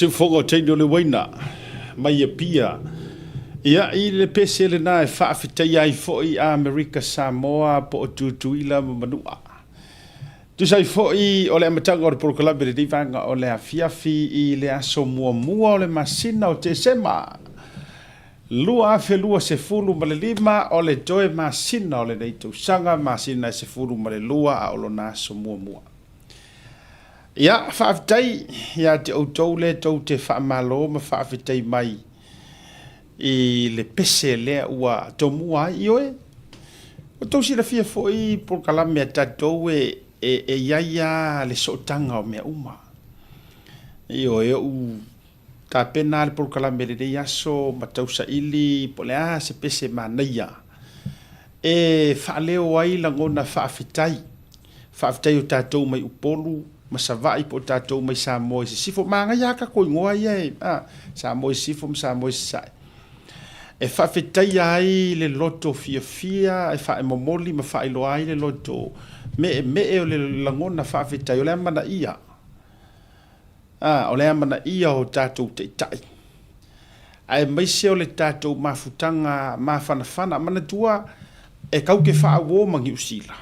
Siufogo o teine o le uaina mai Apia. Ia, i le pese lena e faafetaia ai foi Amerika Samoa po o Tutuila ma Manua. Tusa ai foi o le amataga o le polokalame lenei vaega o le afiafi i le aso muamua o le masina o Tesema 2025, o le toe masina o lenei tausaga, masina e 12 a o lona aso muamua. Ia, faafetai ia te outou le tou te faamalo ma faafetai mai i le pese lea ua tomua ai. Ioe, ua tou silafia foi polokalame a tatou e, e, e i ai lava le sootaga o mea uma. Ioe, ou tapena le polokalame i lenei aso ma tausaili po o le a se pese manaia e faaleo ai lagona faafetai, faafetai o tatou mai Upolu ma Savaii po o tatou mai Samoa i Sisifo. Manaia lava tatou igoa ia e, a, Samoa i Sisifo ma Samoa i Sasae. E faafetaia ai le loto fiafia, e faaemomoli ma faailoa ai le loto meemee o le lagona faafetai o le amanaia. A, o le amanaia o tatou taitai, aemaise o le tatou mafutaga mafanafana. Manatua, e kau ke faauō ma Niu Sila,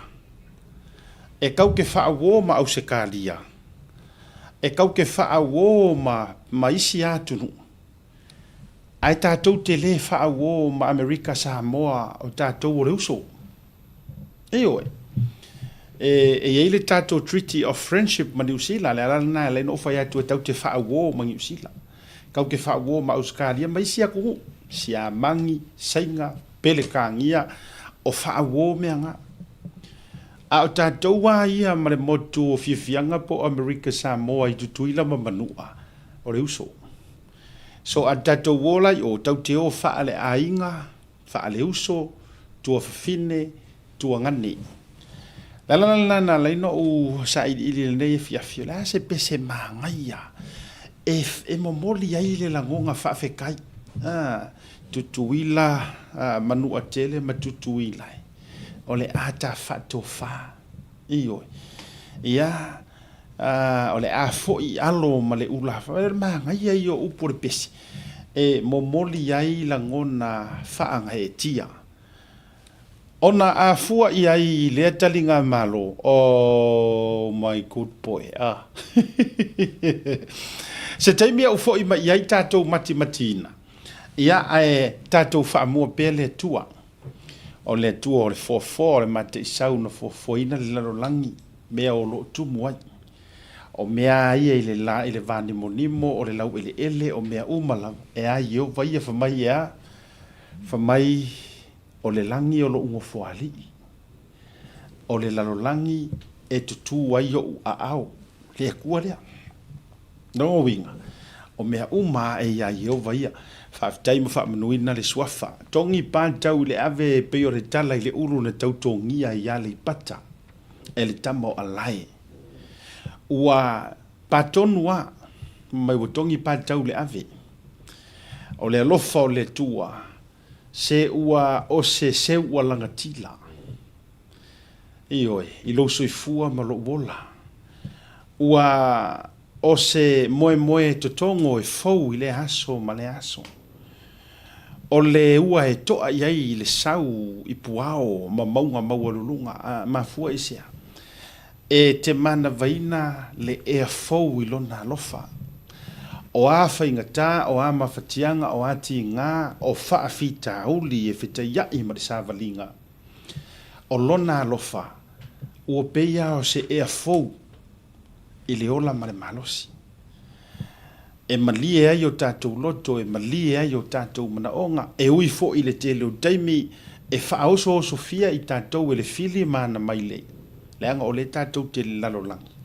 e kau ke faauō ma Ausekalia, e kau ke faauō ma, ma isi atunuu, ae tatou te lē faauō ma Amerika Samoa, o tatou o le uso. Ioe. E, e i ai le tatou Treaty of Friendship ma Niu Sila, le ala lena e ala ai ona ou fai atu e tatou te faauō ma Niu Sila, tatou te faauō ma Ausetalia ma isi atunuu, Siamani, Saina, Pelekānia, o faauō mea na. A o tatou lava ia ma le motu o Fiafiaga po o Amerika Samoa i Tutuila ma Manua, o le uso. So a tatou o la i o, tatou te o faaleaiga, Faaleuso, tuafafine, tuagane. Le ala lena na ala ai ona ou sailiili i lenei afiafi, o le a se pese manaia e, e momoli ai le lagoga faafetai. A, Tutuila, a, Manuatele ma Tutuila e. O le a ta faatofa. Ioe. Ia, a, o le a foi alo ma le ula. O le manaia ia o upu o le pese. E momoli ai lagona faagaeetia. Ona a fua i ai i lea taligamalo, oh my good boy, ah. Se taimi e ou foi mai i ai tatou matimatiina, ia ae tatou faamua pea le Atua. O le Atua o le foafoa, o le mataisau na foafoaina le lalolagi. mea o lo o tumu ai. O mea a ia i le la, i le vānimonimo, o le laueleele, o mea uma lava, e a Ieova ia, fai mai e a? Fai mai, O le lagi o loʻu nofoalii, o le lalolagi e tutū ai oʻu aao, le Atua lea. Lona uiga, o mea uma a e iā Ieova ia. Faafetai ma faamanuina le Suafa. Togi pa tau i le ave e pei o le tala i le ulu na tautogia ai iā Leipata e le tama o Alae. Ua pa tonu a, mai ua togi pa tau i le ave. O le alofa o le Atua, se ua o se seu ua lagatila. Ioe, i lou soifua ma lou ola. Ua o se moemoe totogo e fou i lea aso ma lea aso. O le ua e toa i ai le sau i puao ma mauga maualuluga, a mafua i sea? E te manavaina le ea fou i lona alofa. O a faigata, o a mafatiaga, o a tiga, o faafitauli e fetaiaʻi ma le savaliga, o lona alofa ua pei lava o se ea fou i le ola ma le malosi. E malie ai o tatou loto, e malie ai o tatou manaoga, e ui foi i le tele o taimi e faaosoosofia i tatou e le fili ma ana mailei, leaga o lea tatou te lalolagi.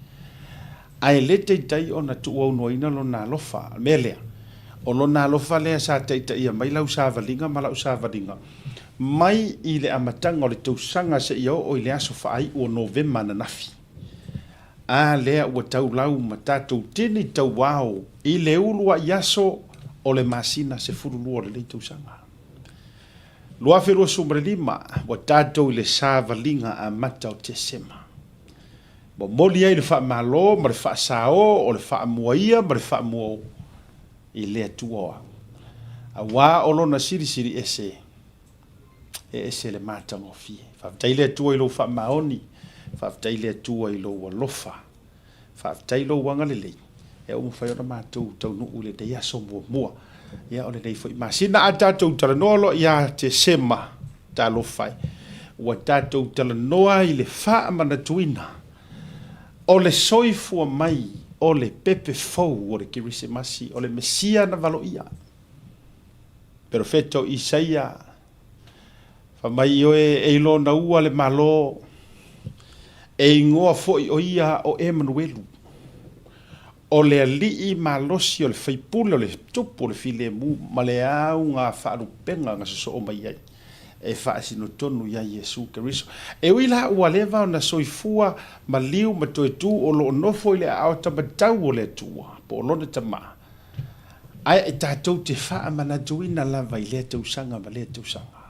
Ae le taitai ona tuuaunoaina lona alofa. O le mea lea, o lona alofa lea sa taitaia mai lau savaliga ma lau savaliga mai i le amataga o le tausaga seia oo i le aso faaiu o Novema ananafi. A lea ua taulau ma tatou tini tauao i le uluai aso o le masina 12 o lenei tausaga. 2025, ua tatou i le savaliga amata o Tesema. Momoli ai le faamalo ma le faasao o le faamua ia ma le faamua o i le Atua o au. Auā o Lona silisili ese, e ese le matagofie. Faafetai le Atua i lou faamaoni, faafetai le Atua i lou alofa, faafetai lou agalelei, ea ua mafai ona matou taunuu i lenei aso muamua, ia o lenei foi masina. A tatou talanoa loa ia Tesema, talofa e, ua tatou talanoa i le faamanatuina o le soifua mai o le pepe fou o le Kerisimasi, o le Mesia na valoia. Perofeta o Isaia, fai mai, Ioe, e i lona ua le Malo, e igoa foi o ia o Emanuelu, o le Alii malosi o le Faipule o le Tupu o le Filemu ma le auga faalupega na sosoo mai ai e faasino tonu iā Iesu Keriso. E ui la ua leva ona soifua maliu ma toe tu o lo o nofo i le aao tamatau o le Atua, po o Lona Tama, ae e tatou te faamanatuina lava i lea tausaga ma lea tausaga.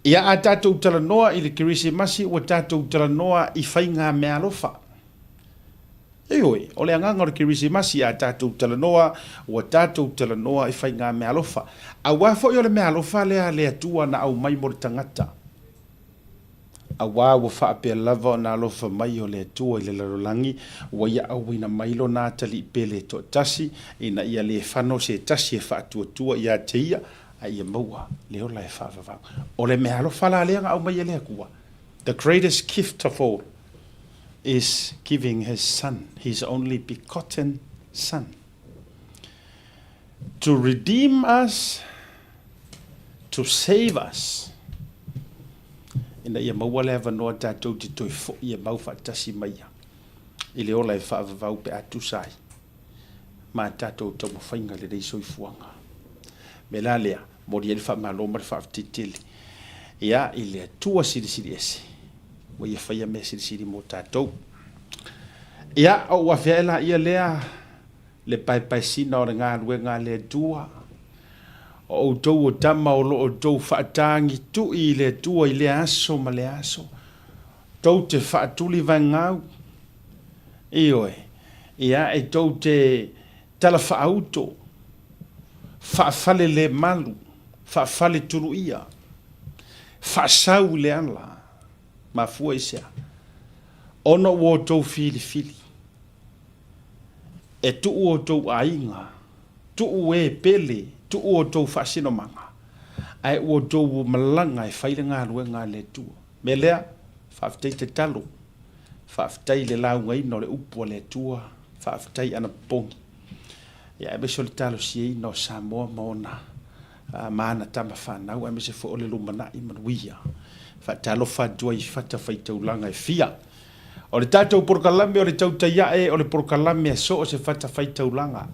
Ia a tatou talanoa i le Kerisimasi ua tatou talanoa i faigameaalofa. Ioe, o le agaga o le Kerisimasi a tatou talanoa, ua tatou talanoa i faigameaalofa. Aua foi o le meaalofa lea a le Atua na aumai mo le tagata. Aua ua faapea lava ona alofa mai o le Atua i le lalolagi, ua ia auina mai lona atalii pele toatasi, ina ia le fano se tasi e faatuatua ia te ia, a ia maua le ola e faavavau. O le meaalofa la lea na aumai e le Atua, the greatest gift of all is giving his son, his only begotten son, to redeem us, to save us, ina ia maua le avanoa tatou te toe foi e mau faatasi mai ia i le ola e faavavau pe a tusa ai ma tatou taumafaiga i lenei soifuaga. Mea la lea, momoli ai le faamalo ma le faafetai tele ia i le Atua Silisili Ese ua ia faia mea silisili mo tatou. Ia, ou afe ae laia lea le paepaesina o le galuega a le Atua. O outou o tama o lo o outou faatagitui i le Atua i lea aso ma lea aso. Tou te faatulivaegau, ioe, ia e tou te talafaauto, faafalelemalu, faafaletuluia, faasau i le ala. Mafua i se a? Ona ua outou filifili e tuu outou aiga, tuu e pele, tuu outou faasinomaga, ae ua outou malaga e fai le galuega a le Atua. Mea lea, faafetai tatalo. Faafetai i le laugaina o le upu a le Atua, faafetai anapopogi, ia aemaise o le talosiaina o Samoa ma ona ma ana tama fanau aemaise foi o le lumanai manuia. Faatalofa atu ai i fatafaitaulaga e fia. O le tatou polokalame o le Tautai Ae o le polokalame a so o se fatafaitaulaga.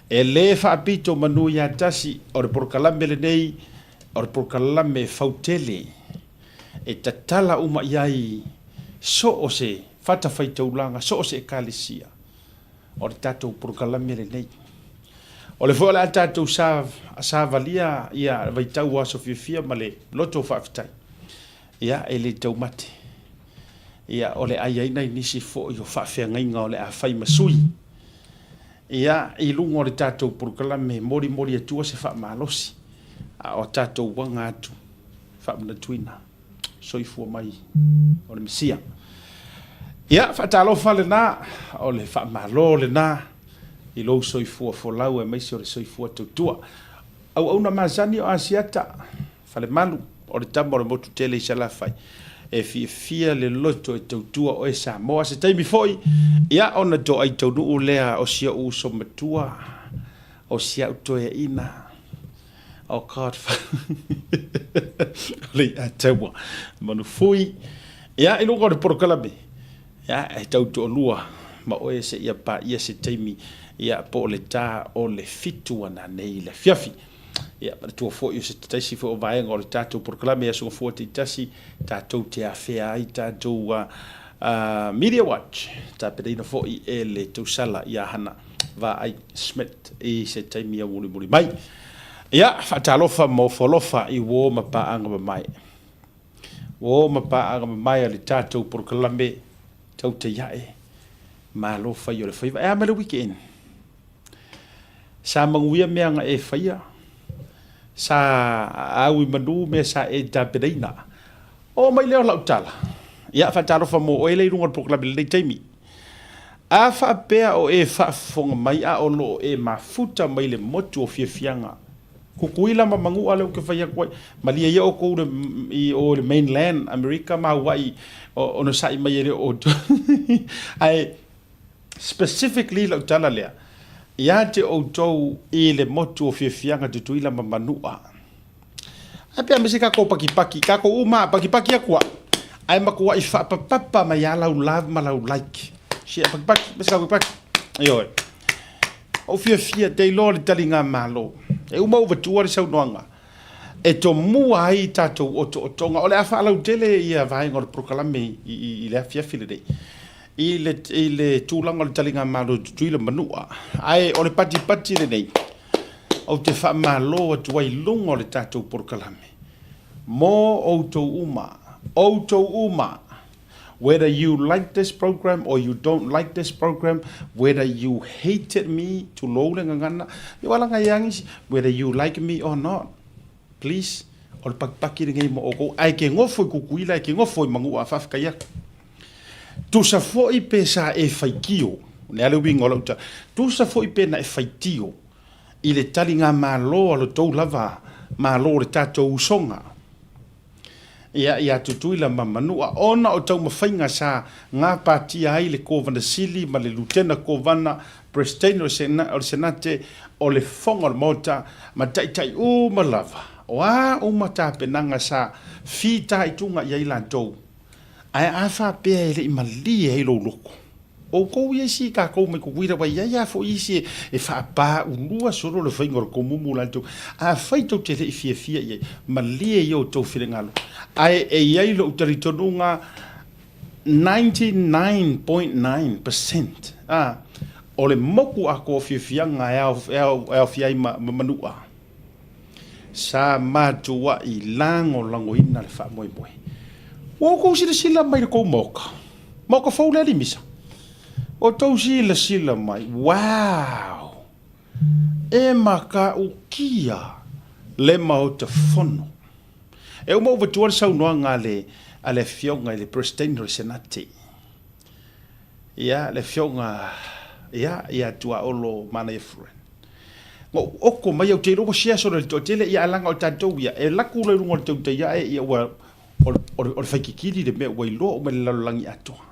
E le faapito manu ia tasi, o le polokalame lenei o le polokalame e fautele e tatala uma i ai so o se fatafaitaulaga, so o se ekalesia. O le tatou polokalame lenei. O le foi o le a tatou savalia ia vaitau o aso fiafia ma le loto faafetai. Ia, e le taumate. Ia, o le a i ai nai nisi foi o faafeagaiga o le a fai ma sui. Ia, i luga o le tatou polokalame, molimoli atua se faamalosi, a o tatou aga atu faamanatuina soifua mai o le Mesia. Ia, faatalofa lena, o le faamalo lena i lou soifua folau aemaise o le soifua tautua. Auauna masani o Asiata, Falemalu, o le tama o le motu tele i Salafai, e fiafia le loto e tautua oe Samoa. Se taimi foi, ia ona toai taunuu lea o si ou uso matua, o si au toeaina, o God o le Iataua Manufui. Ia, i luga o le polokalame, ia, e tau toalua ma oe seia paia se taimi, ia, po o le ta o le 7 ananei i le afiafi. Ia, manatua foi o se taisi foi o vaega o le tatou polokalame i aso gafua taitasi, tatou te afea ai tatou Media Watch, tapenaina foi e le tausala ia Hana Vaai Smith i se taimi aumolimoli mai. Ia, faatalofa ma ofo alofa i uō ma paaga mamae. Uō ma paaga mamae a le tatou polokalame Tautai Ae, malo fai o le faiva. E a mai le weekend? Sa manuia mea na e faia? Sa au i manu mea sa e tapenaina? Oo mai lea o lau tala. Ia, faatalofa mo oe lea i luga o le polokalame i lenei taimi. A faapea o e faafofoga mai a o lo o e mafuta mai le motu o fiafiaga, Kukuila ma Manua lea ou te fai atu ai, malie ia outou i o i le mainland Amerika ma Hawaii onosai mai e le o outou. Ae Specifically lau tala lea, ia te outou i le motu o Fiafiaga Tutuila ma Manua. Ae pea aemaise tatou pakipaki, tatou uma a pakipaki atu a, ae matuai faapapapa mai a lau love ma lau like. Share pakipaki, aemaise tatou pakipaki. Ioe. Ou fiafia te iloa le taligamalo. E uma ou vatua le saunoaga e tomua ai tatou otootoga. O le a faalautele ia vaega o le polokalame i le afiafi lenei i le, i le tulaga o le taligamalo i Tutuila ma Manua. Ae o le patipati lenei, ou te faamalo atu ai i luga o le tatou polokalame mo outou uma, outou uma, whether you like this program or you don't like this program, whether you hated me, tulou le gagana, ia wala ngai angisi, whether you like me or not, please, o le pakipaki lenei mo outou, ae ke gofo i Kukuila, ae ke gofo i Manua, faafetai atu. Tusa foi pe sa e faitio, o le a le uiga o lau tala, tusa foi pe na e faitio i le taligamalo a lo tou lava Malo o le tatou usoga, ia, ia Tutuila ma Manua, ona o taumafaiga sa gapatia ai le Kovana Sili ma le Lutena Kovana, Peresetene o le Senate, o le Fofoga o le Maota, ma taitai uma lava, o a uma tapenaga sa fitaituga i ai latou. Ae a faapea e le i malie ai lou loto, outou ia isi tatou mai Tutuila ua i ai lava foi isi e faapaulua solo le faiga o le tomumu latou. Afai tou te le i fiafia i ai, malie ia outou finagalo. Ae e i ai lou talitonuga 99.9 percent o le motu atoa o fiafiaga e aofia ai ma Manua. Sa matuai lagolagoina le faamoemoe. Ua outou silasila mai i le tou maota, maota fou lea Limisa. Ua outou silasila mai, wow! E matautia le Maota Fono. E uma ou vatua le saunoaga a le, a le Afioga i le Peresetene o le Senate, ia, le Afioga, ia, ia Tuaolo Manaia Friend. Na ou oko mai au te iloa ua share solo i le toatele ia ae leaga o tatou ia e laku loa i luga o le tautai ae ia ua o le, o le, o le faikikili le mea ua iloa uma e le lalolagi atoa.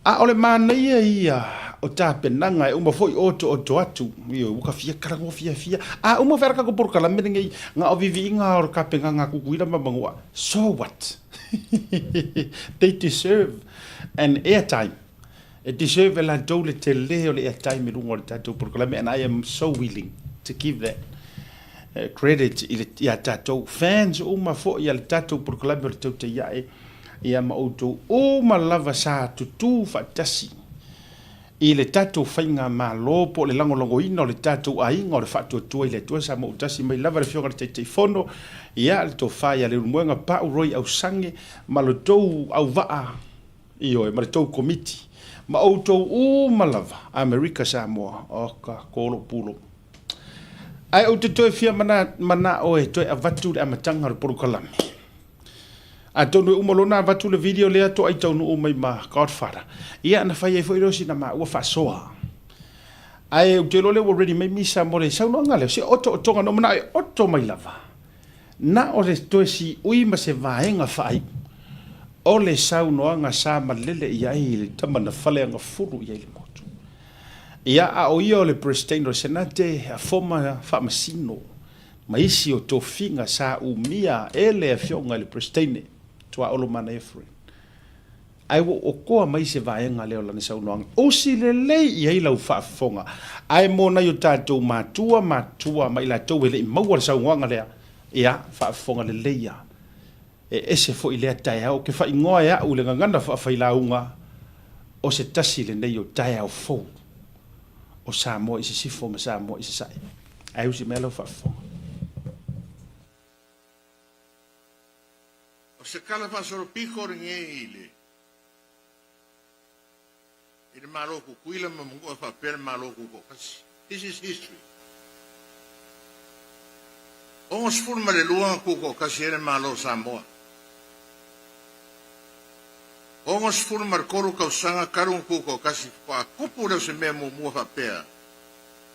A o le manaia ia o tapenaga e uma foi otooto atu, ioe, ua ka fia talanoa fiafia. A uma fea le tatou polokalame lenei, na o viviiga o le tapenaga a Tutuila ma Manua. So what? They deserve an airtime. E deserve e latou le tele o le airtime i luga o le tatou polokalame and I am so willing to give that credit i le, ia tatou fans uma foi a le tatou polokalame o le Tautai Ae ia ma outou uma lava sa tutū faatasi i le tatou faigamalo po o le lagolagoina o le tatou aiga o le Faatuatua i le Atua sa moutasi mai lava le Afioga i le Taitaifono, ia, le Tofa ia Leulumoega Pau Roy Ausange ma lo tou auvaa, ioe, ma le tou Komiti ma outou uma lava, Amerika Samoa, oka, ko lou pulou. Ae ou te toe fia manao e toe avatu le amataga o le polokalame. Atonu e uma loa ona avatu le video lea toai taunuu mai ma Godfather. Ia na fai ai foi lea o sina maua faasoa. Ae ou te iloa lea ua ready mai Misa mo le saunoaga lea, o se otootoga na ou manao e oto mai lava. Na o le toe siui ma se vaega faaiu o le saunoaga sa malele i ai le tama na faleagafulu i ai le motu. Ia, a o ia o le Peresetene o le Senate, a Former Faamasino ma isi o tofiga sa umia e le Afioga i le Peresetene, Tuaolo Manaia Friend. Ae ua okoa mai se vaega lea o lana saunoaga, usi lelei i ai lau faafofoga. Ae mo nai o tatou matua, matua ma i latou e le i maua le saunoaga lea, ia, faafofoga lelei lava. E ese foi lea taeao, ou te faaigoa e au i le gagana faafailauga, o se tasi lenei o taeao fou o Samoa i Sisifo ma Samoa i Sasae. Ae usi mai lau faafofoga. O se tala faasolopito lenei i le i le Malo o Tutuila ma Manua faapea le Malo Tutoatasi. This is history. 62 na tutoatasi ai le Malo o Samoa. 63 tausaga talu ona tutoatasi faatoa tupu lea o se mea muamua faapea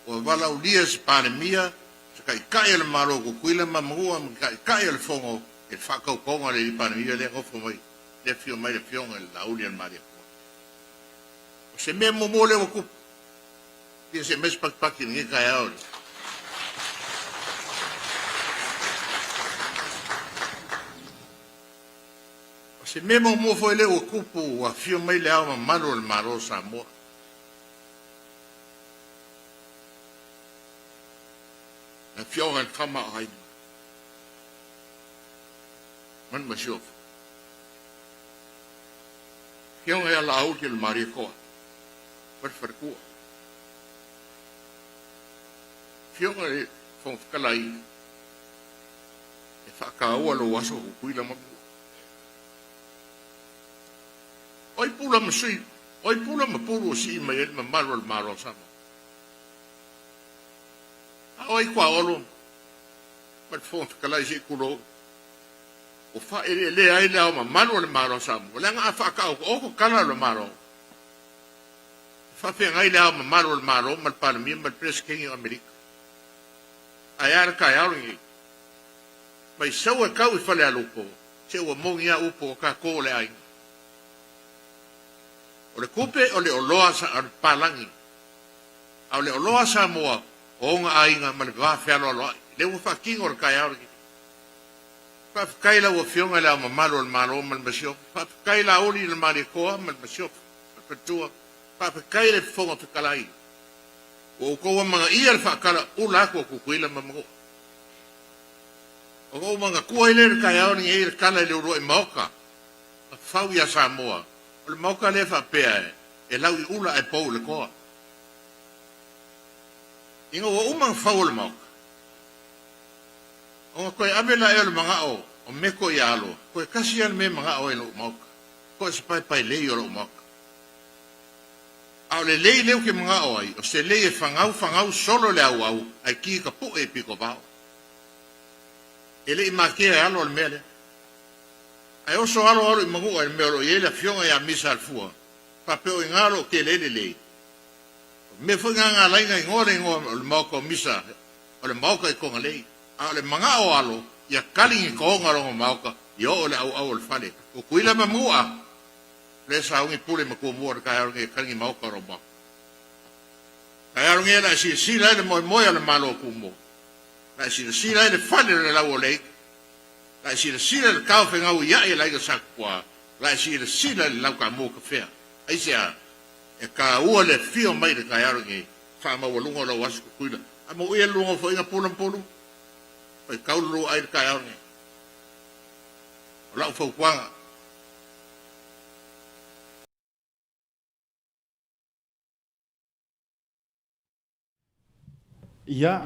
ua valaaulia se Palemia, se Taitai o le Malo o Tutuila ma Manua ma Taitai o le Fono i le faatautoga o le Alii Palemia lea e nofo mai, lea e afio mai le Afioga i le Laauli a le Malietoa. O se mea muamua lea ua tupu, ia se aumai se patipati i lenei taeao i le. O se mea muamua foi lea ua tupu ua afio mai le Ao Mamalu o le Malo o Samoa. Le Afioga i le Tama a Aiga ma le Masiofo. Afioga ia Laauli o le Malietoa ma le Faletua. Afioga i le Fofoga Fetalai, e faataua lou aso Tutuila ma Mua. O ai pula ma sui, o ai pula ma pulu o sii mai ai le mamalu o le Malo o Samoa? A o ai tuaolo ma le Fofoga Fetalai se i tulou? Ua faaeleelea ai le Ao Mamalu o le Malo o Samoa, leaga a faataotooto tala o le Malo, e faafeagai le Ao Mamalu o le Malo ma le Palemia ma le Peresetene o Amerika. Ae a le taeao lenei? Mai sau e tau i Falealupo, se ua moni a upu o tatou o le aiga. O le tupe o le oloa a le papalagi, a o le oloa a Samoa o ona aiga ma le va fealoaloai. Lea ua faatino le taeao lenei. Faafetai i lau Afioga i Le Ao Mamalu o le Malo ma le Masiofo. Faafetai Laauli i le Malietoa ma le Masiofo ma le Faletua. Faafetai i le Fofoga Fetalai ua outou amanaia le faatala ula atu o Tutuila ma Manua. Ona ou manatua ai lea i le taeao lenei i le tala i le uluai maota na fau ia Samoa, o le maota lea faapea e lau i ula ae pou i le toa. Ina ua uma ona fau o le maota, Ona toe ave laia o le manao o Meko ia Alo, toe tasi a le mea e manao ai lou maota, toe se paepae lei o lou maota. A o le lei lea ou te manao ai, o se lei e fagau fagau solo le auau ae ki ka puʻe i pito vao. E le i matea e Alo le mea lea. Ae oso Alo alo i Manua i le mea o lo o i ai le afioga ia Misa Alefua, faapea o i ina o lo o tele ai le lei. O le mea foi na na ala ai na igoa le igoa o le maota o Misa o le maota i Kogalei, a o le manao o Alo, ia kali ni toga o lona maota, ia oo le auau o le fale. O Tuila ma Manua. Lea saugi pule ma Tumua i le taeao lenei e kaligi maota o lou maota. Taeao lenei o le a e silasila ai le moemoe o le Malo o Tumua. O le a e silasila ai le fale o le lau o le ita. O le a e silasila i le taofegauia'i a le aiga Sa Tupua. O le a e silasila i le lau taamu tafea. Aisea? E taua le afio mai i le taeao lenei, faamaualuga o lau aso Tutuila. A muia le lua nofoaiga Pula ma Pulu, faitau le lua ai i le taeao lenei. O lau fautuaga. Ia,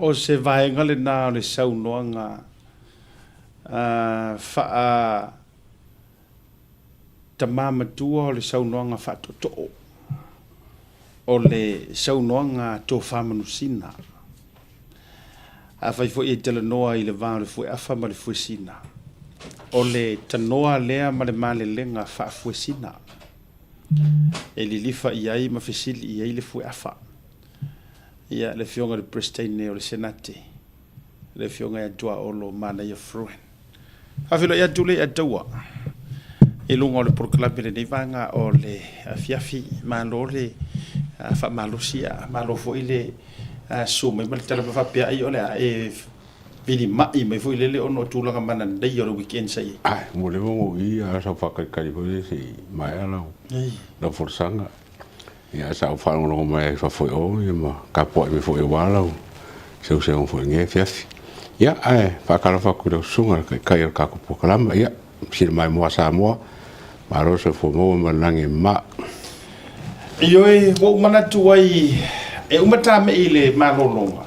o se vaega lena o le saunoaga faa tama matua o le saunoaga faatootoo, o le saunoaga tofa manusina. Afai foi e talanoa i le va o le fueafa ma le fuesina, o le tanoa lea ma le malelega faafuesina e lilifa i ai ma fesili i ai le fueafa. Ia, le Afioga i le Peresetene o le Senate, le Afioga ia Tuaolo Manaia Fruin. Faafeiloai atu le Ataua i luga o le polokalame i lenei vaega o le afiafi. Malo le faamalosi, malo foi le susu mai ma le tala mai faapea ai o le a e vilima'i mai foi lele ona o tulaga mananaia o le weekend sa i ai. Ai, ua leva ona ou i a sau faatalitali foi lea se i maea lau, lau folasaga. Ia, sa ou faalogologo mai ai i fafo i o, ia ma tapuai mai foi aua lau seuseuga foi i lenei afiafi. Ia, ae faatalofa atu i lau susuga i le Taitai o le tatou polokalama, ia, sili maimoa Samoa, malo le soifua maua ma le lagi e mama. Ioe, ua ou manatu ai e uma ta mei i le malologa,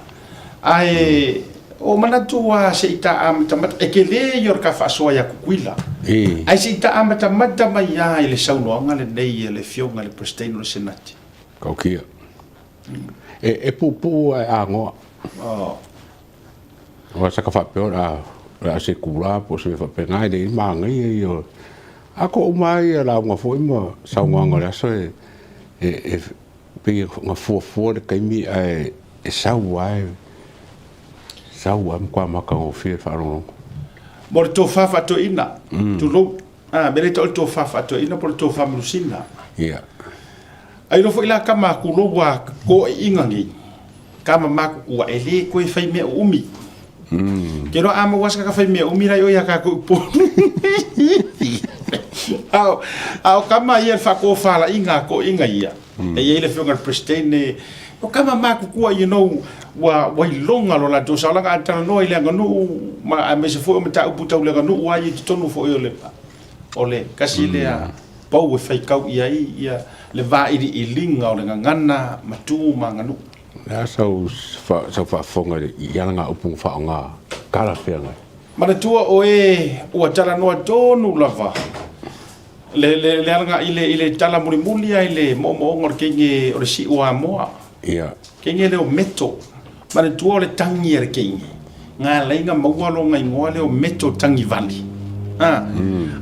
ae ua ou manatu lava se i ta amatamata, e tele ia o le ta faasoa ia Tutuila, ae se i ta amatamata mai lava i le saunoaga lenei a le Afioga i le Peresetene o le Senate. Tautia. E puupuu ae agoa. Aua sa ka faapea o le a se itula po o se mea faapena, e le manaia ia o a toa uma lava ia lauga foi ma saunoaga o le aso e e pei na fuafua le taimi ae e sau lava e sau lava matua matagofie le faalogologo. Mo le tofa faatoeaina, tulou, a mea lea e tau o le tofa faatoeaina po o le tofa manusina. Ia. Ai loa foi la kama tulou ua toeaiina nei, kama matutua e le toe fai mea uumi. Ke loa a maua se kaka fai mea uumi la i o ia tatou i Upolu. A o kama ia le faatofalaiga a toeaiina ia, e i ai le afioga i le Peresetene, o kama matutua you know, ua iloga lo latou saolaga a talanoa i le aganuu ma aemaise foi o mataupu tau le aganuu lava ia i totonu foi o le O le tasi lea pou e faitau i ai ia le vailiiliga o le gagana ma tu ma aganuu. O le a sau faafofoga i alagaupu na faaaoga talafeagai? Manatua oe ua talanoa tonu lava le alaga i le tala mulimuli lava i le moomooga o le teine o le siu o Amoa. Ia. Teine lea o Meto. Manatua o le tagi a le teine, na ala ai na maua lona igoa lea o Meto Tagivali. A,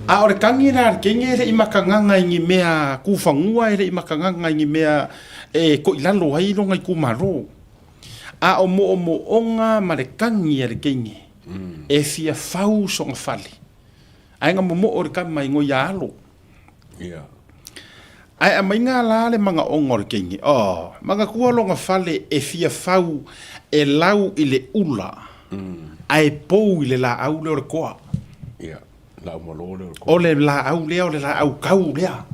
a o le tagi la a le teine e le i makagaga i ni mea kufanua, e le i makagaga i ni mea e toilalo ai lona itumalo. A o moomooga ma le tagi a le teine, e fia fau sona fale. Ae na momoo le tama i igoa ia Alo. Ia. Ae aumaiga la le manaoga o le teine, oh, manatua lona fale e fia fau e lau i le ula, ae pou i le laau lea o le koa. Ia, laau malo lea o le koa. O le laau lea o le laau kau lea.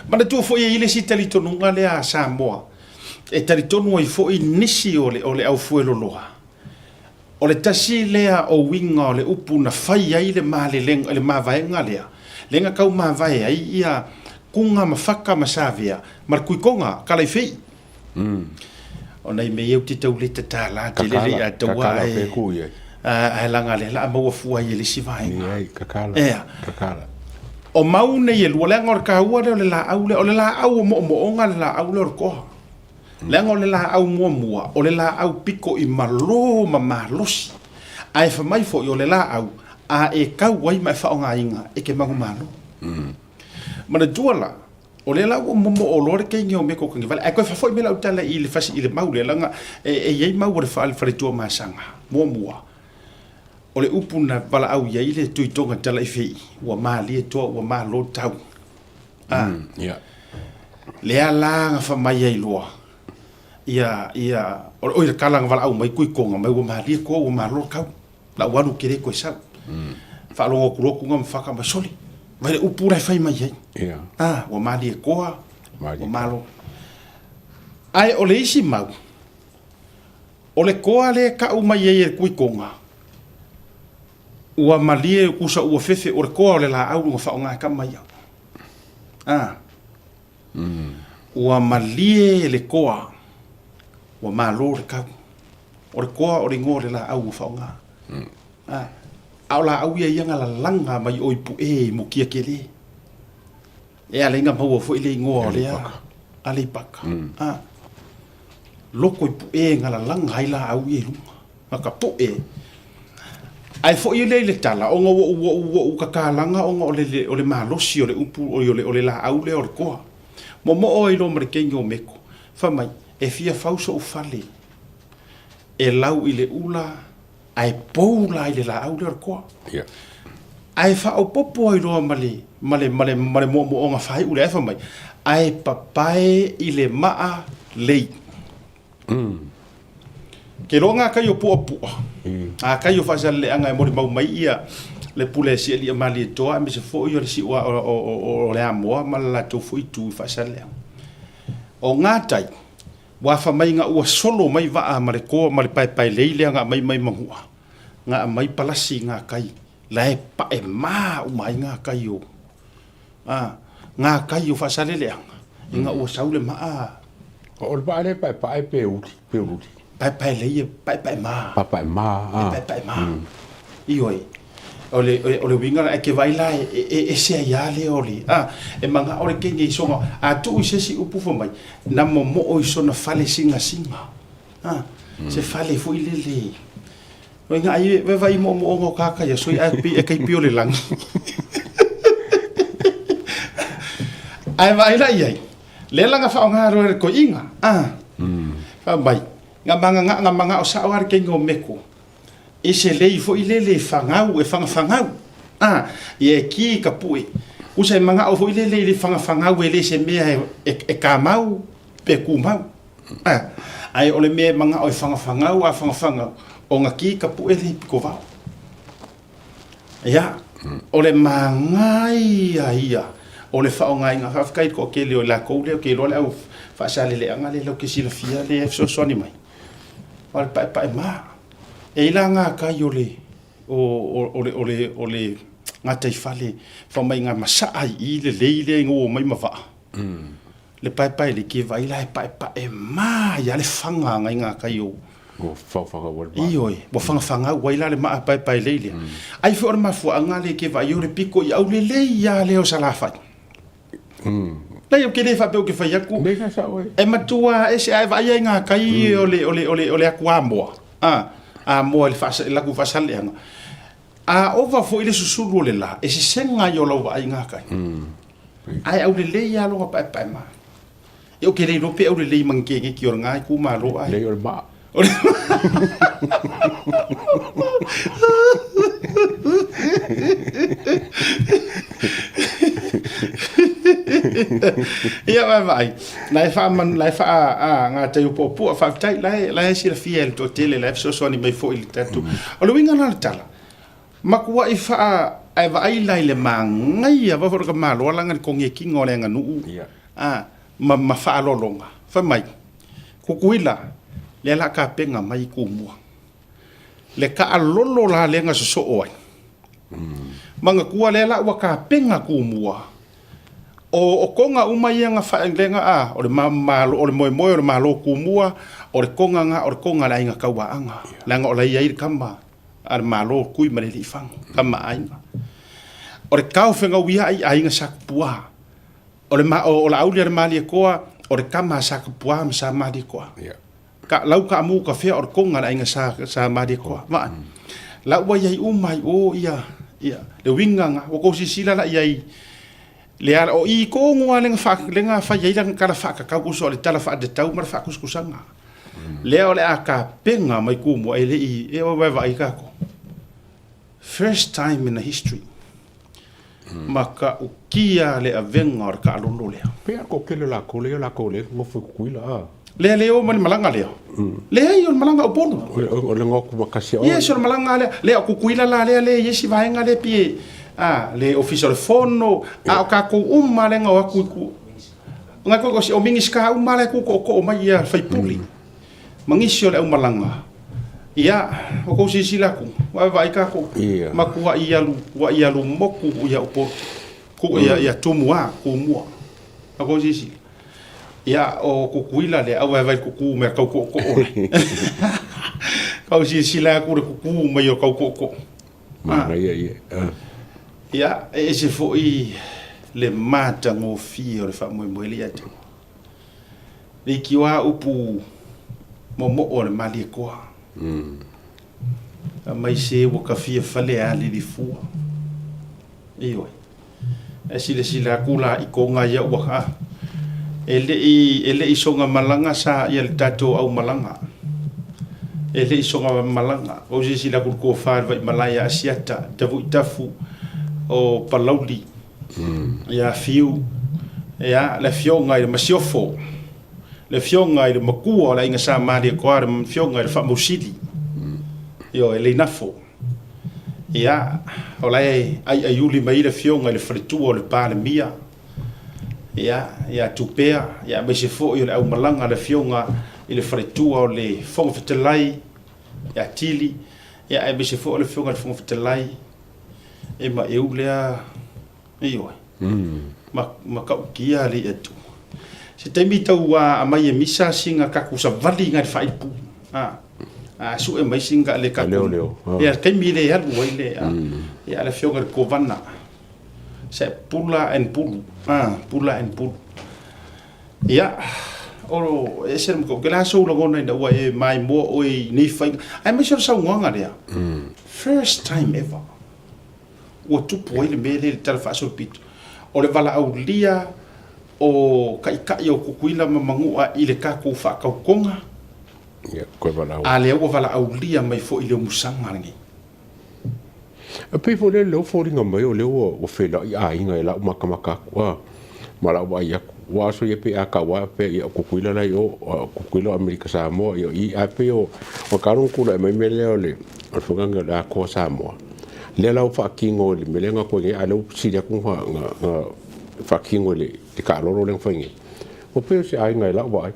Manatua foi e i ai le isi talitonuga lea a Samoa, e talitonu ai foi nisi o le, o le aufueloloa, O le tasi lea o uiga o le upu na fai ai le malelega, le mavaega lea, lea na tau mavae ai ia Kuga ma Faka ma Savea ma le Tuitoga, Kalaifei. O nai mea ia ou te tau le tatala tele le ia taua ae, ae laga lea la a maua fua ai e le isi vaega. Leai, kakala, Ea. kakala. O mau nei e lua, leaga o le taua lea o le laau lea, o le laau o moomooga le laau lea o le koa. Leaga o le laau muamua, o le laau piko i malo ma malosi, ae fai mai foi o le laau a e kau ai ma e faaaogaina e te manumalo. Manatua la, o lea la ua momoo loa le teine o Meko Tagivale, ae toe faafoi mai lau tala i le fasi i le mau lea, leaga e i ai mau a le faletua Masaga, muamua, o le upu na valaau i ai le Tuitoga Talaifeii, ua malie toa ua malo tau. A. Lea la na fai mai ai loa ia ia o le oi le kala na valaau mai Kuikoga mai ua malie koa ua malo le kau la ua alu kele koe sau. Faalogo atu loa Kuga ma Faka mai sole vai le upu la e fai mai ai. A ua malie koa ua malo. Ae o le isi mau o le koa lea e kau mai ai e le Kuikoga ua malie kusa ua fefe o le koa o le laau na faaaoga e kama ia. A. Ua malie le koa, ua malo le kau. O le koa o le igoa o le laau ua faaaoga. A, a o laau ia ia na lalaga mai o i Puʻe i Mukia Kele. E ala ai na maua foi le igoa o lea Aleipaka. A, loko i Puʻe na lalaga ai laau ia i luga. Ma ka poʻe. Ae foi lea i le tala, ona ua ou, ua ou, ua ou kakalaga ona o le, o le malosi o le upu, oi, o le, o le laau lea o le koa. Momoo ai loa ma le keiki o Meko, fai mai, E fia fau soʻu fale e lau i le ula ae pou la i le laau lea o le koa. Yeah. Ae faaopoopo ai loa ma le, ma le, ma le, ma le moomooga faaiu lea, ae fai mai, ae papae i le maa lei. Ke loa ngā kai o Puapua, ngā kai o Faasaleleaga e molimau mai ia le pule a Sialia Malietoa aemaise foi o le siua o le Amoa ma le latou foi itu i Faasaleleaga. O ngā tai, ua afa mai nga ua solo mai vaa ma le koa ma le paepaelei lea nga aumai mai Manua, nga aumai palasi ngā kai, la e pae mā uma ai ngā kai o, a, ngā kai o Faasaleleaga, ina ua sau le maa. O le vaa lea e paepae pe uli, pe ululi. Paepae lei e paepae mā. Paepae mā, a. E paepae mā. Ioe. O le, o le uiga la, e ke vaai la e, e ese ai lava lea o le, a, e manao le kenge i sona, a tuu i se isi upu fai mai, na momoo i sona fale singasinga. A, se fale foi lele. Oi nga ai ve vai moomooga o kākai a sui ae pi e kei pio le lagi. Ae vaai la i ai, le langa whaonga roa le koiinga. Ah. Wha mai, nga manga nga nga manga o sao are kei ngō meko. I se lei foi lele e whangau, e whangawhangau. Ah, i e ki ka pue. Usa e manga o foi lele i le whangawhangau e le se mea e, e, e kāmau, pe kūmau. Ae o le mea e mangao e whangawhangau a whangawhangau, o nga ki ka puʻe le piko vao. Ia, o le māngai a ia o le whaongainga whaafetai i le toatele o i lakou lea, ke iloa le au whaasaleleanga lea lau ke silafia lea e fesoasoani mai. O le paepae mā. E i la ngā kai o le, o, o, o le, o le, o le gataifale, wha mai ngā masaa i i le lei lea i ngō mai ma vaa. Le paepae le ke vai la e paepae ma ia le fanga ngai ngā kai o. Ua whawhangau ai le maa. Ioe, ua whangawhangau ai la le maa paepae lei lea. Ai foi o le mafuaaga le ke vai o le piko i au lelei ia lea o Salafai. Nei ou ke le faapea ou ke fai atu. Nei ka sao e. E matua ese ae vaai ai ngā kai o le, o le, o le, o le aku Amoa. A, Amoa i le whaasa, laku whaasaleanga. A ova foi le susulu o le la, e sesega ai o lau vaai i ngā kai. Ae aulelei lava lona paepae ma. E ou ke le iloa pe aulelei ma ngekengeki o le ngā itumalo ae. Lei o le maa. Ia vaai vaai, la e wha, la e wha a, ngā tai o puapua, faafetai, la e, la e silafia e le toatele, la e fesoasoani mai foi i le tatou. O le uiga la o le tala, Makuaʻi faa ae vaai la i le magaia va foi ka malo langa le kongekinga o le aganuu a ma ma faalologa. Fai mai, Kukuila, lea la kapenga mai i kumua. Le kaalolo la lea na sosoo ai. Manatua lea la ua kapenga kumua. O o konga uma ia na fa lenga a o le malo o le moemoe o le malo kumua o le konga nga o le konga le aiga kauaaga. Leaga o la i ai le kama. a le Malo o Kui ma le Alii-fagu, tama a aiga. O le taofegauia ai aiga Sakupuā. O le ma, o, o Laauli a le Malietoa, o le tama a Sakupuā ma Sa Malietoa. Yeah. Ka, lau kaamu ka fea o le konga le aiga Sa, Sa Malietoa. Vaai. La ua iai uma ai o ia, ia, le uiga nga, ua kou silasila la iai, le ala, o i tonu lava le ga le ga fai ai lana tala faakakau uso o le tala faatatau ma le faakusikusaga. Lea o le a tapena mai kumua e le i e vaevaai tatou. First time in the history. Matautia le avega o le taalolo lea. Pei a toatele o latou lea, o latou lea e nofo i Tutuila a. Lea le o ma le malaga lea. Leai, o le malaga o Upolu. O le gotu ma tasi o. Yes, o le malaga lea. Lea o Tutuila la lea lea i isi vaega lea pei a le Ofisa o le Fono, a o tatou uma lea na o atu i ku. Ngai ko o Minisita uma lea ku tootoo mai ia faipule. Ma nisi o le aumalaga. Ia, ua tou silasila atu, vaavaai tatou, matuai alu, uai alu motu ia Upolu, ku ia ia Tumua, Tumua. Ua tou silasila. Ia, o Tutuila lea, au vaevae tutu mai tau tootoo. Tau silasila atu le tutu mai o tau tootoo. Manaia ia. Ia, e ese foi le matagofie o le faamoemoe lea ia te au. Leitioa upu momoo o le Malietoa. Aumai se ua tafia fale a alilifua. Ioe. Ae silasila atu la i toga ia ua a. E le i, e le i soga malaga sa ia le tatou aumalaga. E le i soga malaga. Ou silasila atu i le tofa i le Vaimalae ia Asiata, Tavuitafu o Palauli. Ia Fiu, ia, le Afioga i le Masiofo, le Afioga i le Matua o le Aiga Sa Malietoa, le Afioga i le Faamausili, ioe, Leinafo. Ia, o la e aiaiuli mai ai le Afioga i le Faletua o le Palemia, ia, ia Tupea, ia aemaise foi o le aumalaga a le Afioga i le Faletua o le Fofoga Fetalai, ia Tili, ia aemaise foi o le Afioga i le Fofoga Fetalai, E maeu lea, ioe, ma matautia le Atua. Se taimi tau aumai e misa sina tatou savali nai le faaipu, a sue mai sina le tatou leo. Ia, le taimi le alu ai le, ia, le afioga i le Kovana, se Pula and Pulu, Pula and Pulu. Ia, o, e ese le mataupu, o le a sou lagona ina ua e maimoa oe i nei faiga, aemaise o le saunoaga lea, first time ever ua tupu ai le mea lea i le Tala Faasolopito, o le valaaulia o Taitai o Tutuila ma Manua i le tatou faatautoga, Ia, toe valaau. a lea ua valaaulia mai foi i le umusaga lenei. E pei foi lea o foliga mai o lea ua feiloai aiga i lau matamata atu a ma lau vaai atu. Ua aso ia pei a tau a pea ia o Tutuila la i o, o Tutuila o Amerika Samoa ia i ae pei o o talu ona tulai mai mea lea o le o le fogaga o le Atoa Samoa. Lea la ua faatino i le mea lea na tuai nei a lea ua sili atu na na faatino i le taalolo lea na fai nei. Ua pei o se aiga i lau vaai.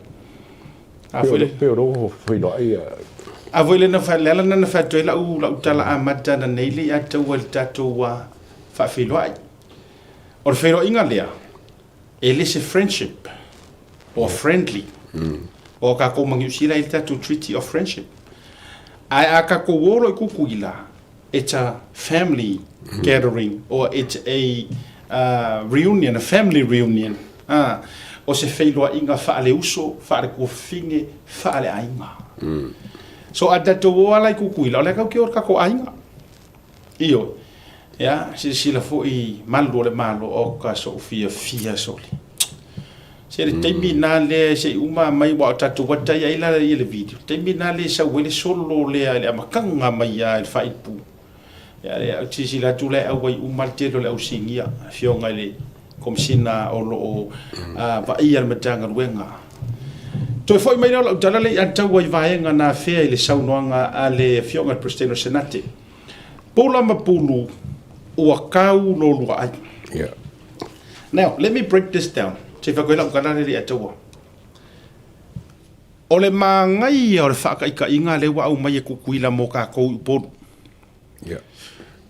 A foi le pei o lou feiloai ia. A foi le na fa le ala na fa atu ai lau lau tala amata na nei le ia taua i le tatou faafeiloai. O le feiloaiga lea, e le se friendship or friendly. O tatou ma Niu Sila e i le tatou treaty of friendship. Ae a tatou o loa i Tutuila, it's a family gathering or it's a reunion, a family reunion. O se feiloaiga faaleuso, faalekuafine, faaleaiga. So a tatou o lava la i Tutuila, o lea tatou te o i le tatou aiga. Ioe. Ia, silasila foi i malu o le Malo, oka sou fiafia sole. Se le taimi lena lea se i uma mai aua o tatou ata ia i lalo i le video, taimi lena lea e sau ai le solo lea i le amataga mai lava i le faaipu. Ia lea ou te silasila atu la e auai uma le tele o le au sinia, afioga i le Komesina o lo o vaaia le Matagaluega. Toe foi mai lea o lau tala lea i Ataua i vaega na afea i le saunoaga a le afioga i le Peresetene o le Senate. Pula ma pulu ua kau lo lua ai. Yeah. Now, let me break this down. Se i fai atu ai lau tala lea i Ataua. O le manaia o le faataitaiga lea ua aumai e Tutuila mo tatou i Upolu. Yeah.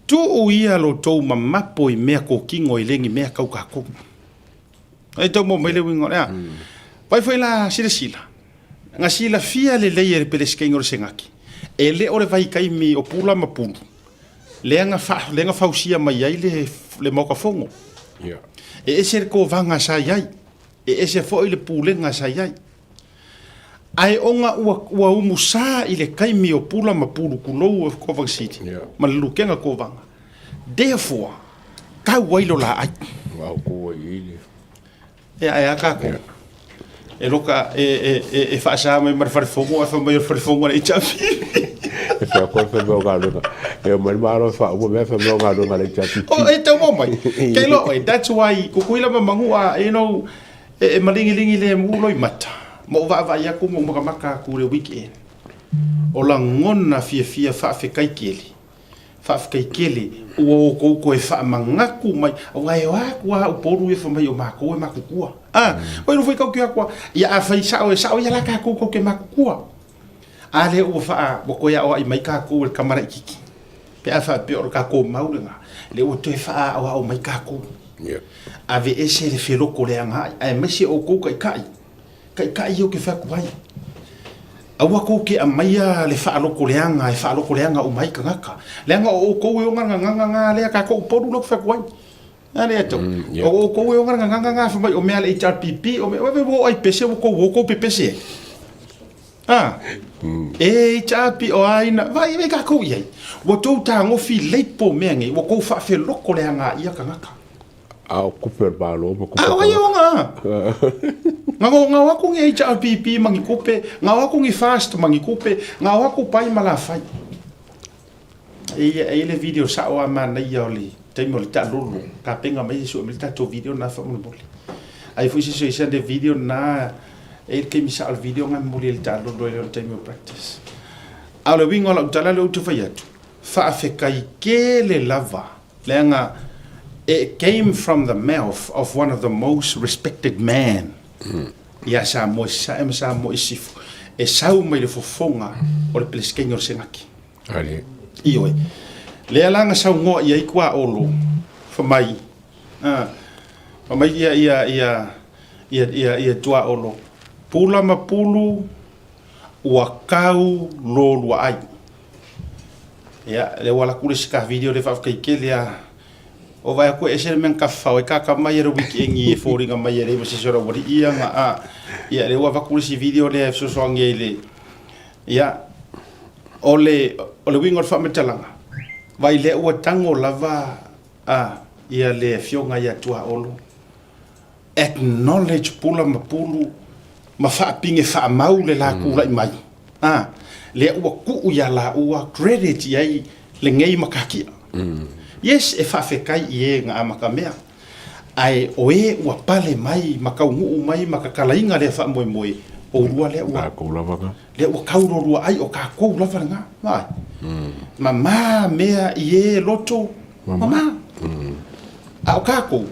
Tuu ia lo tou mamapo i mea tokino e le ni mea tau tatou. E tau maua mai le uiga o le a. Vai foi la silasila, na silafia lelei e le Peresetene o le Senate, e le o le vaitaimi o Pula ma Pulu lea na, fa, lea na fausia mai ai le, le Maota Fono. Yeah. E ese le kovaga sa i ai, e ese foi le pulega sa i ai. Ae ona ua, ua umusa i le taimi o Pula ma Pulu tulou o Kovaga City Yeah. ma le lukega kovaga. Therefore, tau ai lo laai. Ua autu ai i le. Ea, e a tatou. Yeah. E loka e e e e faasa mai ma le falefono ae fai mai o le falefono a le HRPP. E fai atu ai fai mai o galuega. E omai le Malo e faauma mea fai mai o galuega a le HRPP. O e tau mai. Kei lo oe, that's why Tutuila ma Manua, you know, e, e malingilingi lemu loimata. Ma ou vaavaai atu ma ou makamaka atu i le weekend. O lagona fiafia faafetai tele. Faafetai tele ua outou toe faamanatu mai, aua e o atu lava Upolu ia fai mai o matou e matutua. A, oi nofo i tau te o atu lava, ia afai sao e sao ia la tatou tou te matutua. A lea ua faa, ua toe aoai mai tatou e le tama laitiiti. Pe a faapea o le tatou mau lena, lea ua toe faaaoao mai tatou. Aveese le felotoleagaai, aemaise outou taitai. Taitai ia ou te fai atu ai. Aua tou te aumaia le faalotoleaga e faalotoleaga uma ai tagata. Leaga o outou e ona le gagana na lea tatou Upolu lea ou te fai atu ai. A lea tou. O outou e ona le gagana na fai mai o mea a le HRPP, o mea, ua oo ai pese ua tou o tou pepese ai. A? E HRP, o ai na, vaai ai tatou i ai. Ua tou tagofi leipo mea nei, ua tou faafelotoleagaia tagata. A o kupe o le Malo ma kupe A o ai e ona a? Nga o nga o aku ni HRPP ma ni kupe, nga o aku ni FAST ma ni kupe, nga o aku pai ma la fai. E ia e le video sao a manaia o le taimi o le taalolo, tapenga mai se sue mai le tatou video na faamolemole. Ai foi se sue send video na e le taimi sao o le video nga momoli ai le taalolo e le o le taimi o practice. A o le uiga o lau tala lea ou te fai atu, faafetai tele lava Leaga it came from the mouth of one of the most respected man ia Samoa i Sasae ma Samoa i Sisifo, e sau mai le fofoga o le Peresetene o le Senate. Ioe. Lea la na saunoa i ai Tuaolo, fai mai, fai mai ia, ia, ia, ia, ia, ia Tuaolo, pula ma pulu ua kau lolua ai. Ia, lea ua alu atu le isi ka video lea faafetai tele lava. O vaai atu e ese le mea na tafafao ai kaka mai e le weekend e foliga mai e leai ma se isi o le aualii ia na a. Ia, lea ua avatu le isi video lea e fesoasoani ai i le ia o le o le uiga o le faamatalaga, vaai lea ua tago lava a ia le afioga ia Tuaolo acknowledge pula ma pulu ma faapine faamau le la tulai mai a lea ua tuu ia laua credit i ai lenei matatia. Yes, e faafetai i e na amatamea, ae o e ua pale mai ma taunuu mai ma tatalaina lea faamoemoe, oulua lea ua lea ua tau lolua ai, o tatou lava lena. Vaai. Mama mea i e loto mama. A o tatou,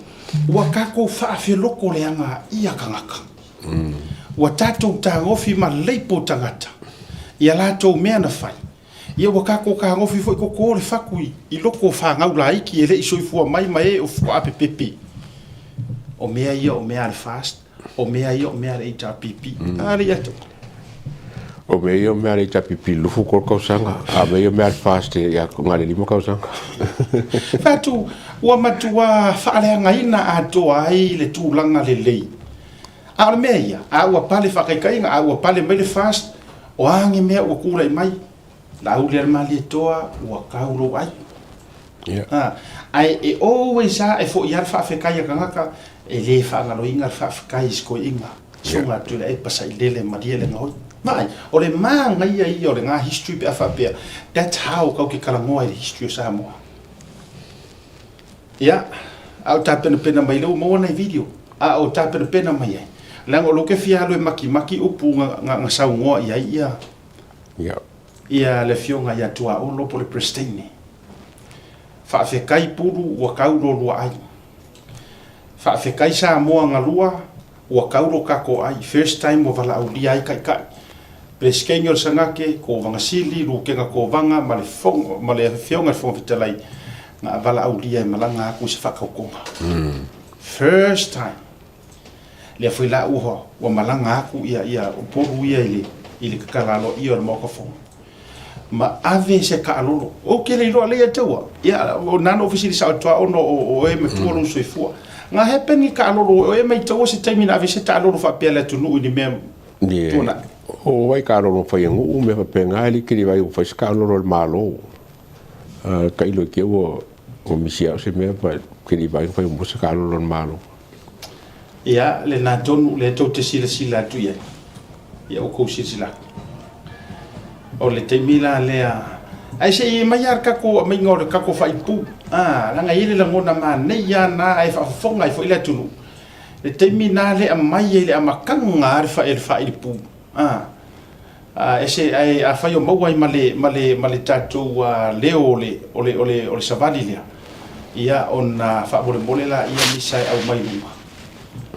ua tatou faafeloko leaga ia tagata. Ua tatou tagofi ma leipo tagata i a latou mea na fai. Ia ua tatou tagofi foi toto le fatu i loko o fanau laiti e le i soifua mai ma e o faatoa pepepe. O mea ia o mea a le FAST, o mea ia o mea a le HRPP. A le ia tou. O mea ia o mea a le HRPP lufu tolu tausaga, a o mea ia o mea a le FAST ia na o le lima tausaga. Fai atu, ua matua faaleagaina atoa ai le tulaga lelei. A o le mea ia, a ua pale faataitaiga, a ua pale mai le FAST, o a ni mea ua tulai mai, Laauli a le Malietoa, ua kau lou ai. Yeah. Ae e always lava e foi lava le faafetai a tagata, e le faagaloina le faafetai i si toeaina, Susuga Tuilaepa Sailele Malielegaoi. Vaai, o le manaia ia o lena history pe a faapea, that's how tatou te talanoa i le history o Samoa. Ia, a o tapenapena mai lea ua maua nai video, a o tapenapena mai ai, leaga o lea ou te fia alu e makimaki upu na saunoa i ai ia, yeah. Ia le afioga ia Tuaolo po o le Peresetene. Faafetai Pulu ua kau lo lua ai. Faafetai Samoa galua ua kau lo kako ai. First time ua valaaulia ai Taitai. Peresetene o le Sanate, Kovana Sili, Lutena Kovana ma le Fono ma le Afioga i le Fofoga Fetalai na valaaulia e malaga atu i se faatautoga. First time. Lea foi la ua ua malaga atu ia ia Upolu ia i le i le tatala aloaia o le Maota Fono ma ave se taalolo. Ou te le iloa lea ia te ua. Ia o na na ou fesili sao atu ona o o e matua lou soifua. Nga happen ni taalolo o e maitaua se taimi na ave se taalolo faapea le atunuu i ni mea tuanai. O wai taalolo fai e nuu mea faapena e like le vai ua fai se taalolo a le Malo. Tailo i te ua ua misi au se mea but ke le vai fai mo se taalolo a le Malo. Ia, lena tonu lea tou te silasila atu i ai, ia ua tou silasila atu. O le taimi la lea, ae se i aumai lava le tatou aumaiga o le tatou faaipu, a, leaga e i ai le lagona manaia lava lena ae faafofoga ai foi le atunuu, le taimi lena lea e aumai ai i le amataga lava le faaipu, a. A ese, ae afai o maua ai ma le, ma le, ma le tatou leo o le, o le, o le, o le savali lea, ia ona faamolemole laia misa e aumai i luma,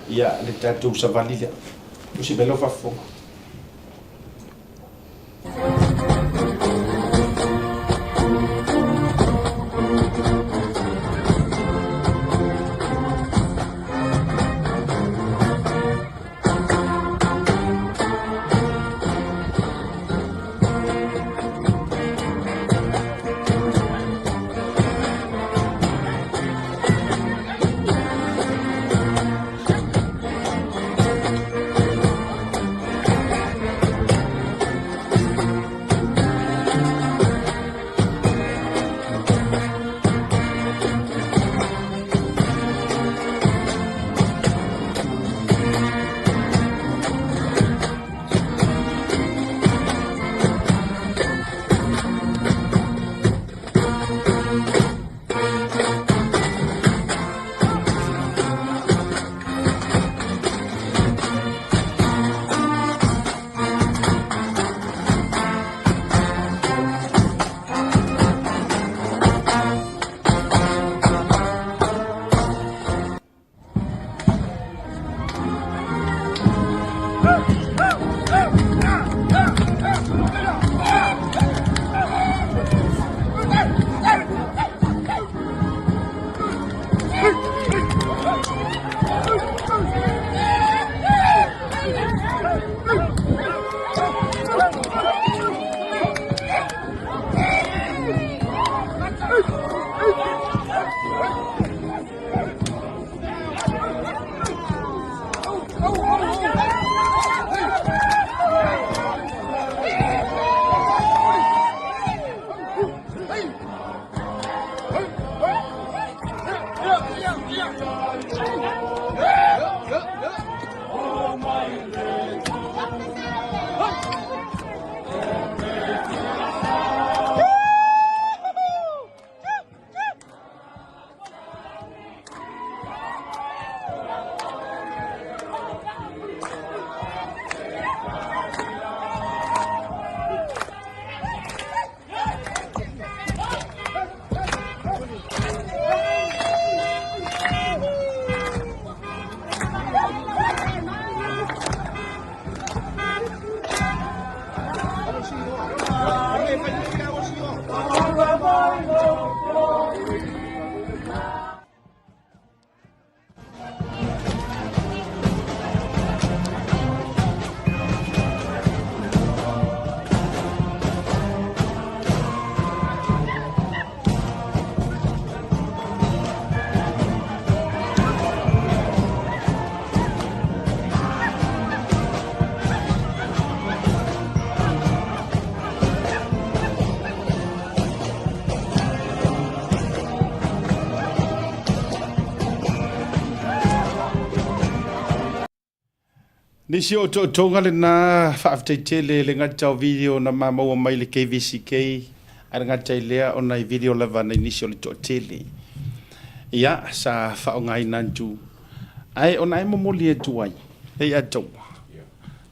ia le tatou savali lea. Tusi mai lau faafofoga. Nisi o otootoga lena faafetai tele le gata o video na ma maua mai le KVCK ae le gata i lea o nai video lava nai nisi o le toatele ia sa faaaogaina atu ae ona e momoli atu ai e ia taua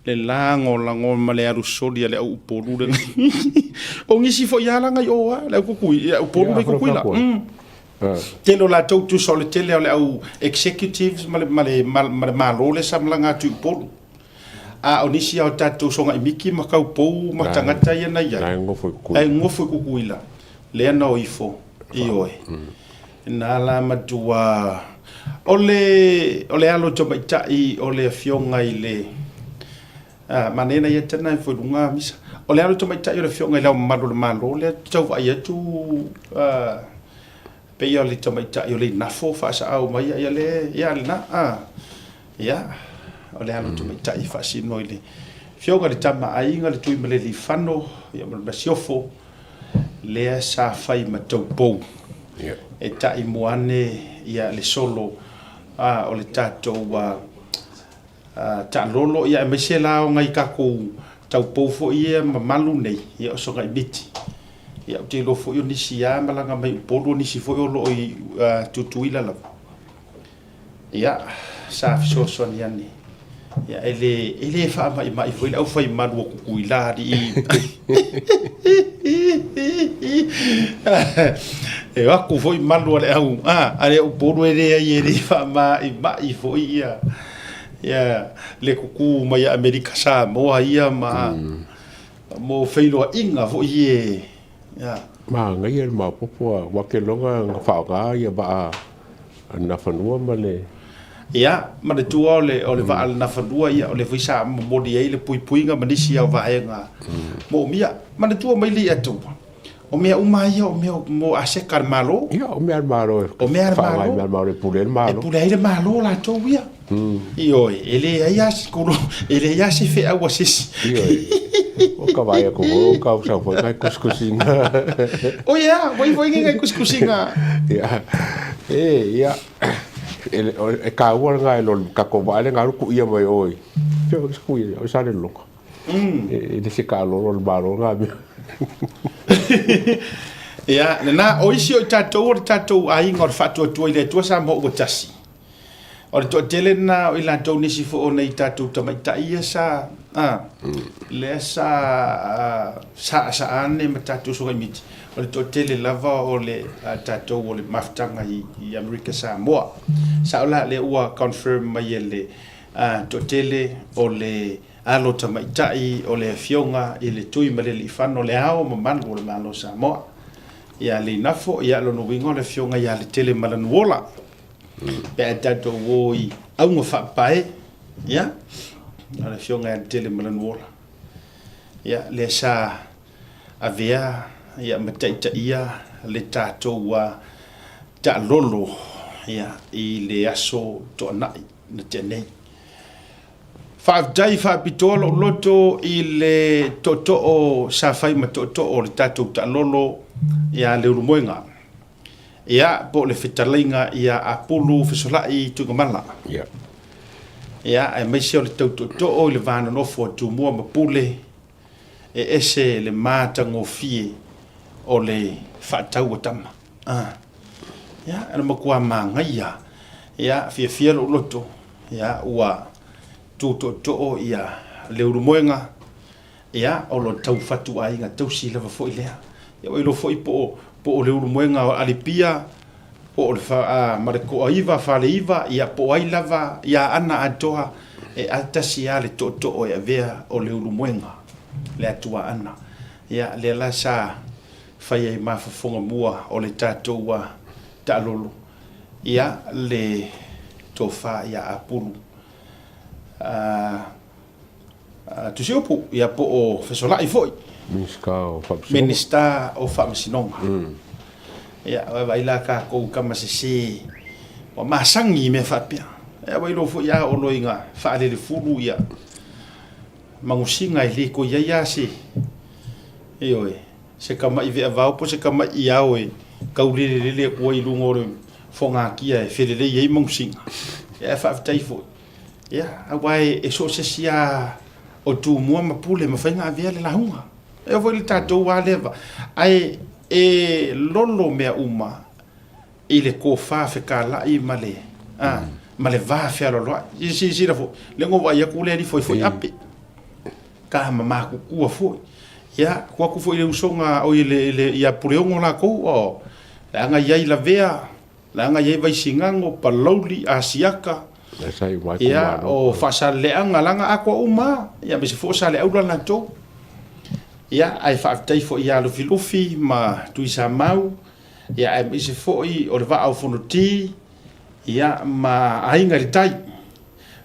le lagolago ma le alu soli a le au Upolu lenei. O nisi foi lava laga i o a le au kukui, le au Upolu le Kukuila. Tele o latou tusa o le tele o le au executives ma le, ma le, ma le Malo lea sa malaga atu i Upolu. A o nisi lava o tatou sogaimiki ma kaupou ma tagata ia na i ai, la e nofo i Kukuila, lea na o ifo, ioe. Na la matua o le, o le alo tamaitai o le afioga i le, a, manaia na ia tana ifo i luga misa. O le alo tamaitai o le afioga i le Ao Mamalu o le Malo lea tau vaai atu, a, pei o le tamaitai o Leinafo faasaau mai ia le, ia lena, a, ia, o le alo tamaitai e faasino i le afioga i le Tama a Aiga, le Tuimalelifano, ia ma le Masiofo, lea sa fai ma taupou e ta'i mua ane ia le solo o le tatou. Taalolo, ia aemaise la o nai tatou taupou foi ia mamalu nei, ia o Sogaimiti. Ia ou te iloa foi o nisi lava malaga mai Upolu, o nisi foi o lo o i Tutuila lava. Ia, sa fesoasoani ane. Ia, e le, e le faamaimai foi le aufaimalu o Tutuila alii. E o atu foi malu a le au, a le Upolu e leai e le faamaimai foi ia, ia le tutu mai Amerika Samoa ia ma, mo feiloaiga foi e, ia. Manaia le maopoopo a ua keloga na faaaoga ia vaa a le Nafanua ma le. Ia, manatua o le, o le vaa a le Nafanua, ia, o lea foi sa momoli ai le puipuiga ma nisi o vaega moomia. Manatua mai le Atua, o mea uma ia o mea mo aseta a le Malo. Ia, o mea a le Malo e. O mea a le Malo. Faaaoga i mea a le Malo e pule ai le Malo. E pule ai le Malo latou ia. Ioe, e leai lava se kolo, e leai lava se feau a se isi. Ioe. O ka vaai atu foi, o ka sau foi nai kusikusiga. O ia, ua i foi nai kusikusiga. Ia, e, ia, e kāua lena e lo tatou vaa lena alu kuia mai o i. Pea se kuia, o Salelologa. E le se kaalolo o le Malo lena mea. Ia, lena, o isi o i tatou o le tatou aiga o le Faatuatua i le Atua Samoa ua tasi. O le toatele lena o i latou nisi foi o nai tatou tamaitai ia sa, a, lea sa saasaa ane ma tatou Sogaimiti, o le toatele lava o le tatou o le mafutaga i Amerika Samoa. Sao la lea ua confirm mai e le toatele o le alo tamaitai o le Afioga i le Tuimalealiifano Le Ao Mamalu o le Malo o Samoa ia Leinafo, ia lona uiga o le Afioga ia Letelemanuola. Pe a tatou o i auga faapae, ia, o le Afioga ia Letelemalauola, ia, lea sa avea, ia, ma taitaia le tatou taalolo, ia, i le aso Toonai na tea nei. Faafetai faapitoa lou loto i le tootoo sa fai ma tootoo o le tatou taalolo ia Leulumoega. Ia, po o le fetalaiga ia Apulu Fesolai Tuigamala. Ia. Ia, aemaise o le tau tootoo i le va nonofo a Tumua ma Pule, e ese le matagofie o le faatau a tama. Ah. Ia, e matua manaia. Ia, fiafia lou loto. Ia, ua tu tootoo ia Leulumoega. Ia, o lo tau fatuaiga tausi lava foi lea. Ia, ua iloa foi po o, po o Leulumoega o Alipia, po o le fa, a, ma le Toaiva, Faleiva, ia, po o ai lava ia Aana atoa, e atasi lava le tootoo e avea o Leulumoega, le Atua Aana. Ia, lea la sa fai ai ma fofoga mua o le tatou taalolo, ia, le tofa ia Apulu. A, Tusiupu, ia po o Fesolai foi. Minisita o Faamasinoga. Minisita o Faamasinoga. Ia, vaavaai la tatou tama sese ua masani i mea faapea. Ia, ua iloa foi a oo loa ina faalelefulu ia manusiga e le toe i ai lava se, ioe, se tama'i veavao po o se tama'i ao e taulelelele atu ai i luga o le fogatia e felelei ai manusiga. Ia, ae faafetai foi. Ia, aua e so o se isi lava o Tumua ma Pule e mafai ona avea le lauga. E oo foi i le tatou lava lea vaa, ae e lolo mea uma i le tofa fetalai ma le, a, ma le va fealoaloai. Ia silasila foi, lea na ou vaai atu lea e alifo ai foi Ape, tama matutua foi. Ia, tuu atu foi i le usoga, oi le, ia Puleono latou, o, leaga e i ai Lavea, Leaga e i ai Vaisigano, Palauli, Asiata, ia, o Faasaleleaga, leaga atoa uma lava, ia, aemaise foi o Saleaula latou. Ia, ae faafetai foi ia Lufilufi ma Tuisamau, ia, aemaise foi o le Vaa o Fonoti, ia, ma Aiga i le Tai.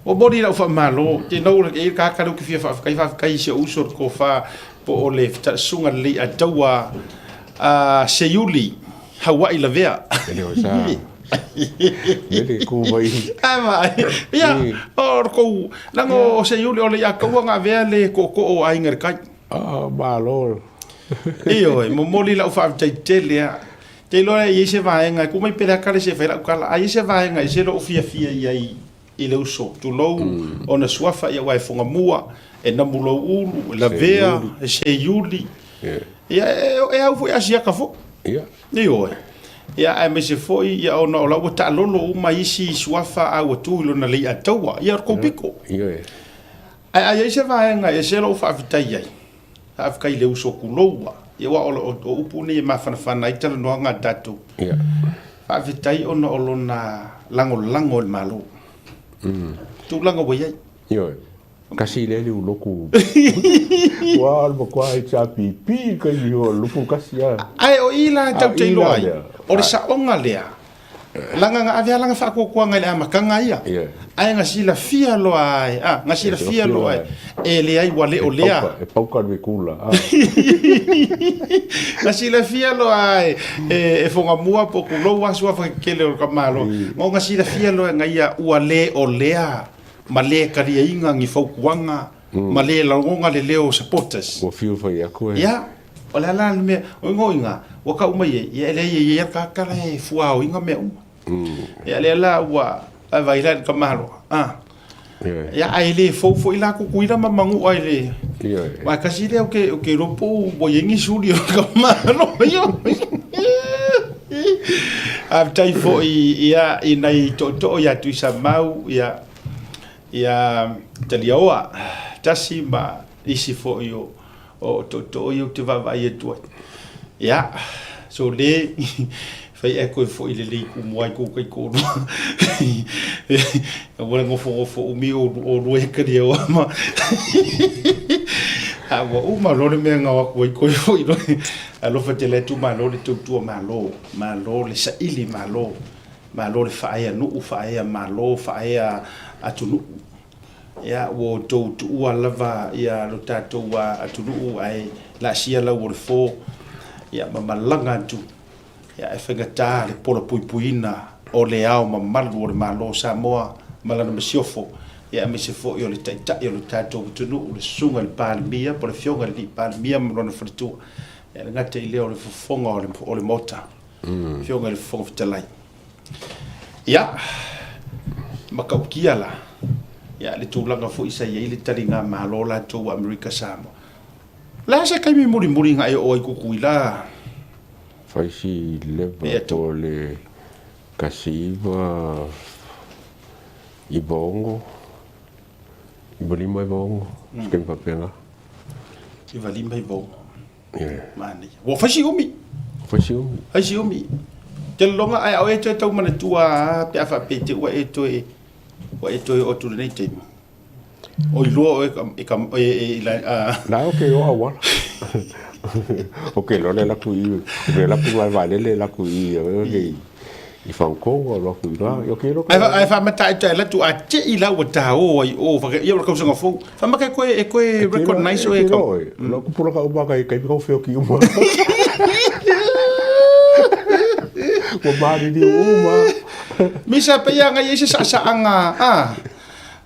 Momoli lau faamalo, te nou e i le tagata lea ou te fia faafetai, faafetai i si ou uso le tofa po o le Susuga Leiataua a Seiuli Haua'i Lavea. E le o sa mele ku mai. Ai ia, o kou leaga o Seiuli o Leiataua na avea le tootoo o Aiga i le Tai. Ah, malo. Ioe, momoli lau faafetai tele lava. Te iloa e i ai se vaega, e tuu mai pe le a kale se fai lau tala, a i ai se vaega e ese lou fiafia i ai. i le uso, tulou ona suafa, ia aua e Fogamua, e Namulouulu, e Lavea, e Seiuli. Ia, e au foi Asiata foi. Ioe. Ia, aemaise foi, ia, ona o la ua taalolo uma isi suafa a ua tu i lona Leiataua. Ia, o le kou piko. Ae a i ai se vaega e ese lou faafetai ai, faafetai i le uso Kuloua, ia aua o, o upu nei e mafanafana ai talanoaga a tatou. Faafetai ona o lona lagolago i le Malo. Tulaga ua i ai. Ioe. Kasi lea le uloku. Ua le matua HRPP kaimi o lupu kasi a. Ae o i la tau te iloa ai, o le saoga lea, Langa nga ave langa faakuakuaga i le amataga ia, ae nga silafia loa ai, a, nga silafia loa ai, e leai ua le o lea. E pauka le kula. Nga silafia loa ai, e Fogamua po kulou asu afa kele o ka malo. Ngo nga silafia loa nga ia ua le o lea ma le kaliaiga ni fautuaga ma le lagoga le leo o supporters. Ua fiu fai atu e. Ia, o le a la le mea, o igoa iga, ua tau mai ai, ia e leai e i ai lava tagata la e fuaoina mea uma. Ia lea la ua vaai la i le tamaloa, a. Ia ae le fou foi la Tutuila ma Manua i le. Aua e tasi lea ou te, ou te iloa po ua i ai ni suli o le tamaloa ia. Faafetai foi ia i nai tootoo ia Tuisamau, ia Ia Taliaoa tasi ma isi foi o tootoo ia ou te vaavaai atu ai. Ia, so le fai ae toe foi lelei tumu ai kou taitoalua. Aua le nofonofo umi oulua ia Taliaoa ma a ua uma loa le mea na o atu ai toe foi loa. Alofa tele atu malo le tautua malo, malo le saili malo. Malo le faaea nuu, faaea malo, faaea atunuu. Ia, ua outou tuua lava ia lo tatou atunuu ae laasia lau o le fo, ia, ma malaga atu, ia, e faigata le pola puipuiina o le ao mamalu o le Malo o Samoa ma lana masiofo, ia, aemaise foi o le Taitai o lo tatou atunuu, le Susuga i le Palemia po o le Afioga i le Alii Palemia ma lona faletua, ia, e le gata i lea o le fofoga o le Maota. Afioga i le Fofoga Fetalai. Ia, matautia la, ia, le tulaga foi sa i ai le taligamalo latou a Amerika Samoa. O le a se taimi mulimuli na e oo ai Tutuila? Fai si leva po o le 19 96, 95 96, se taimi faapena. 95, 96. Manaia. Ua fai si umi. Fai si umi. Fai si umi. Te lologa ae ao e toe tau manatua a pe a faapea te ua e toe ua e toe oo atu lenei taimi. O iloa oe e ka e e la a. La o ke o awala. O ke lole la ku i o ke la ku mai valele la ku i o ke i whankongo o aku i rā. O ke loka. Ae whamata e tai latu a te i lau ta o ai o whaka ia o kausa fou. Whamaka koe e koe recognize o e ka. La ku pura ka uma kai kai kau whio ki uma. Ua mariri uma. Misa pe ia ngai se saasaanga a.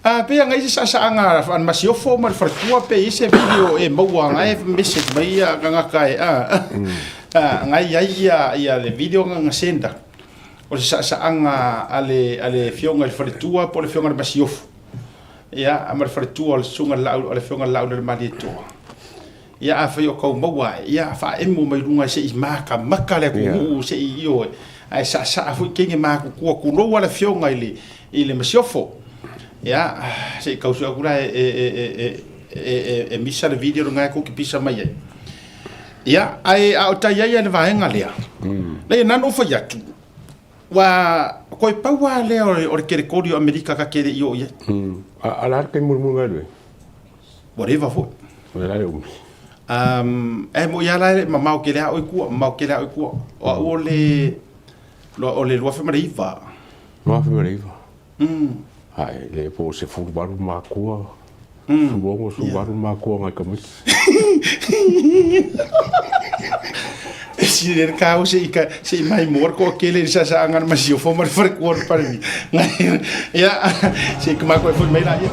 A pe ia ngai se saasaanga an masiofo ma le faletua pe i se video e maua ngai message mai ia kangaka e a. A ngai ai ia ia le video nga senda. O se saasaaga a le a le afioga i le faletua po o le afioga i le masiofo. Ia, ma le faletua o le susuga i le Laau, o le afioga i le Laaulialemalietoa. Ia, afai o tau maua ae, ia, faaemo mai luga se i makamaka le atunuu se i, ioe, ae saasaa foi kege matutua, tulou lava le afioga i le, i le masiofo. Ia, se i tau sue atu la e, e, e, e, e, e, e misa le video lena e tou te pisa mai ai. Ia, ae a o tai ai le vaega lea, leai, na ona ou fai atu, ua koe pau lava lea o le kerekori o Amerika ka te le i oo i ai. A la le taimi mulimuli nai lui? Ua leva foi. O le la le umi. E moi lava la e mamao tele lava oe i tua, mamao tele lava oe i tua. O au o le, o le 2009. 2009? Ai, le po o 18 makua, 16, 18 makua ngai tamaiti. E sili le kau se i ka se i mai mo ko kele sa sa anga ma si o fo ma le fare ko pare mi. Ia se i kuma ko e foi mai la ia.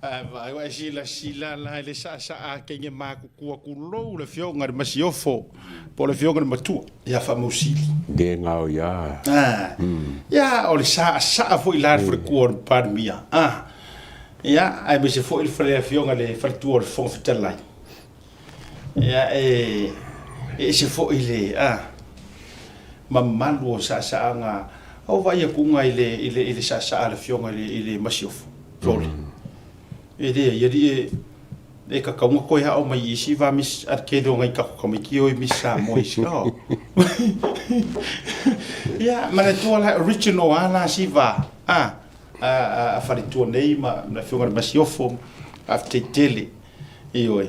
Ae vaai ua e silasila la i le saasaa kenge makuku aku lou le afioga i le Masiofo po o le afioga i le Matua ia Faamausili. Le gao ia. Ah. Ia o le saasaa foi la le faletua o le Palemia. Ah. Ia aemaise foi le fale afioga i le faletua o le Fofoga Fetalai. Ia e ese foi le a mamalu o saasaaga o vaai atuga i le i le i le saasaa a le afioga i le i le Masiofo Lole. E leai alii e e tatau ona toe ao mai i isi va Miss a le tele o nai tatou tamaiti o i Miss Samoa isi o. Ia manatua la original a la si va a a a faletua nei ma le afioga i le Masiofo faafetai tele. Ioe.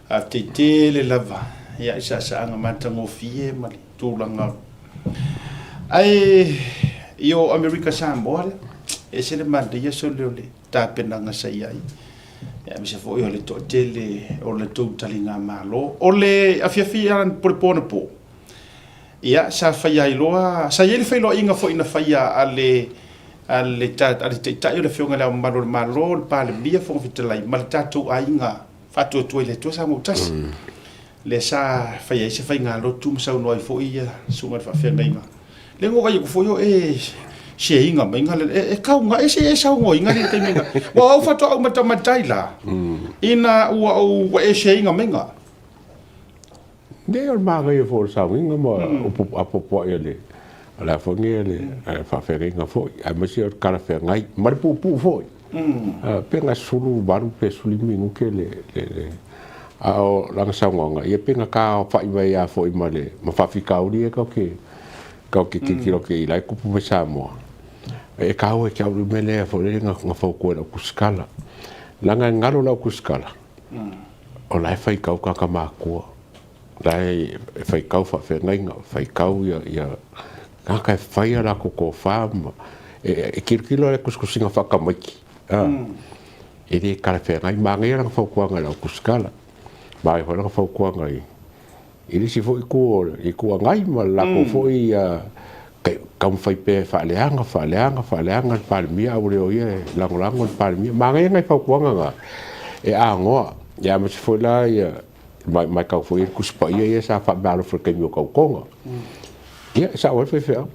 Faafetai tele lava ia i saasaaga matagofie ma le tulaga o. Ae i o Amerika Samoa lea, e ese le manaia sole o le tapenaga sa i ai, aemaise foi o le toatele o le tou taligamalo. O le afiafi po o le po anapo, Ia, sa faia ai loa, sa i ai le feiloaiga foi na faia a le, a le, a le Taitai o le Afioga i Le Ao Mamalu o le Malo, le Palemia, Fofoga Fetalai ma le tatou aiga faatuatua i le Atua Samoa ua tasi. Lea sa faia ai se faigalotu ma saunoa ai foi ia susuga i le faafeagaiga. Lea na vaai atu foi o e share-ina mai ga e, e kauga e se e saunoaina le taimi na. Ua au faatoa ou matamatai la, ina ua ou ua e share-ina mai ga. Nei o le manaia foi o le sauniga ma upu apoapoai a le a le a foi nei a le faafeagaiga foi aemaise o le talafeagai ma le puupuu foi. Pe na 18 pe 15 minute le le le a o lana saunoaga ia pe na taaofai mai lava foi ma le ma faafitauli ia tatou te tatou te tilotilo atu i ai la e tupu mai Samoa. E taua ia te au le mea lea foi lele na fautua e lau tusitala leaga e galo lau tusitala. O la e faitau tagata matutua, o la e faitau faafeagaiga, faitau ia tagata e fai a latou tofa ma e tilotilo lava i le tusitusiga faatamaiti, e le talafeagai. Manaia lana fautuaga i lau tusitala, manaia foi lana fautuaga i I le isi foi itu o le Itu Agai ma le latou foi taumafai pea e faaleaga, faaleaga, faaleaga le Palemia, a ua le o ia e lagolago le Palemia. Manaia nai fautuaga na e agoa, ia aemaise foi la ia matau foi i le Tusi Paia ia sa faameaalofa i le taimi o tautoga. Ia, e sao ai le faifeau,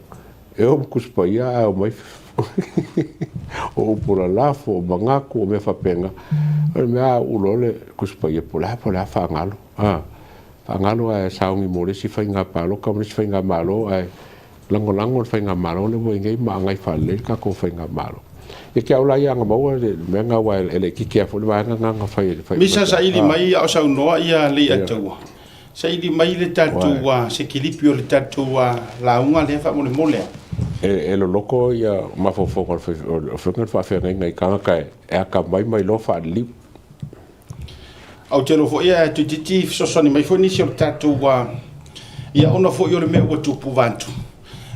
e o ma Tusi Paia ae omai o upu lalafo, o manatu, o mea faapena. O le mea a uu loa le Tusi Paia, po o le a, po o le a faagalo. Faagalo ae sauni mo le isi faiga palota ma le isi faigamalo ae lagolago le faigamalo lea ua i ai nei ma agai faalelei le tatou faigamalo. Ia te au la ia ana maua le mea lena aua e laitiiti lava foi le vaega lena na fai e le fai. Misa saili mai a o saunoa ia Leiataua, saili mai le tatou se kilipi o le tatou lauga lea faamolemole. E loloto ia mafaufauga o le afioga i le faafeagaiga i tagata e atamai ma iloa faaliliu. Ou te iloa foi e toeitiiti fesoasoani mai foi nisi o le tatou ia ona foi o le mea ua tupu vaeatu.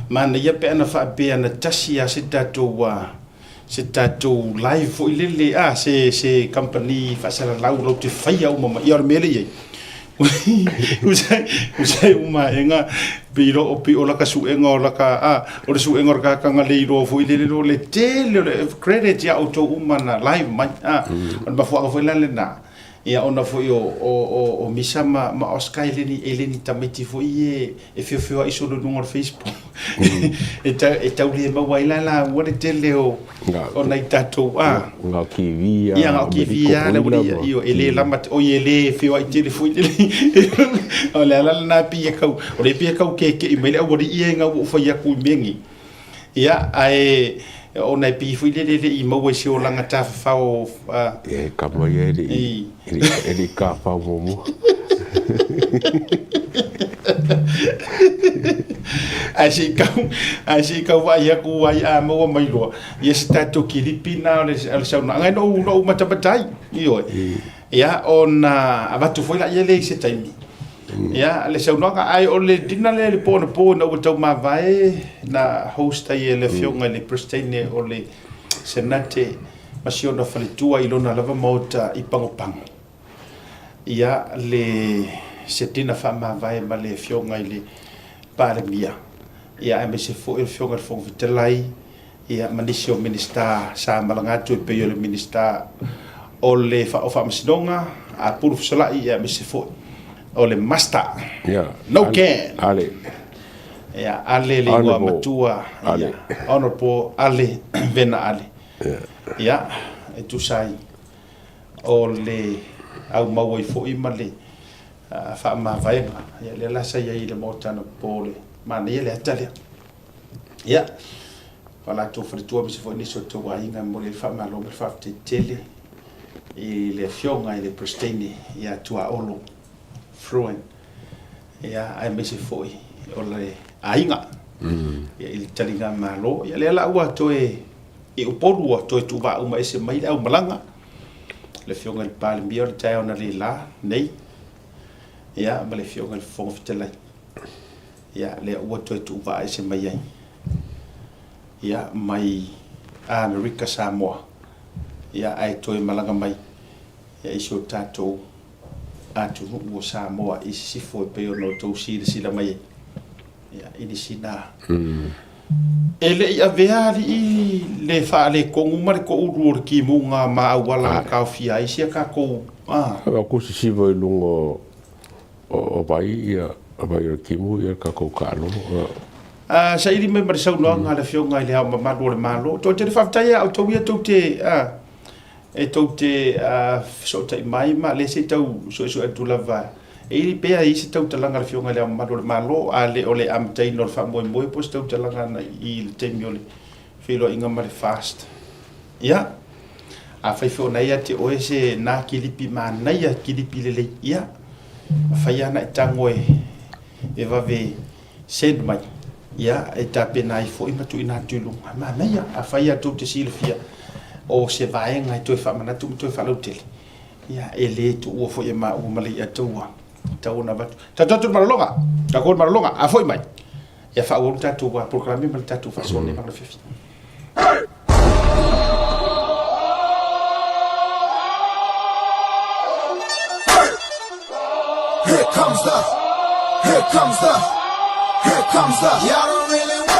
Manaia pe ana faapea na tasi lava se tatou se tatou live foi lele a se se kamupani faasalalau latou te faia uma mai. Ia o le mea lea e i ai, usai uma aega pei o pei o laka suega o laka a o le suega o le kakanga le iloa foi lele lo le tele o le credit ia outou uma na live mai a o le mafuaaga foi la lena ia ona foi o o o, o Misa ma, ma Oscar e le ni e le ni tamaiti foi e e feofeoai solo i luga o le Facebook e tau e tau le maua ai la la ua le tele o o nai tatou a Nga o TV a. Ia nga o TV a le uli ia e le lama oi e le feoai tele foi lele. O le ala lena pei e kau o le pei e kau keke'i mai le aualii e gau ua ou fai atu i mea nei. Ia ae ona e pei foi lele e le i maua i se olaga tafafao a. Ia e kama ia e le i e le i tafafao muamua. Ae se i kau ae se i kau vaai atu ai a maua mai loa Ia se tatou kilipi na o le saunoaga e noʻu noʻu matamata ai, ioe. Ia ona avatu foi laia lea i se taimi. Ia le saunoaga ae o le dinner lea i le po anapo ina ua tau mavae na host ai e le afioga i le Peresetene o le Senate ma si ona faletua i lona lava maota i Pagopago. Ia le se dinner faamavae ma le afioga i le Palemia, ia aemaise foi o le afioga i le Fofoga Fetalai, ia ma nisi o Minisita sa malaga atu e pei o le Minisita O le o Faamasinoga, Apulu Fesolai ia aemaise foi o le Master. Ia. No can. Ale. Ia, Ale le igoa matua. Ale. Ia, Honorable Ale Vena Ale. Ia, e tusa ai o le aumau ai foi ma le faamavaega. Ia, lea la sa i ai i le Maota anapo le manaia le ata lea. Ia, o latou faletua aemaise foi nisi o tou aiga e momoli ai le faamalo ma le faafetai tele i le Afioga i le Peresetene ia Tuaolo Fruin, ia, aemaise foi o le aiga ia, i le taligamalo. Ia, lea la ua toe i Upolu ua toe tuuvaa uma ese mai le aumalaga, le Afioga i le Palemia o le taeao analeila nei, ia, ma le Afioga i le Fofoga Fetalai. Ia, lea ua toe tuuvaa ese mai ai, ia, mai Amerika Samoa, ia, ae toe malaga mai, ia, i si o tatou atunuu o Samoa i sisifo e pei ona outou silasila mai ai, ia, i nisi na. E le i avea alii le faaletonu ma le toulu o le timuga ma auala na taofia ai si a tatou, a. Avatu sisiva i luga o vai ia vai o le timu ia tatou taalogo. A saili mai ma le saunoaga a le Afioga i Le Ao Mamalu o le Malo. Toatele faafetai ia outou ia tou te e tou te fesootai mai ma lea se i tau suesue atu lava e ili pea i se tautalaga a le Afioga i Le Ao Mamalu o le Malo a le o le amataina o le faamoemoe po o se tautalaga na i le taimi o le feiloaiga ma le FAST. Ia, afai foi o na ia te oe se na kilipi manaia kilipi lelei, ia, mafai lava ona e tago e e vave send mai, ia, e tapena ai foi ma tuuina atu i luga. Manaia, afai lava tou te silafia o se vaega e toe faamanatu ma toe faalautele, ia, e le tuua foi e maua ma le i'a taua, tau ona avatu. Tatou atu i le malologa, tatou i le malologa, a foi mai, ia faaauau le tatou polokalame ma le tatou faasoa nei ma le afiafi.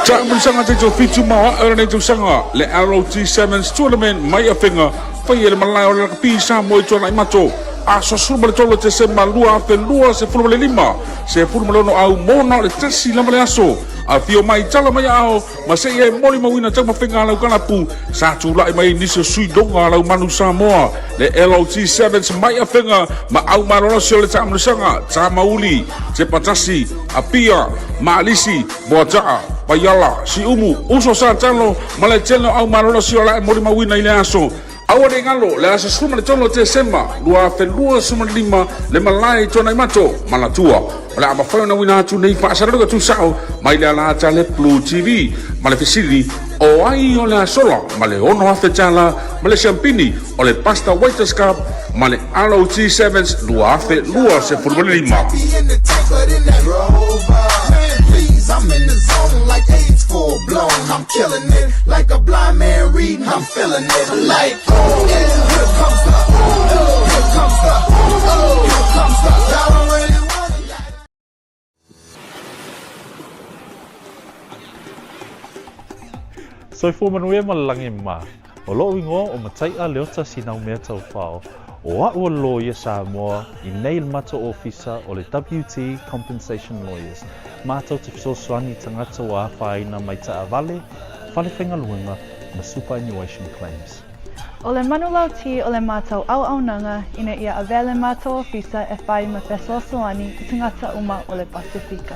Taamilosaga taito fitu ma o a'e o lenei tausaga le ROT Sevens Tournament mai Afega faia i le malae o le Lakapi Samoa i Tuanaimato aso 13 o Tesema 2025, 16 au mo na o le tasi lava le aso. Afio mai tala mai aao ma seia e molimauina taumafaiga a lau kalapu sa tulai mai ai nisi o sui loga a lau manu Samoa, le LOT Sevens mai Afega ma au malolosi o le taamilosaga, Tamauli, Tepatasi, Apia, Maalisi, Moataa, Paiala, Siumu, Uso Satalo ma le tele o au malolosi o la e molimauina i le aso. Aua ne i galo, le aso 13 o Tesema 2025 le malae i Tuanaimato, Manatua, o le a mafai ona uina atu nei faasalaluga tusao mai le alaata le Blue TV ma le fesili o ai o le a sola ma le $6,000 ma le siampini o le Pasta Waiters Cup ma le ROT Sevens 2025. Soifua manuia ma le lagi mā. O loʻu igoa o Mataiʻa Leota Sinaumea Taufao. O aʻu o le loia Samoa i nei le matou ofisa o le WT Compensation Lawyers. Matou te fesoasoani i tagata ua afaina mai taavale, fale faigaluega ma superannuation claims. O le manulauti o le matou auaunaga ina ia avea le matou ofisa e whai ma fesoasoani i tagata uma o le Pasifika.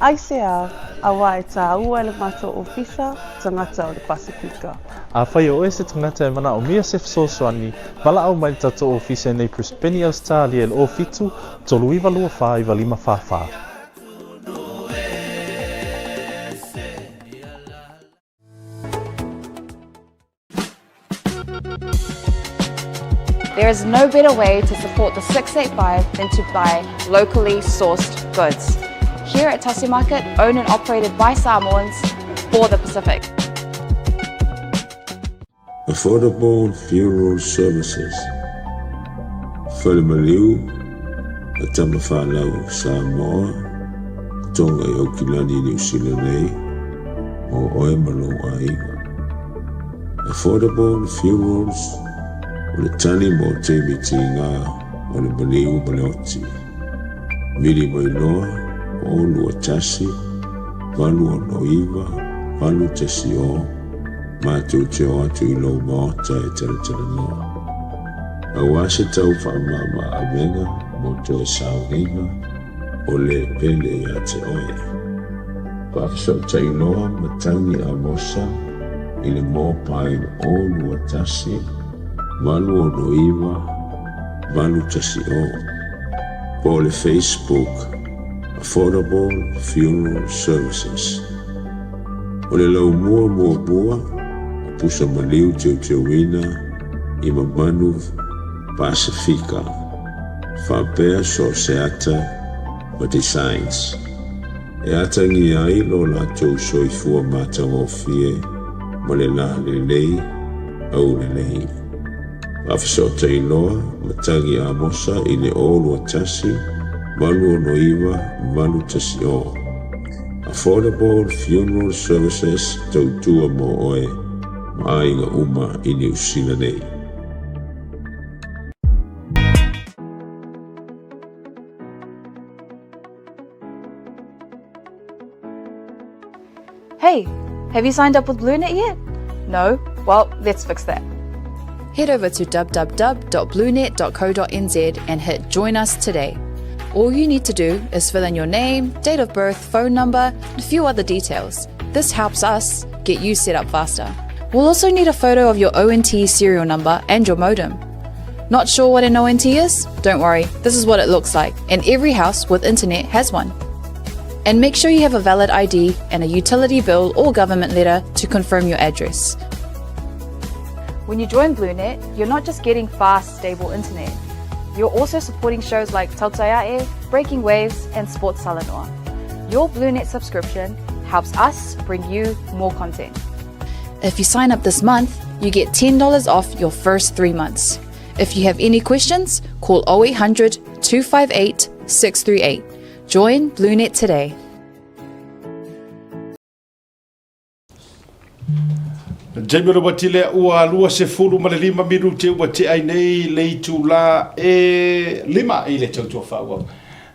Aisea, auā e tāua e le matou ofisa tagata o le Pasifika. Afai o oe se tagata e manaomia se fesoasoani, valaau mai le tatou ofisa i nei Brisbane, Ausetalia i le 07 39 24 9544. There is no better way to support the 685 than to buy locally sourced goods. Here at Tasi Market, owned and operated by Samoans for the Pacific. Affordable Funeral Services, Fale Maliu a Tamafanau Samoa, Tonga i Aukilani Niu Sila nei, mo oe ma lou aiga. Affordable Funerals O le tali mo taimi tiga o le maliu ma le oti. Vili mai loa, 0 2 1 869 810, matou te o atu i lou maota e talatalanoa. Aua se tau faamama avega mo toe sauniga o le pele ia te oe. Faafesootai loa Matagi Amosa i le mobile 0 2 1 869 810 po o le Facebook Affordable Funeral Services. O le laumua muamua o pusa maliu teuteuina i mamalu Pasifika faapea so o se ata ma designs. E atagia ai lo latou soifua matagofie ma le lalelei aulelei. Faafesootai loa Matagi Amosa i le 0 2 1 869 810. Affordable Funeral Services, tautua mo oe ma aiga uma i Niu Sila nei. Hey, have you signed up with BlueNet yet? No? Well, let's fix that. Head over to www.bluenet.co.nz and hit Join Us today. All you need to do is fill in your name, date of birth, phone number, and a few other details. This helps us get you set up faster. We'll also need a photo of your ONT serial number and your modem. Not sure what an ONT is? Don't worry, this is what it looks like, and every house with internet has one. And make sure you have a valid ID and a utility bill or government letter to confirm your address. When you join BlueNet, you're not just getting fast, stable internet. You're also supporting shows like Tautai A'e, Breaking Waves, and Sports Talanoa. Your BlueNet subscription helps us bring you more content. If you sign up this month, you get $10 off your first 3 months. If you have any questions, call 0800 258 638. Join BlueNet today. Jamie Robatile ua 25 minute ua te ai nei le itulā e 5 i le tautua faaauau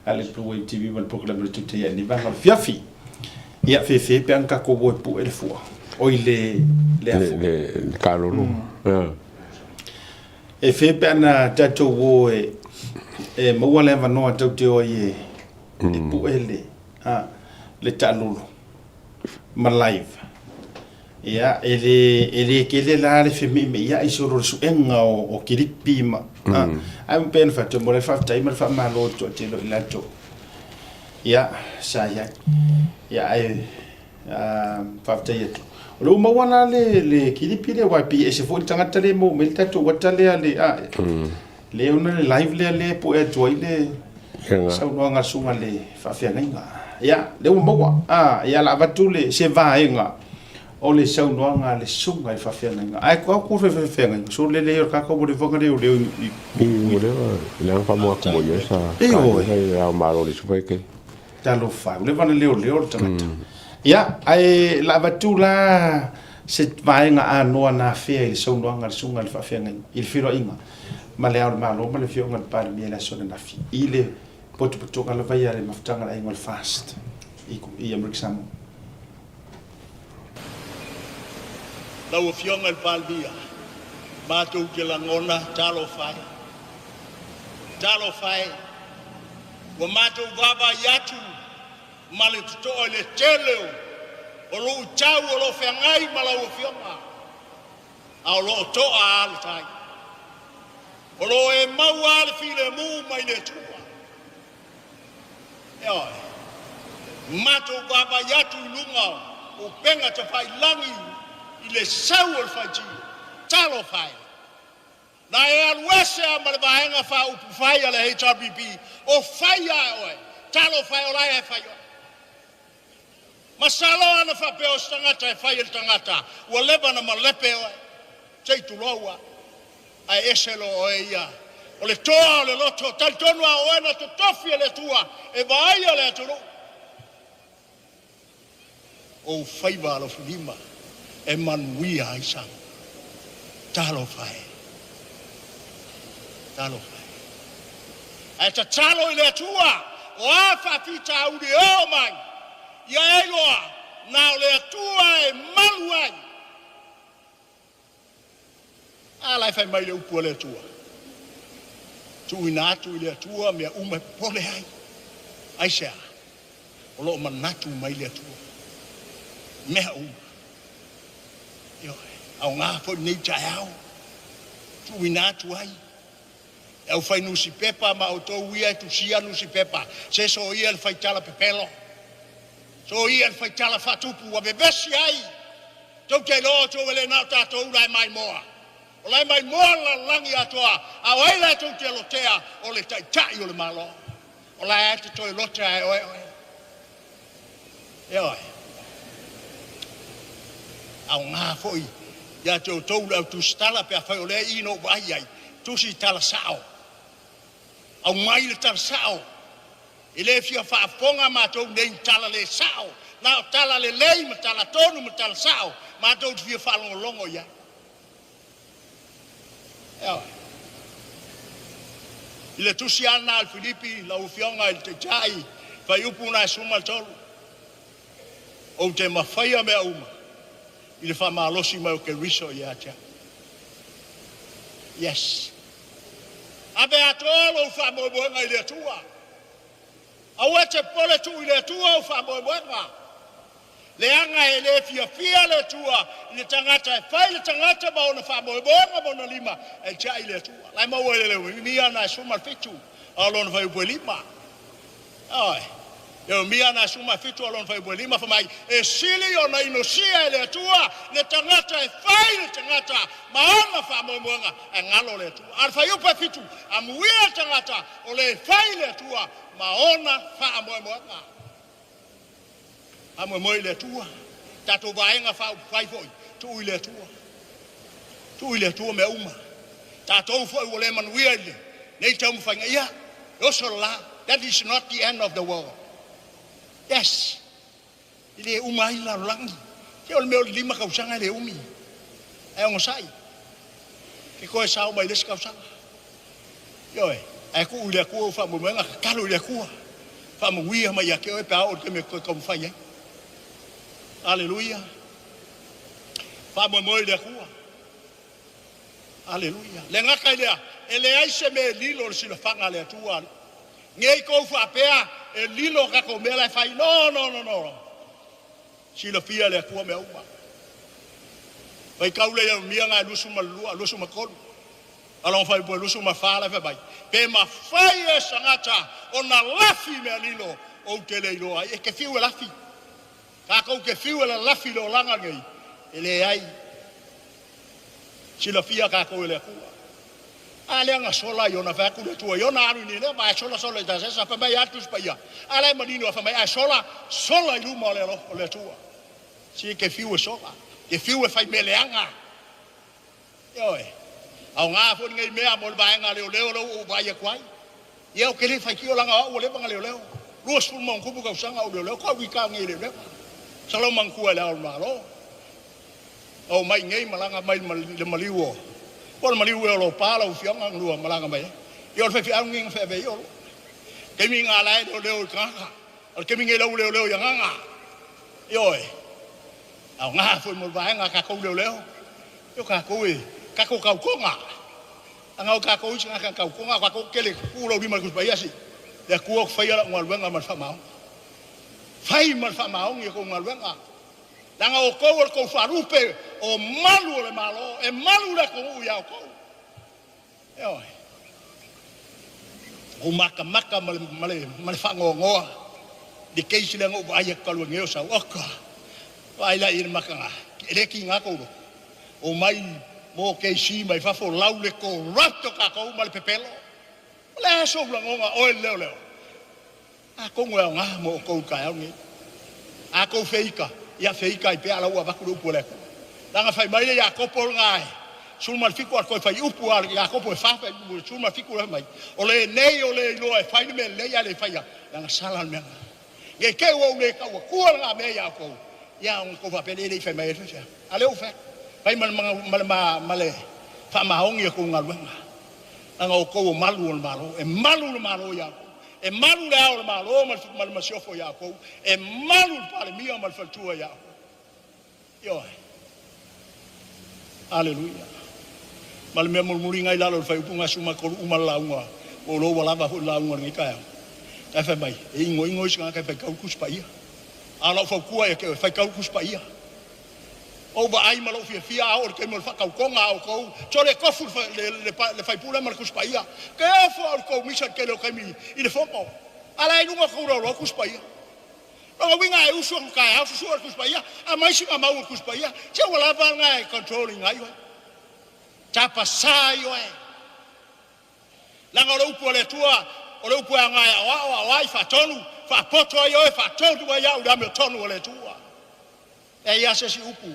a le Blue Wave TV ma le polokalame le tute ia ni vaega o le fiafi. Ia fefe pe ana tatou o e pue le fua. Oi le afo. Le kalolo. E fe pe ana tatou o e maua le avanoa tau te o ai e pue le taalolo ma live. Ia, e le kele la le femeime ia i solo le suenga o kilipi ma. Ai mo pena fatu mo le faafetai ma le faamalo atu te lo i latou. Ia, sa ia. Ia ai faafetai atu. O le ua maua la le kilipi le wai e se foi le tagata le mo me le tatou ata lea le a le ona le live lea le po e atu ai le saunoaga suga le faafeagaiga. Ia, le ua maua. Ia la avatu le se vaega o le saunoaga le suga i faafeagaiga. Ai ko ko faafeagaiga so le le o ka ko mo le vanga le o le i I mo le le ang fa mo ko mo sa. E oi. Ka malo le sufa ke. Talofa, o le vana leo leo le tagata. Ia, ae la avatu la se vaega anoa na afea i le saunoaga le suga le faafeagaiga i le feiloaiga ma le Ao o le Malo ma le Afioga i le Palemia i le aso ananafi i le potopotoga lava ia le mafutaga le aiga o le FAST i Amerika Samoa. Lau Afioga i le Palemia, matou te lagona, talofa e, talofa e, ua matou vaavaai atu ma le totoa i le tele o luitau o lo o feagai ma lau Afioga, a o lo o toa lava le tai. O lo o e maua le filemu mai le Atua. E oe, matou vaavaai atu i luga o upega tafailagi i le sau o le faitio. Talofa e. Na e alu ese a ma le vaega faaupufai a le HRPP o fai a e oe. Talofa e o la e fai oe. Masalo ana faapea o se tagata e fai e le tagata ua leva na malepe oe. Se i tulou a. Ae ese lo oe ia. O le toa o le loto, talitonu a oe na totofi e le Atua e vaaia le atunuu. O faiva alofilima e manuia ai Samoa. Talofa e. Talofa e. Ae tatalo i le Atua, o a faafitauli e oo mai, ia e iloa, na o le Atua e malu ai. A la e fai mai le upu a le Atua, tuuina atu i le Atua mea uma e popole ai. Aisea? O lo o manatu mai le Atua mea uma. Ioe, aoga foi lenei taeao, tuuina atu ai le aufai nusipepa ma outou ia e tusia nusipepa, se soia le faitala pepelo, soia le faitala faatupu ua vevesi ai. Tou te iloa outou e le na o tatou la e maimoa, o la e maimoa le lalolagi atoa, a o ai la e tou te lotea o le taitai o le Malo? O la e te toe lote ae oe oe. Ioe. Aoga foi ia te outou le au tusitala pe afai o lea i na ou vaai ai, tusi tala sao. Aumai le tala sao. E le fia faafofoga matou nei i tala le sao, na o tala lelei ma tala tonu ma tala sao matou te fia faalogologo i ai. Ioe. I le tusi lava lena a le Filipi, lau Afioga i le Taitai, fuaiupu na e 13, ou te mafaia mea uma i le faamalosi mai o Keriso ia te au. Yes. Ave atoa lou faamoemoega i le Atua. Aua e te popole tuu i le Atua ou faamoemoega. Leaga e le fiafia le Atua i le tagata e fai le tagata ma ona faamoemoega ma ona lima ae tiai le Atua. La e maua i le Ieremia na e 17 a o lona fuaiupu e 5. Ioe. Ieremia na e 17 a o lona fuaiupu e 5 fai mai, e sili ona inosia e le Atua le tagata e fai le tagata ma ona faamoemoega ae galo le Atua. A o le fuaiupu e 7, amuia le tagata o le fai le Atua ma ona faamoemoega. Faamoemoe i le Atua. Tatou vaega faaupufai foi, tuu i le Atua. Tuu i le Atua mea uma. Tatou foi ua le manuia i lenei taumafaiga, ia, e oso le la. That is not the end of the world. Yes. E le uma ai le lalolagi. Se o le mea o le 5 tausaga e le umi. Ae onosai. Ke toe sao mai le isi tausaga. Ioe, ae tuu i le Atua ou faamoemoega, tatalo i le Atua, faamanuia mai ia te oe pe a oo i le taimi e toe taumafai ai. Aleluia. Faamoemoe i le Atua. Aleluia. Le gata i lea, e leai se mea e lilo i le silafaga a le Atua. Nei tou faapea e lilo tatou mea la e fai. No, no, no, no. Silafia e le Atua mea uma. Faitau le Ieremia na e 22, 23. A lona fuaiupu e 24 la e fai mai, pe mafai e se tagata ona lafi mea lilo, ou te le iloa ai. E te fiu e lafi. Tatou te fiu e lalafi i le olaga lenei, e leai. Silafia tatou e le Atua. A lea na sola Iona, fai atu le Atua, Iona alu i Nineva, ae sola sola i Tasesa, fai mai a Tusi Paia. A la e manino, fai mai, ae sola, sola i luma o le alofa o le Atua. Si te fiu e sola, te fiu e fai mea leaga. Ioe. Aoga foi lenei mea mo le vaega leoleo lea ua ou vaai atu ai. Ia ou te le faitio leaga o au ua leva ona leoleo. 20+ tausaga o leoleo, tau i nei leoleo. Salau manatua i le Ao o le Malo. Na omai nei malaga mai le maliu o po o le maliu ea o Lopa lau Afioga na lua malaga mai ai. Ia o le faifeau lenei na feaveai Olo. Taimi lena la e leoleo i tagata. O le taimi nei la ua leoleo i agaga. Ioe. Aoga foi mo le vaega a tatou leoleo. O tatou e tatou tautoga. Leaga o tatou isi tagata na tautoga, o tatou tele tuu lau lima i le Tusi Paia se le Atua ou te faia lau galuega ma le faamaoni. Fai ma le faamaoni a tou galuega. Leaga o outou o le tou faalupe o malu o le Malo, e malu le atunuu ia outou. Ioe. Ou matamata ma le, ma le, ma le faanoanoa i le case lea na ou vaai atu talu ai nei o sau. Oka! Vaai la i le mataga, e le tiga tou loto. Omai mo KC mai fafo lau le corrupt o tatou ma le pepelo. O le a sou lagona oe le leoleo? Atonu e aoga mo outou i le taeao lenei. A tou feita, ia feita ai pea a la ua avatu le upu a le Atua. Leaga fai mai le Iakopo lena e 17 a le toe fuaiupu a le Iakopo e 4 fuaiupu 17 lea fai mai, o lenei o le iloa e fai le mea lelei ae le faia, leaga sala le mea lena. Ne i te i ua ou le tau atua lena mea ia outou, ia ona outou faapea lea e le i fai mai ai le faifeau. A lea ua ou fai atu, fai ma le, ma le, ma le faamaoni a tou galuega. Leaga o outou o malu o le Malo. E malu le Malo ia outou. E malu le Ao o le Malo ma le, ma le Masiofo ia outou. E malu le Palemia ma le Faletua ia outou. Ioe. Aleluia. Ma le mea mulimuli na i lalo o le fuaiupu na 13 uma le lauga, ua ou iloa ua lava foi le lauga i lenei taeao. Na e fai mai, e inoino isi tagata e faitau le Tusi Paia. A o lau fautua ia te oe, faitau le Tusi Paia. Ou vaai ma lou fiafia a oo i le taimi o le faatautoga a outou, sole e tofu le, le, le, le faipule ma le Tusi Paia. Ke ofo au i le tou misa i le tele o taimi i le fono. A la e i luga o tou loaloa Tusi Paia. Lona uiga a e usu atu taeao susue le Tusi Paia, aumai sina mau o le Tusi Paia, se ua lava lena e control ina ai oe. Tapa sa ai oe. Leaga o le upu a le Atua, o le upu e aoga e aoao, aoai, faatonu, faapoto ai oe, faatonu ai au i le amiotonu a le Atua. E i ai se isi upu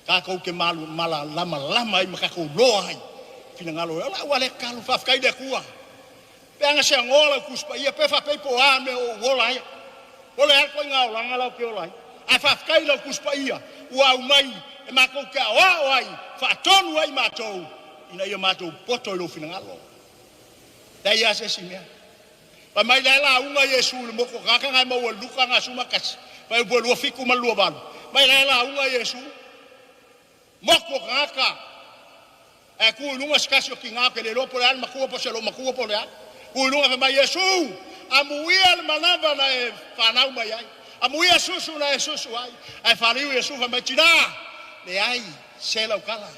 tatou te malu malamalama ai ma tatou loa ai finagalo o lau lea tatalo. Faafetai i le Atua. Pe ana seanoa lau Tusi Paia, pe faapei po o a mea o ou ola ai. O le a le ituaiga olaga la ou te ola ai. Ae faafetai i lau Tusi Paia ua aumai e matou te aoao ai, faatonu ai matou ina ia matou poto i lou finagalo. Leai lava se isi mea. Fai mai la e lauga Iesu i le motu o tagata na e maua i Luka 11, fuaiupu e 27 ma le 28. Mai la e lauga Iesu, motu o tagata, ae tu i luga se tasi o tina ou te le iloa po o le a le matua po o se loomatua po o le a. Tu i luga fai mai, Iesu, amuia le manava na e fanau mai ai, amuia susu na e susu ai. Ae faliu Iesu fai mai, Tina, leai se lau tala.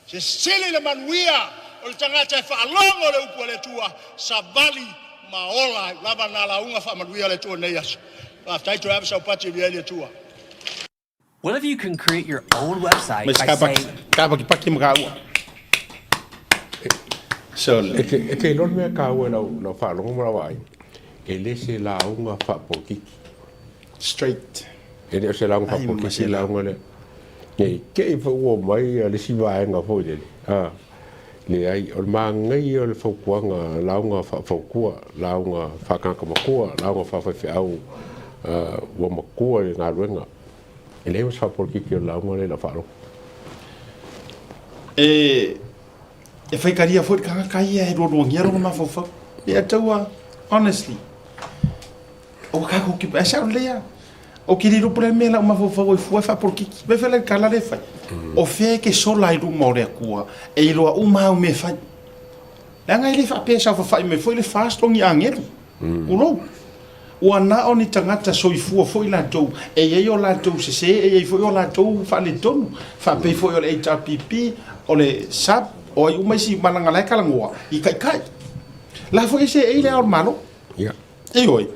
Se sili le manuia o le tagata e faalogo le upu a le Atua, savali ma ola ai. Lava na lauga faamanuia le Atua i lenei aso. Faafetai toe ave sau pati e viia ai le Atua. What if you can create your own website by saying. Kapakipaki ma kaua. Sole. E te, e te iloa le mea taua i lau, lau faalogo ma lau vaai, e le se lauga faapolokiki. Straight. E le o se lauga faapolokiki le lauga lea. Ne i te i foi ua omai le isi vaega foi lele, a, leai, o le manaia o le fautuaga, lauga faafautua, lauga faatagata matua, lauga faafaifeau ua matua i le galuega. E leai ma se faapolokiki o le lauga lea i lau faalogo. E, e whaikaria foi le tagata ia e lualuangia lona mafaufau. Ia taua, honestly, Ua kākou ki, e sao lelei lava. O ke lilo po le mea lau mafaufau ai fua e faapolokiki. Vai fai le tala lea e fai. O fea e ke sola ai luma o le Atua e iloa uma au mea e fai. Leaga e le faapea e saofafai mai foi le FAST o ni agelu. Tulou. Ua na o ni tagata soifua foi latou e i ai o latou sese e i ai foi o latou faaletonu. Faapei foi o le HRPP, o le SAB, o ai uma isi malaga la e talanoa i taitai. La foi e seei le Ao o le Malo. Ia. Ioe,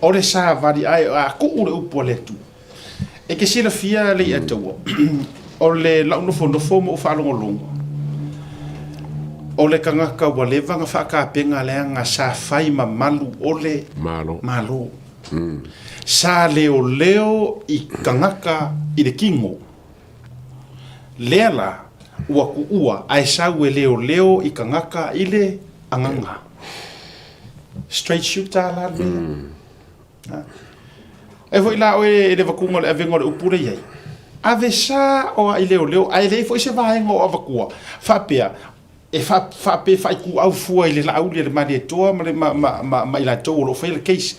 o le savali ae a kuu le upu a le Atua. E te silafia le Atua, o le lau nofonofo ma ou faalogologo, o le tagata ua leva na faatapena leaga sa fai ma malu o le Malo. Malo. Sa leoleo i tagata i le kino. Lea la, ua kuua ae sau e leoleo i tagata i le agaga. Straight shooter la le mea. E foi la oe e le vakuga o le avega o le upu lea i ai. Ave sa o ai leoleo, ae leai foi se vaega o avatua. Faapea, e faapea faaituau fua i le Laauli a le Malietoa ma, le, ma, ma, ma, ma i latou o lo o faia le case.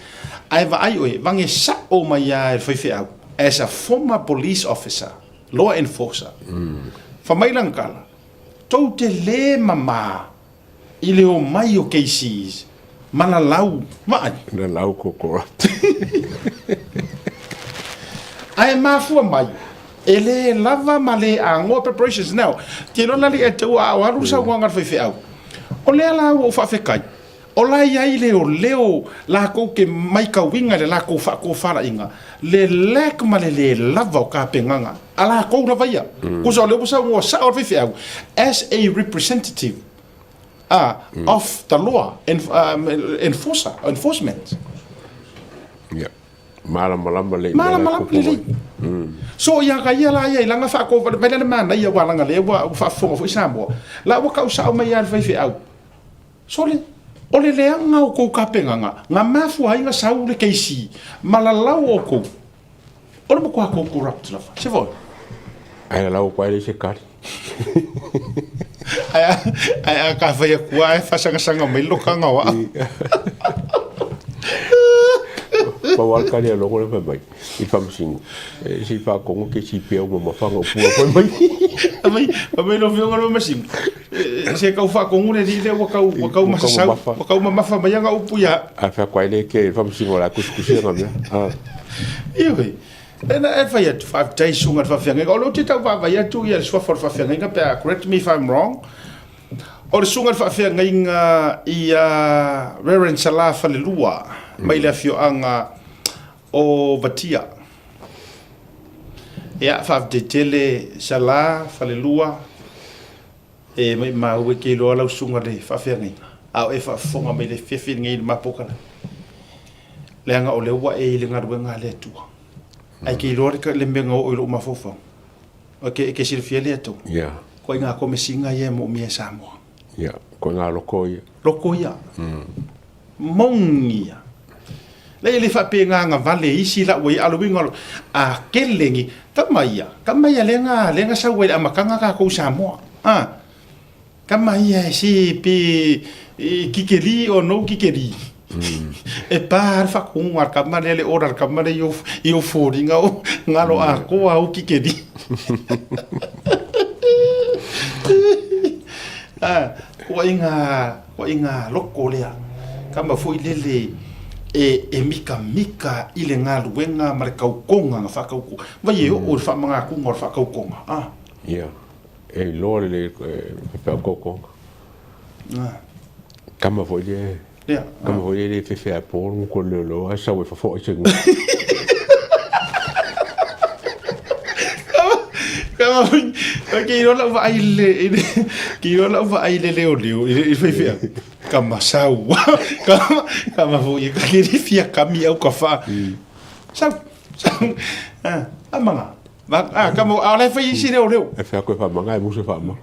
Ae vaai oe, vage sao mai lava e le faifeau, as a former police officer, law enforcer, fai mai lana tala, tou te le mama i le omai o cases ma lalau, vaai. Lalau ko corrupt. Ae mafua mai, e le lava ma le agoa preparations. Now, te iloa la le Atua a o alu le saunoaga a le faifeau, o lea la ua ou faafetai, o la e i ai leoleo latou te maitauina i le latou faatofalaiga le lack ma le le lava o tapenaga a latou lava ia. Tusa o lea ua saunoa sao le faifeau as a representative of the law enforcer, enforcement. Ia. Malamalama lelei mea la e Malamalama tupu mai. lelei. So ia ka ia la ia i lana faatofalaiga mai lea le manaia aua leaga lea ua faafofoga foi Samoa. La ua tau sao mai lava e le faifeau. Sole, o le leaga o kou tapenaga, na mafua ai na sau le keisi ma lalau oukou. O le matua kou corrupt lava. Se foi? Ae lalau atu ai leai se tali. Ae a ka fai atu lava e faasagasanga mai le lokaga o au. Pau lava le tali a Logo lea fai mai i le faamasino, se i faatonu ke si pea ua mamafa ana upu fai mai. Fai mai lau Afioga i le Faamasino, se tau faatonu le alii lea ua tau ua tau masasau, ua tau mamafa mai ana upu ia. Ae fai atu ai lea ke faamasino o la e tusitusi ana mea. Ioe. Lena e fai atu, faafetai i susuga i le faafeagaiga. O lea ou te tau vaavaai atu ia le suafa o le faafeagaiga pe a, correct me if I'm wrong, o le susuga i le faafeagaiga ia Reverend Sala Falelua mai le afioaga o Vatia. Ia, faafetai tele Sala Falelua, e maimau e ke iloa lau susuga i le faafeagaiga, a o e faafofoga mai i le afiafi lenei i le mapoka lea. Leaga o lea ua e i le galuega a le Atua. Ae ke iloa le mea na oo i lou mafaufau. E ke, e ke silafia le Atua. Yeah. Koe ngā komesiga ia e moomia e Samoa. Yeah, koe ngā loko ia. Loko ia. Moni ia. Leai e le faapena na vale isi lau ai, a o le uiga o le, a kele ni, tama ia, tama ia lea na, lea na sau ai i le amataga tatou i Samoa. A, Tama ia e se pe e kikeli or no kikeli. E pa le whakonga a le tama lea le ora le tama lea i o, i o fōringa o ngaro a koa o kikeli. Ah, kua i ngā, kua i ngā loko lea. Kama foi lele e, e mikamika i le galuega ma le kaukonga na whakauko. Vai e oo i le whamangakunga o le whakaukonga. Ah. Yeah. E iloa lelei e fefe au kokoga. Tama foi lea. Tama foi lea e le fefe a po le ko leoleo ae sau e fafo'i se gua. Tama foi, ke iloa lau vaai i le, i le, ke iloa lau vaai i le leoleo i le faifeau. Kama sau. Kama, kama foi, ke le fia kami au ka wha. Sau, sau. Ah, amanga. Ah, ka mo, a o la e fai isi leo leo. E whea koe whamanga, e musu whamanga.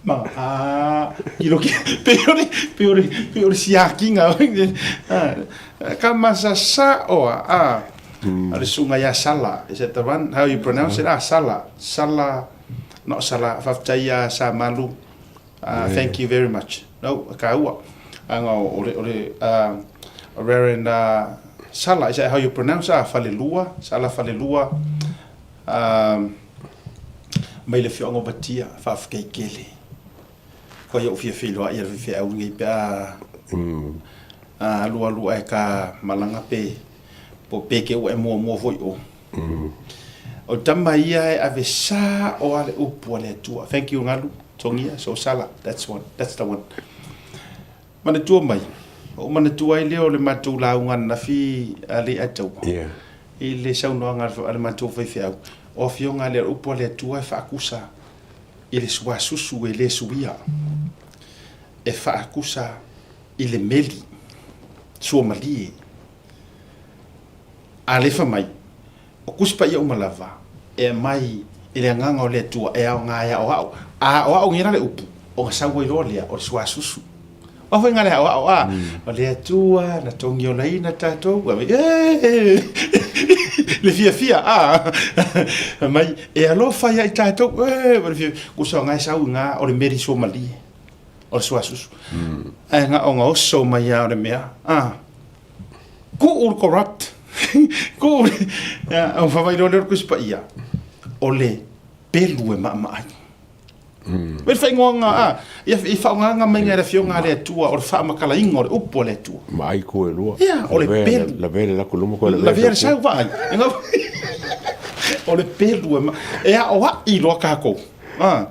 Ma, ah, i roki, pe ore, pe ore, pe ore siakinga. Ah, ka masa sa oa, ah. A le sunga ia Sala, is that the one? How you pronounce it? Ah, Sala, Sala, not Sala, whawhtai ia Sa Malu. Ah, thank you very much. No, ka ua. Anga o le, o le, ah, Reverend, ah, Sala, is that how you pronounce ah, Falelua, Sala Falelua, ah, mai le afioaga o Vatia, faafetai tele. Kua ia ou fia feiloai ia le faifeau lenei pe a, a alualu ae ka malaga pe, po pe te ua e muamua foi o. O tama ia e ave sa o a le upu a le Atua. Thank you Ngalu, Togia, so Sala, that's one, that's the one. Manatua mai, ou manatua ai lea o le matou lauga ananafi a Leiataua. Yeah. I le saunoaga a le matou faifeau, o afioga a le upu a le Atua e faakusa i le suasusu e le suia, e faakusa i le meli suamalie. A lefa mai, o Kusi Paia uma lava, e aumai i le Agaga o le Atua e aoga e aoao. A aoao nei la le upu, ona sau ai loa lea o le suasusu. Aua foi nga le aoao, a, o le Atua na togiolaina tatou, e, le fiafia, a, mai, e alofa ia i tatou, e, ma le fiafia. Kusa o nga e sau i nga o le meli suamalie, o le suasusu. Ae nga o nga oso mai a o le mea, a, Kuu le corrupt. Kuu le... Ia, o whawai loa lea o le Tusi Paia, o le pelu e maamaa ai. Me le whaingoanga, a, ia, i whaongaanga mai ngai le afioga a le Atua, o le whaamakalainga o le upu a le Atua. Ma ai ku e lua. Ia, o le pelu. Lavea le laku luma koe lavea le sau. Lavea le sau vaai. O le pelu e ma... E aoai loa kākou. A,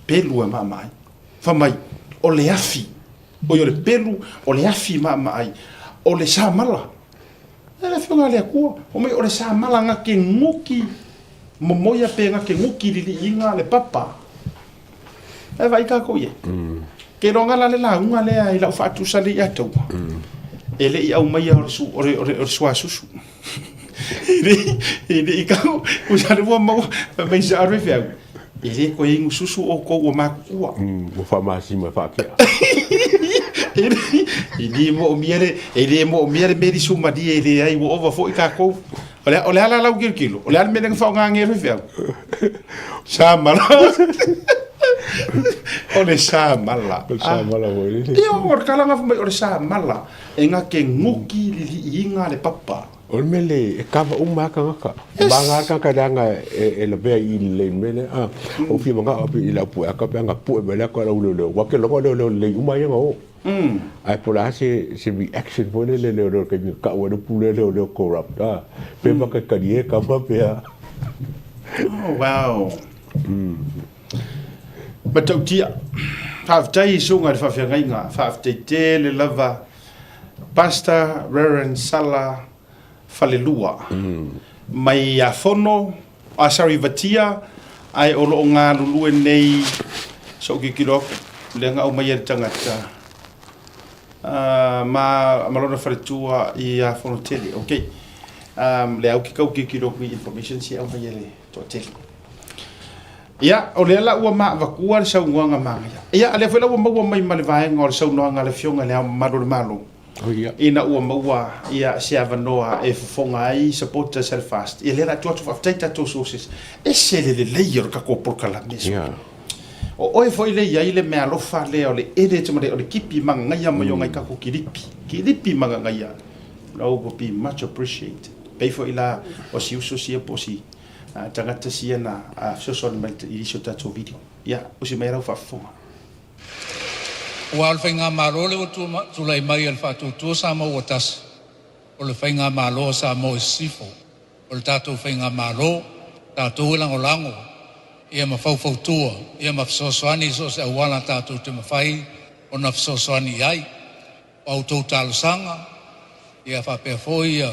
pelu e maamaa ai. Wha mai, o le afi. Oi o le pelu, o le afi maamaai, o le samala. E le afioga a le Atua, fai mai o le samala nga ke nguki momoia pe nga ke nguki liliiga le papa. E vaai kākou i ai. Ke iloa la le lauga lea i lau faatusa le ia taua. E le i aumaia o le su, o le, o le, o le suasusu. E le, e le i kau, usa le ua maua, fai mai sa aru e feau. E le koe inu susu oukou ua matutua. Ua faamasima e faakea. E le moomia le, e le moomia le meli sumalie e leai ua ova foi tatou. O le, o le a la lau kilokilo? O le a le mea lea na faaaoga nei e faifeau? Sa mala. O le samala. O le samala foi lele. Ia, o le kalaga fai mai o le samala e gake guki liliiga le papa. O le mea le e kava uma lava tagata. E maga lava le tagata leaga e lavea i le lelei mea lea. A, ou fia manao atu i lau pue aka pe ana pue mai le aka lau leoleo. Ua ke logo leoleo lelei uma ia na o. Ae po o le a se se reaction foi lele a leoleo i le taimi na tau ai le upu lea leoleo corrupt a. Pe faataitalie tama pe a. Oh wow. Matautia. Faafetai i susuga i le faafeagaiga. Faafetai tele lava Pastor Reverend Sala Falelua mai Afono, ah sorry Vatia, ae o lo o galulue nei, sa ou tilotilo atu, lea na aumaia e le tagata, ah, ma, ma lona faletua i Afono tele. Ok. Um, lea ou te tau tilotilo atu i information sia e aumaia e le toatele. Ia, o lea la ua maavatua le saunoaga manaia. Ia, a lea foi la ua maua mai ma le vaega o le saunoaga a le Afioga i Le Ao Mamalu o le Malo, ina ua maua ia se avanoa e fofoga ai supporters a le FAST. Ia, lea la tuu atu faafetai tatou sources. Ese le lelei o le tatou polokalame. O oe foi lea e i ai le meaalofa lea o le edit ma le, o le kipi magagaia mai o nai tatou kilipi. Kilipi magagaia. Lau will be much appreciated. Pei foi la o si uso sia po o si tagata sia na fesoasoani mai i isi o tatou video. Ia, usi mai lau faafofoga. Aua o le Faigamalo lea ua tulai mai a le Faatuatua Samoa ua tasi, o le Faigamalo a Samoa i Sisifo, o le tatou Faigamalo, tatou e lagolago ia ma faufautua ia ma fesoasoani i so o se auala tatou te mafai ona fesoasoani i ai. O a outou talosaga ia faapea foi ia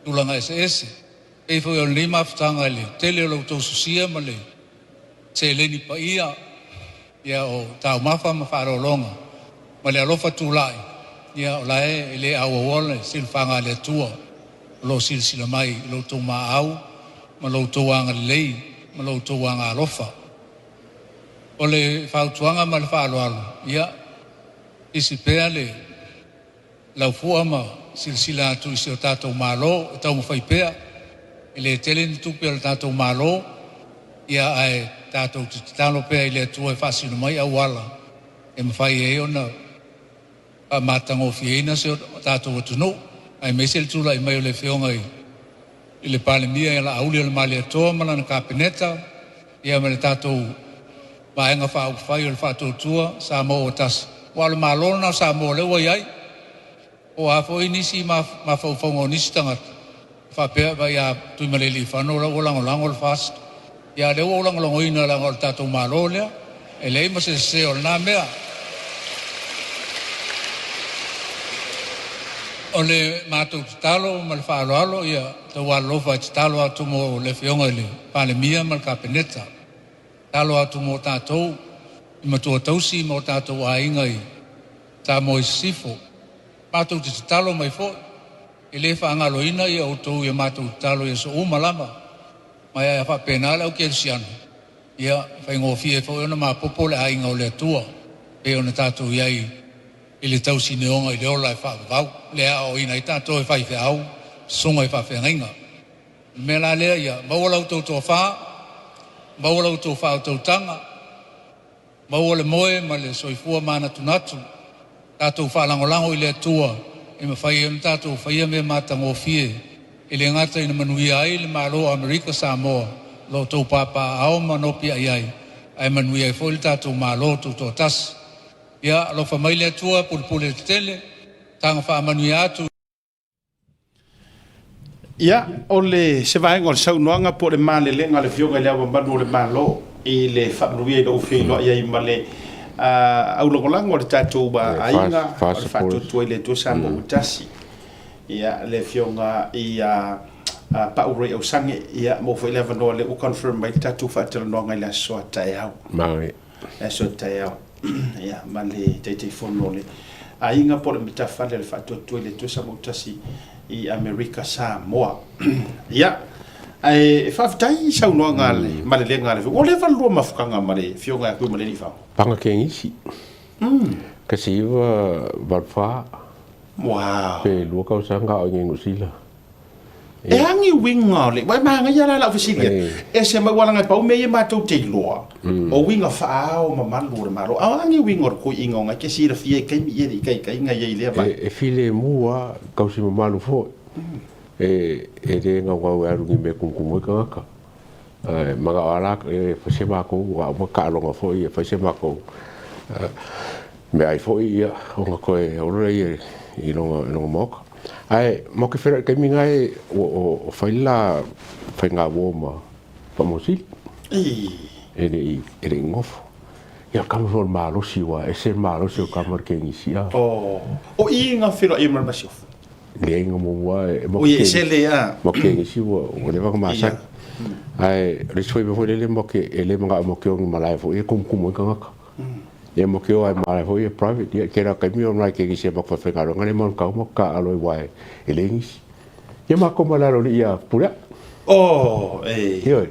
tulaga eseese. Pei foi o lenei mafutaga i le tele o la outou sosia ma le seleni paia ia o taumafa ma faaaloaloga ma le alofa tulai ia o la e le auauoa le silafaga a le Atua o lo o silasila mai i lo outou maau ma lo outou agalelei ma lo outou agaalofa. O le fautuaga ma le faaaloalo ia isi pea le Laufua ma silasila atu i si o tatou Malo e taumafai pea, e le tele ni tupe a le tatou Malo, ia ae tatou te tatalo pea i le Atua e faasino mai auala e mafai ai ona faamatagofieina si o tatou atunuu, aemaise le tulai mai o le Afioga i le Palemia ia Laauli o le Malietoa ma lana Kapeneta, ia ma le tatou Vaega Faaupufai o le Faatuatua Samoa ua tasi. Aua o le Malo lena o Samoa lea ua i ai. Po o a foi nisi mafaufauga o nisi tagata e faapea vaai ia Tuimalealiifano la ua lagolago le FAST. Ia a lea ua ou lagolagoina leaga o le tatou Malo lea. E leai ma se sese o lena mea. O le matou tatalo ma le faaaloalo ia taualolofa e tatalo atu mo le Afioga i le Palemia ma le Kapeneta. Tatalo atu mo tatou i matua tausi ma o tatou aiga i Samoa i Sisifo. Matou te tatalo mai foi, e le faagaloina ia outou i a matou tatalo i aso uma lava. Ma e a faapena le aukerisiano, ia, e faigofie foi ona mapopo le aiga o le Atua, pei ona tatou i ai i le tausineoga i le ola e faavavau, lea e aoaoina ai tatou e faifeau, susuga i faafeagaiga. O le mea la lea, ia maua la outou tofa, maua la outou faautautaga, maua le moe ma le soifua manatunatu, tatou faalagolago i le Atua e mafai ai ona tatou faia mea matagofie e le gata ina manuia ai le Malo o Amerika Samoa o lo outou papaaao ma nopiai ai, ae manuia ai foi le tatou Malo Tutoatasi. Ia alofa mai le Atua, pulepule tetele, taga faamanuia atu. Ia, o le, se vaega o le saunoaga po o le malelega a le Afioga i Le Ao Mamalu o le Malo i le faamanuia i lou feiloai ai ma le aulagolago a le tatou aiga o le Faatuatua i le Atua Samoa ua Tasi. Ia, le Afioga ia Pau Roy Ausage, ia, maua foi le avanoa lea ua confirm mai le tatou faatalanoaga i le aso a taeao. Le aso a taeao. Ia, ma le Taitaifono o le Aiga po o le Matafale o le Faatuatua i le Atua Samoa-tasi i Amerika Samoa. Ia, ae faafetai i saunoaga a le malelega a le Ua leva le lua mafutaga ma le Afioga ia Tuimalealiifano? Paga kegisi. 1984. Wow. Pe lua tausaga a o i inei i Niu Sila. E a ni uiga o le, ua e manaia la lau fesili atu, ese mai ua laga e pau mea ia matou te iloa, o uiga faa-ao mamalu o le Malo. A o a ni uiga o le koiiga o ngai ke silafia i taimi ia i ikaikaiga ia i lea vaega? E filemu lava, tausi mamalu foi. E le naunau e alu ni mea e kumukumu ai tagata. Ae manao lava la e fai se matou a uma taaloga foi e fai se matou meaai foi ia ona toe olo lea i lona maota. Ae matou te feiloai i le taimi lena o fai le la faigauo ma Faamausili e le i nofo. Ia o le tama foi o le malosi aua e ese le malosi o le tama o le kenisi. O i na feiloai ai ma le Masiofo? Leai na muamua e Ui e sele a. Ma ke ngisi ua ua leva na masani. Ae o le isi foi mea foi lele ma ke e le manao ma ke o ni malae foi e kumukumu ai tagata. Ia ma ke o ai malae foi e private ia kela taimi o nai ke ngisi e maku faifaigaluega le mau kau ma ka alo i wae e le ngisi. Ia makou ma lalo li ia pulea. Oh e. Ioe.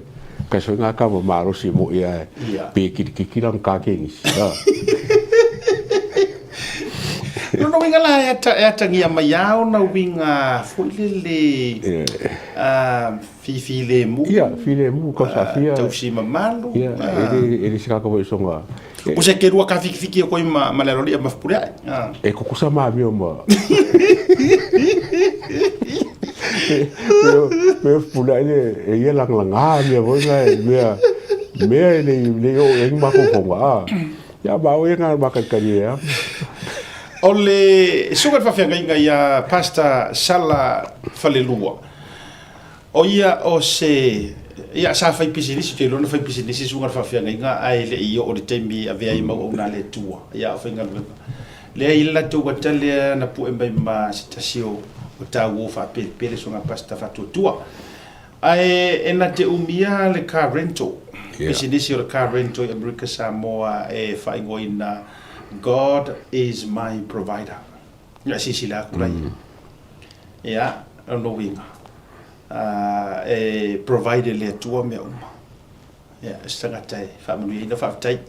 Kai soi ngā kama malosi mo ia pe kirikiki lang ka ke ngisi. Lona uiga la e ata, e atagia mai a ona uiga foi lele fifilemu. Ia, filemu, kausafia. Tausi mamalu. Ia, e le, e le se kaka foi songa. O se ke rua ka fikifiki e koe ma, ma le alolia ma fupuleai. E kukusa ma mea ma. Mea fupuleai le, e ia langalanga mea foi na e mea, mea e le, le o e ni mafaufauga. Ia ma o ia ngā makalikali e a. O le suka le faafeagaiga ia Pastor Sala Falelua, o ia o se, ia sa fai pisinisi, ou te iloa na fai pisinisi suka le faafeagaiga ae le i oo i le taimi e avea ai ma auauna a le Atua, ia o faigaluega. Lea i le latou ata lea na pue mai ma se tasi o tauo faapelepele suka Pastor Faatuatua. Ae e na te umia le car rental, pisinisi o le car rental i Amerika Samoa e faaigoaina God is my provider. Ia silasila atu la ia. Ia, lona uiga, e provide e le Atua mea uma. Ia, o se tagata e faamanuiaina, faafetai.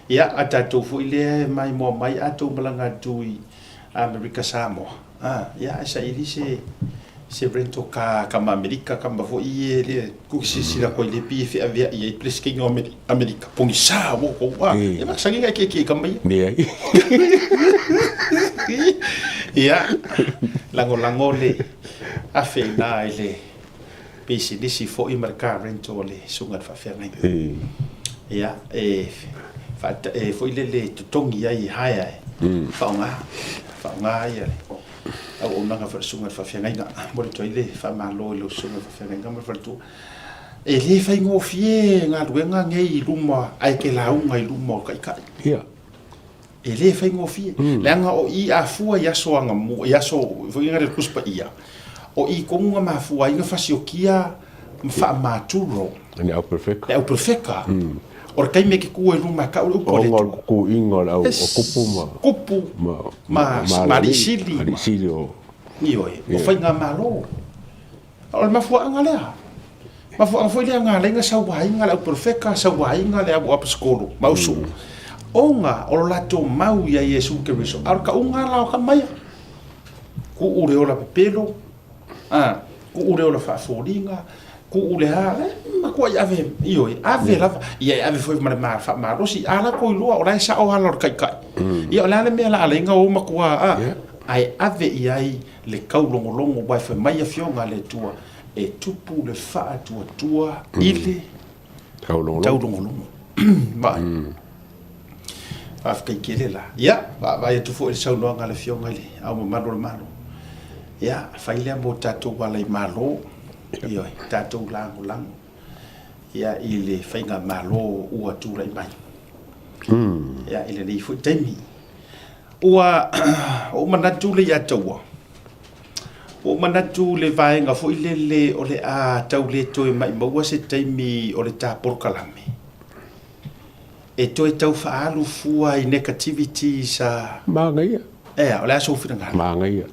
Ia, a tatou foi lea e maimoa mai a tou malaga atu i Amerika Samoa, a, ia, e saili se, se rental car kama Amerika, kama foi e le ku silasila koe le pi e feaveai ai Peresetene o Amerika, pogisa ua kou, a, e masani nai keiki i kama ia. Leai. Ia, lagolago le afe i ina i le pisinisi foi ma le car rental a le susuga i le faafeagaiga. Ia, e, e foi lele totogi ai e hire e faaaoga, faaaoga ai le auaunaga foi a le susuga i le faafeagaiga. Momoli atu ai le faamalo i lau susuga i le faafeagaiga ma le faletua. E le faigofie galuega nei i luma, ae te lauga i luma o taitai. Ia. E le faigofie, leaga o i a fua i aso anamua, i aso foi na le Tusi Paia, o i tonu na mafua ai na fasiokia ma faamaturo Le au perfeka. Le au perfeka. O le taimi e ke ku ai luma e kau le upu a le Atua. Ona o le kukuiga o le au o kupu ma. Kupu ma ma alii sili. Alii sili o. Ioe, o faigamalo. O le mafuaaga lea. Mafuaaga foi lea na ala ai na sauaina le au perofeta, sauaina le au aposetolo ma ausoo, ona o lo latou mau ia Iesu Keriso. A o le tauga la o tama ia, tuu le ola pepelo, a, tuu le ola faafoliga, tuu le a, e matuai ave, ioe, ave lava, ia e ave foi ma le faamalosi, a latou iloa o la e sao ala o le taitai. Ia o le a le mea la ala ai na o matua, a, ae ave i ai le taulogologo aua e fai mai Afioga a le Atua, e tupu le faatuatua i le taulogologo. Vaai. Faafetai tele la. Ia, vaavaai atu foi i le saunoaga a le Afioga i le Ao Mamalu o le Malo. Ia, fai lea mo tatou ala i Malo, ioe, tatou lagolago ia i le faigamalo ua tulai mai. Ia, i lenei foi taimi. Ua ou manatu le ia taua, ua ou manatu le vaega foi lele o le a tau le toe maimauina se taimi o le ta polokalame e toe tau faaalu fua i negativities a... Manaia. Ea, o le a sou finagalo? Manaia.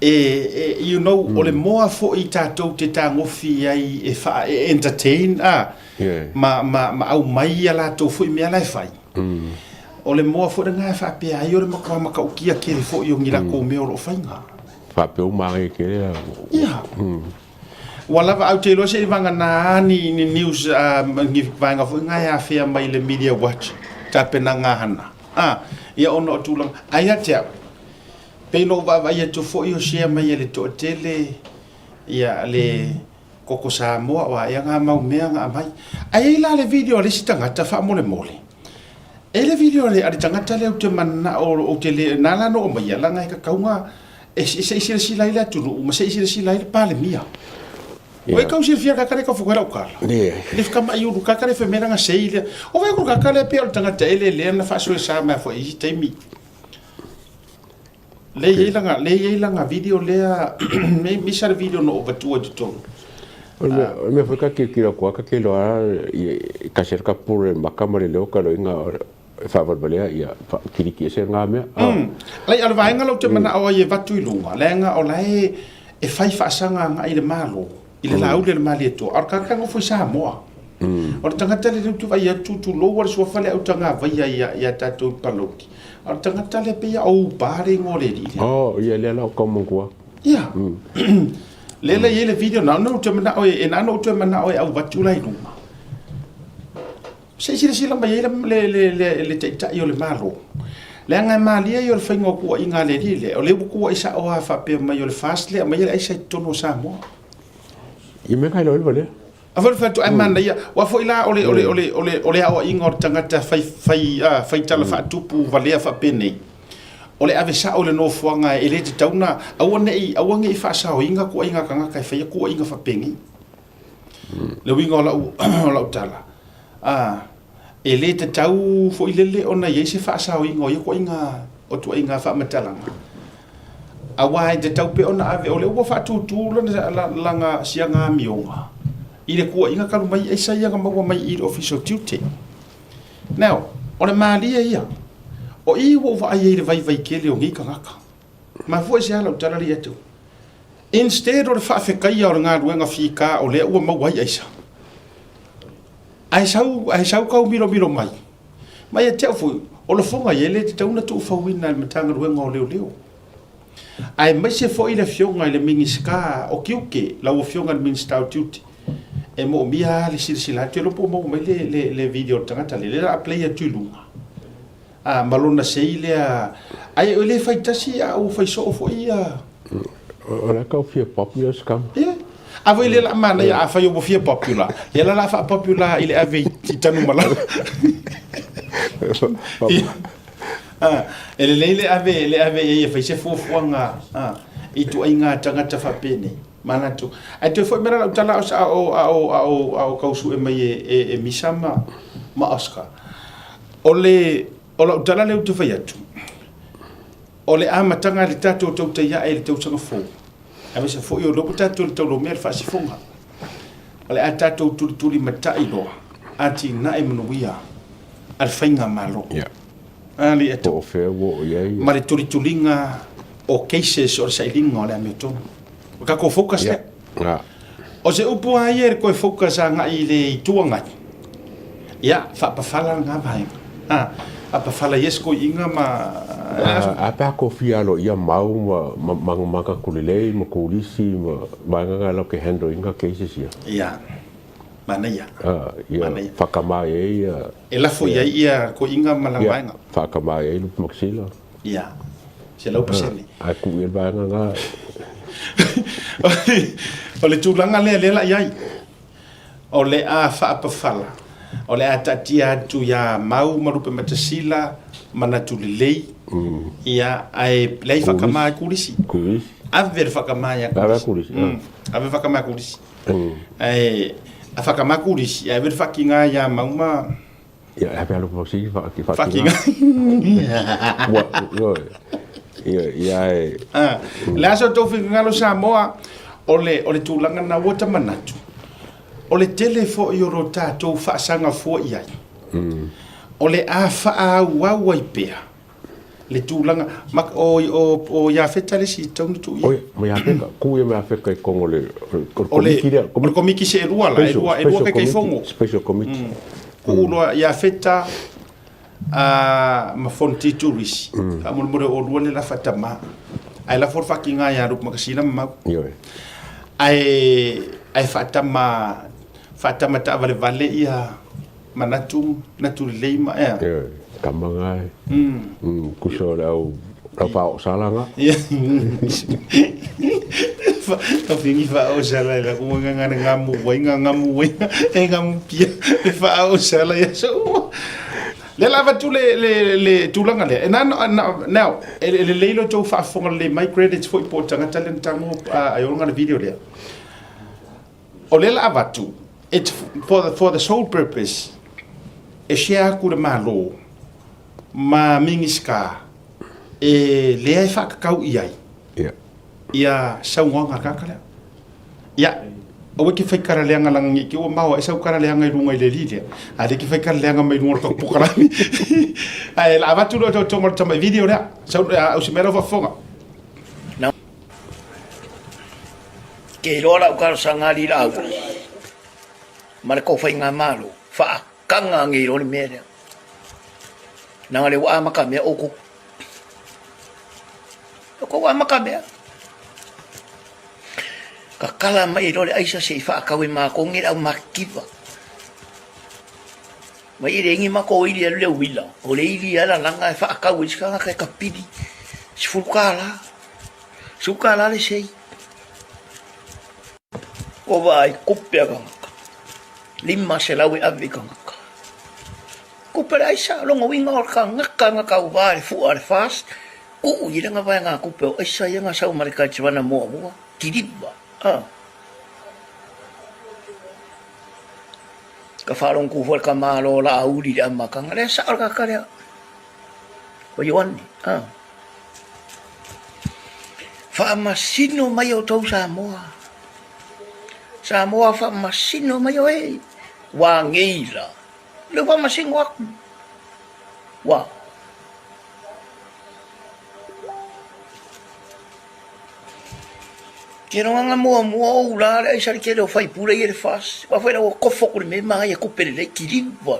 E, e, you know, o le moa foi tatou te tagofi ai e faa, e entertain, a, Yeah. ma, ma, ma aumai a latou foi mea la e fai. O le moa foi lena e faapea ai o le matua matautia tele foi o ni latou mea o lo o faiga. Faapea ua manaia tele la. Ia. Ua lava au te iloa se i vagana ni ni news ni vaega foi na e afea mai le Media Watch tapenaga hana. A, ia ona o tulaga. Ae ia te au, pei ona ou vaavaai atu foi o share mai e le toatele ia le Koko Samoa o a ea nga mau mea na aumai. Ae i ai la le video a le isi tagata faamolemole. E i ai le video a le tagata lea ou te mananao ou te le, na ala ona oo maia leaga e tatau ona se i silasila ai le atunuu ma se i silasila ai le Palemia. Ua e tau silafia le tagata lea e tau fai atu ai lau tala. Le Kamaiulu, tagata lea e fai mai lana sei lea. O vaai atu le tagata lea pei o le tagata ele lea na faasoesa mai foi i isi taimi. Lea e i ai lana, lea e i ai lana video lea, misa le video na ou avatua i totonu. O le mea, o le mea foi ka tilotilo atu lava, ta te iloa lava i tasi lava ka pule maka ma le leo ka loiga e faavalevalea ia kiliki ese lena mea. Alai, o le vaega lea ou te manao ai e avatu i luga, leaga o la e e fai faasaga agai i le Malo, i le Laauli a le Malietoa, a o le tagata e nofo i Samoa. O le tagata lea ou te vaai atu, tulou a le suafa lea Autagavaia ia tatou i Palauli, a o le tagata lea pei a o Upa le igoa o le alii lea. Oh, ia lea la o tau manatua. Ia. Lea la e i ai le video na ona ou toe manao e, na ona ou toe manao e avatu la i luga. Se i silasila mai ai le Taitai o le Malo, leaga e malie ia o le faiga o tuuaiga a le alii lea, o lea ua tuuai sao lava faapea mai o le FAST lea e aumaia le aisa i totonu o Samoa. I mea kai loa lea. A foi le fai atu, ai manaia, aua foi la o le, o le, o le, o le, o le aoaiga o le tagata fai, fai, fai tala faatupu valea faapenei, o le ave sao i le nofoaga e le tatau ona, aua ne i, aua ne i faasaoina tuuaiga a tagata e faia tuuaiga faapenei. Le uiga o lau, o lau tala, a, e le tatau foi lele ona i ai se faasaoina o ia tuaiga, o tuaiga faamatalaga. Aua e tatau pea ona ave, o lea ua faatūtū lana, lana siaga amioga i le tuuaiga talu mai aisa ia na maua mai i le Ofisa o Tiute. Now, o le malie ia, o i ua ou vaai ai i le vaivai tele o nei tagata. Mafua i se a lau tala lea ia te au? Instead o le faafetaia o le galuega fika o lea ua maua ai aisa, ae sau, ae sau tau milomilo mai, ma ia te au foi, o lafoga ia e le tatau ona tuufauina e le Matagaluega o Leoleo, aemaise foi le Afioga i le Minisita o Tiute, lau Afioga i le Minisita o Tiute, e moomia lava le silasila atu, e le iloa po o maua mai le, le, le video a le tagata lea, lea o le a play atu i luga. A, ma lona sei lea, ai e le fai tasi a ua fai soo foi ia. O la tau fia popular se tama. Ia. A foi lea la manaia a fai ua fia popular. Ia la la faa popular i le ave i Tanumalala. A, e lelei le ave le ave i ai e fai se fuafuaga a, i tuaiga tagata faapenei. Manatu. Ae toe foi mai la lau tala a o a o a o a o tau sue mai e e, e Misa ma ma Oscar. O le, o lau tala lea ou te fai atu, o le amataga i le tatou tautai ae i le tausaga fou, aemaise foi o lea ua tatou i le taulaumea le faasifoga, o le a tatou tulitulimatai loa atinae manuia a le faigamalo. Yeah. Alii atu. Po o fea ua oo i ai. Ma le tulituliga o cases o le sailiga o le amiotonu. O le tatou focus lea. Yeah. O se upu lava ia i le toe focus agai i le Itu Agai, ia, faapafala lena vaega. A, faapafala i esi toeaiina ma... A pe a kofia aloaia mau ma ma manatu lelei ma kolisi ma vaega na latou te handle ina cases ia. Ia, manaia. A, ia, Manaia. whakamā i ai ia... E lafo i ai ia toeaiina ma lana Ia, vaega. whakamā i ai Lupe Makasila. Ia, 100%. Ae tuu i ai le vaega na. O le tulaga lea lea la i ai, o le a faapafala, o le a taatia atu ia Mau ma Lupematasila manatu lelei, ia, ae leai whakamā e Kurisi. Kurisi. Ave le whakamā ia Kurisi. Ave Kurisi. Ave whakamā Kurisi. Ae, a whakamā Kurisi, ae ave le whakinga ia Mau ma... Ia, e alu mo si fa ki fa ki. Wa, yo. Ia, ia e. Ah, le aso tou finagalo Samoa, o le o le tulaga na ua ta manatu. O le tele foi o lo tatou faasaga fua i ai. O le a faaauau ai pea le tulaga ma o o o Iafeta le isi tau na tuu i ai. Oi, ma Iafeta, ku ia ma Iafeta i totonu o le o le komiti lea. O le komiti se elua la, elua elua Taitaifono. Special committee. Tuu loa Iafeta a ma Fonoti Turisi. Faamolemole o lua le la faatama. Ae lafo le faakiga ia Luke Makasina ma Mau. Ioe. Ae ae faatama faatama taavalevale ia manatu manatu lelei ma ea. Ioe, tama nga e. Tusa o le au au faaoosala nga. Tawhingi faaoosala i laku nga nga ngamu wai nga ngamu wai e ngamu pia le faaoosala ia so. Lea la avatu le, le, le tulaga lea. E na, na, now, e, e lelei lo tou faafofoga lelei mai credits foi po o tagata lea na tago ai ona le video lea. O lea la avatu, it's for the, for the sole purpose, e share aku le Malo ma Minista e lea e faakakau i ai. Yeah. Ia saunoaga a le tagata lea. Ia, aua e te fai karaleaga leaga ne i te ua maoae sau karaleaga i luga i le alii lea, a lea e te fai karaleaga mai luga o le tatou polokalame. Ae o le a avatu le otootoga o le tamai video lea. Sau, au se mea lau faafofoga. Ke iloa lau talosaga alii Laauli ma le tou faigamalo, faataga nei loa le mea lea. Leaga o lea ua amatamea outou. Ua tou amatamea. Tatala mai loa le aisa se i faatau e matou nei le au matitiva. Mai e leai ni matou ili e alu i le uila, o le ili lava e lalaga e faatau e isi tagata e tapili, $10, $10 le sei. Ua vaai tupe a tagata, 500 e ave i tagata. Tupe le aisa, lona uiga o le tagata na tauva i le fua a le FAST, tuu i lana vaegatupe o aisa ia na sau ma le Kaitivana muamua, kiliva, a. Ka faalogo foi le tamaloa o Laauli i le amataga, lea sao le tagata lea, o Ioane, a. Faamasino mai outou Samoa, Samoa faamasino mai oe, ua nei la. Lea ua masino atu. Ua. Ke roanga muamua o ula le aisa le tele o faipule ia le FAS. Ua fai la ua kofo atu le mea manaia tupe lelei kiliva.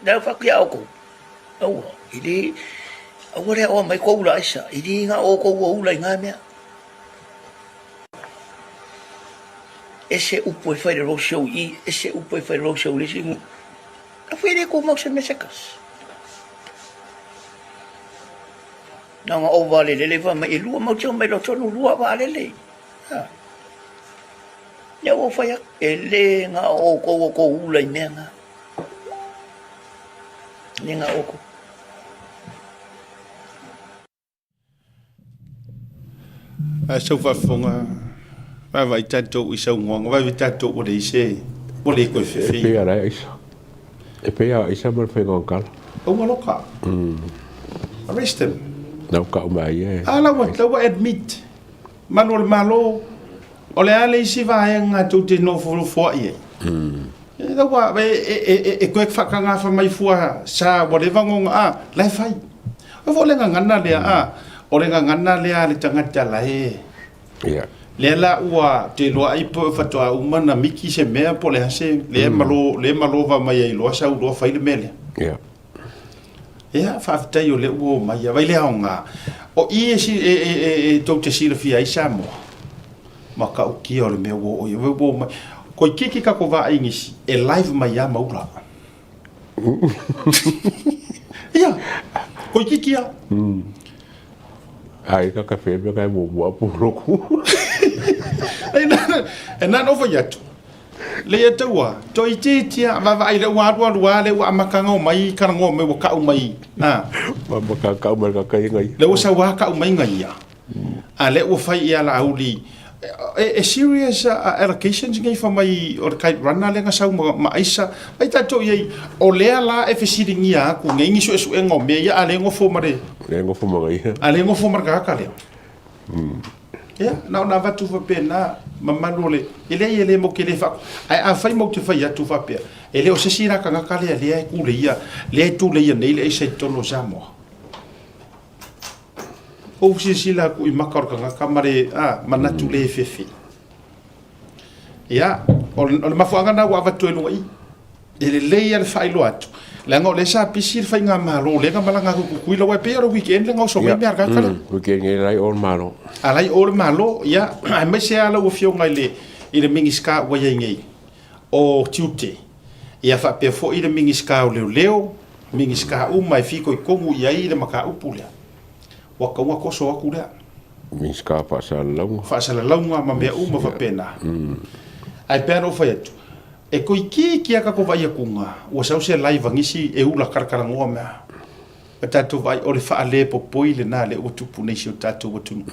Lea ua fai atu ia outou. Aua, e le, aua le aoa mai kou ula aisa. E le na o outou ua ula i nga mea. Ese upu e fai le road show i i, ese upu e fai le road show i le isi nuu. A fai e le tumau se mea se tasi. Na ona ova le lele fai mai, elua mau te omai loa tonu lua vaalele. Ha. Lea ua fai atu, e le na o outou o tou ula i mea na. Le na o outou. Ae sau faafofoga, vaavaai tatou i saunoaga, vaavaai tatou ua leai se, ua le toe fefei. E pei a la e aisa. E pei a aisa ma le faiga o tala. Aua loka. Arrest him. Lau kau mai ia e. A la ua, la ua admit. Malu o le Malo, o le a le isi vaega tou te nofonofoai ai? E la ua, e, e, e, e toe faakagafa mai fua sa ua leva ona, a, la e fai. O foi le gagana lea, a, o le gagana lea a le tagata la e, Ia. lea la ua te iloa ai po faatoa uma na miki se mea po o le a se, lea e malo, lea e malova mai ai loa sau loa fai le mea lea. Ia. Ia, faafetai o lea ua oo mai. Vai le aoga. O i e, e, e, e, e tou te silafia ai Samoa. Matautia o le mea ua oo i ai. Ua oo mai. Koikiki kako vaa Igisi, e live mai lava maula. Ia, koikiki lava. Ai ka kafe me kai muamua puloku. E na ona ou fai atu, le ia taua, toeitiiti lava, vaavaai lea ua alualu lava lea ua amataga omai talanoa mai ua kau mai, a. Ua amata kau mai ka kai ngai. Lea ua sau lava kau mai ngai ia. A lea ua fai ia Laauli, e serious allocations nei fai mai o le kite runner lea na sau ma aisa. Ai tatou i ai, o lea la e fesiligia atu nei ni suesuega o mea ia, a le nofo ma le... Le nofo ma ia. A le nofo ma le tagata lea. Ia, na ona avatu faapena, mamalu o le... E leai e le matou te le faa... Ae afai matou te fai atu faapea, e le o se isi la tagata lea lea e tuleia, lea e tuleia nei le aisa i totonu o Samoa. Ou silasila atu i maka o le tagata ma le manatu le fefe. Ia, o le mafuaaga lena ua avatu ai i luga i i. E lelei lava le faailoa atu. Leaga o lea sa pisi le faigamalo lea na malaga atu i Tutuila aua e pei o le weekend lea na oso mai mea a le tagata lea. Weekend nei la i o le Malo. A la i o le Malo, ia, aemaise lava lau Afioga i le i le Minisita ua i ai nei o Tiute, ia faapea foi le Minisita o Leoleo, Minisita uma e fitoitonu i ai le mataupu lea, ua tatau ona toso atu lea. Minisita o Faasalalauga. Faasalalauga ma mea uma faapena. Ae pei lava ona ou fai atu, E toeitiiti lava tatou vaai atuga, ua sau se live a nisi e ula talatalanoa mea. A tatou vaai, o le faalepopoi lena lea ua tupu nei i si o tatou atunuu.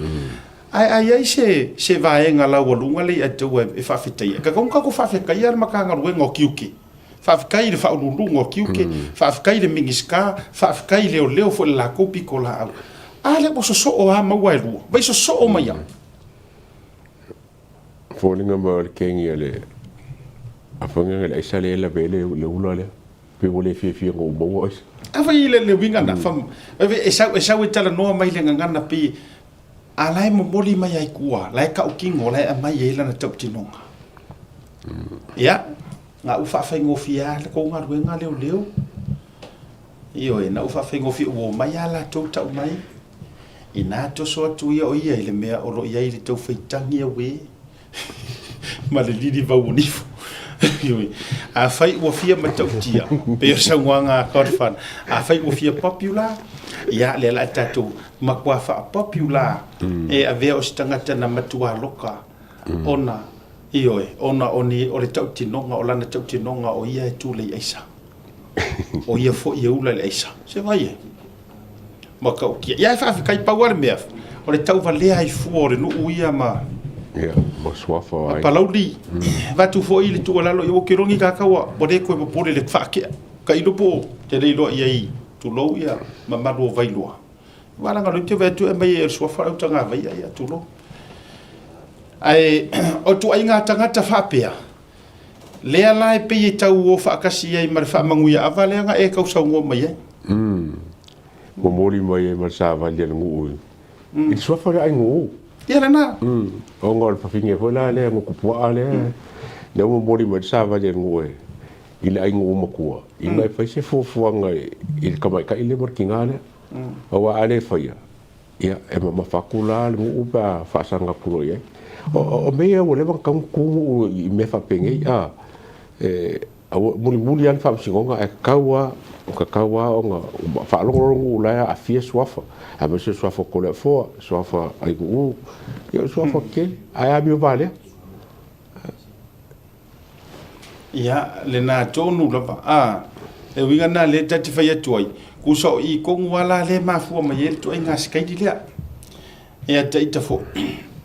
Ae a i ai se, se vaega laualuga lea ia te outou e faafetaia, e tatau ona tatou faafetaia le Matagaluega o Tiute. Faafetai i le Faauluuluga o Tiute, faafetai i le Minisita, faafetai i Leoleo foi i le latou pitolaau. A lea ua sosoo lava maua e lua, vai sosoo mai lava. Foliga mai o le kengi a le afanga le aisa le lave le le ula lea. Pe ua le fiafia na ou maua aisa. Afai le le uiga na fa e sau e sau e talanoa mai le gagana pei a la e momoli mai ai tua, la e tautino, la e aumai ai lana tautinoga. Ia, na ou faafaigofie lava le tou galuega leoleo. Ioe, na ou faafaigofie ua omai lava latou tau mai, Inā toso atu ia o ia i le mea o lo o i ai le tau faitagi auē ma le lilivau o nifo. Ioe. Afai ua fia matautia, pei o le saunoaga a Godfan, afai ua fia popular, ia lea la a tatou matua faapopular e avea o se tagata na matua loka ona, ioe, ona o ni, o le tautinoga, o lana tautinoga o ia e tulei aisa. O ia foi e ula i le aisa. Se vai e. Matautia. Ia e faafetai pau lava le mea, o le tauvalea ai fua o le nuu ia ma Ia, ma suafa o aiga. Palauli. Avatu foi le tuualalo, ia ua kelogi tagata ua le toe popole i le faakea. Tailo po o te le iloa i ai, tulou ia mamalu o Vailoa. Aua leaga o lea ou te vaai atu e aumai e le suafa le autagavaia, ia tulou. Ae o ituaiga tagata faapea, Lea la e pei e tau o faatasi ai ma le faamanuia-ava lea na e tausaunoa mai ai. Umm. Momoli mai ai ma le savali a le nuu i le suafa o le aiga uu. Ia lena. Umm. Ona o le fafine foi la lea na tupuaa lea, lea ua momoli mai le savali a le nuu i le aiga uu matua, ina e fai se fuafuaga i le tamaitai lea ma le tina lea. Aua a le faia, Ia, e mamafa atu la le nuu pe a faasaga atu loa i ai. O mea ia ua leva ona tatau ona tu nuu i mea faapenei, a, e mulimuli lava le faamasinoga ae tatau lava, tatau lava ona faalogo loa le nuu o la e aafia suafa, aemaise o suafa o Toleafoa, suafa Ainu'u, ia o suafa tetele, ae amio valea. Ia, lena tonu lava. A, le uiga lena lea ta te fai atu ai, tusa o i tonu lava la lea e mafua mai ai le ituaiga sikaili lea. Ia ta ita foi,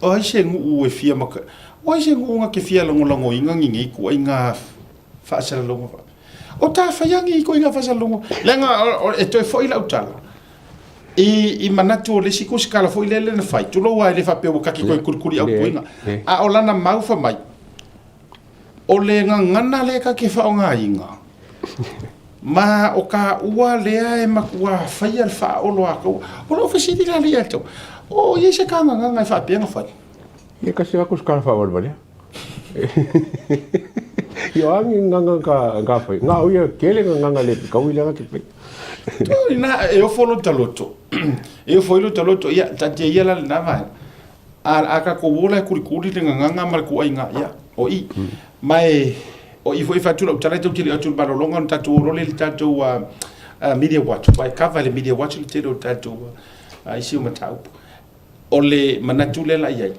o ai se nuu e fia maka, o ai se nuu na te fia lagolagoina ni nei ituaiga faasalalauga faapea? O ta faia ni ituaiga faasalalauga, leaga e toe foi lau tala, I, i manatu o le isi kusikala foi lele na fai, tulou lava e le faapea ua kaki toe kulikuli aupuiga, a o lana mau fai mai, o le gagana lea ta te faaaogaina, ma o taua lea e matua faia le faaolo a tou. O lou fesili la lea ia te au, o i ai se ta gagana e faapea na fai? Ia kasi lava kusikala faavalevalea. Ia o a ni gagana ka fai? Na o ia tele gagana le fekaui lea na te fai. Ina e ofo lo taloto. E ofo i lo taloto, ia, taatia ia la lena vaega. A, a tatou o la e kulikuli le gagana ma le tuuaiga, ia, o i. Ma e, o i foi e fai atu lau tala e tou te le o atu i le malologa ona tatou o loa lea i le tatou Media Watch, aua e cover e le Media Watch le tele o tatou isi o mataupu. O le manatu lea la i ai,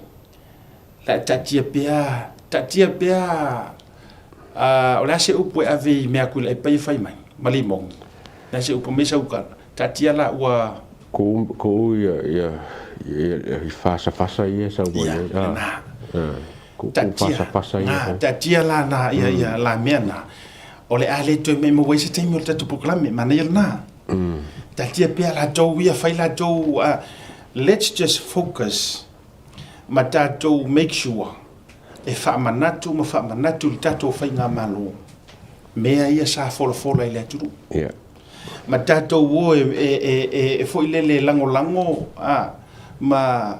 la e taatia pea, taatia pea, o le a se upu e ave i mea kuilaipai e fai mai, ma limogi. O le a se upu, aumai sau tala. Taatia la ua... Ko ko ia ia ia i fasafasa ia sau mai ai. Ia, na. Ko fasafasa ia. Taatia la na ia ia la mea na. O le a le toe maumau ai se taimi o le tatou polokalame, manaia lena. Taatia pea latou ia, fai latou, let's just focus ma tatou make sure e faamanatu ma faamanatu i le tatou faigamalo mea ia sa folafola i le atunuu. Yeah. Ma tatou o e, e, e, e, e foi lele lagolago a, ma,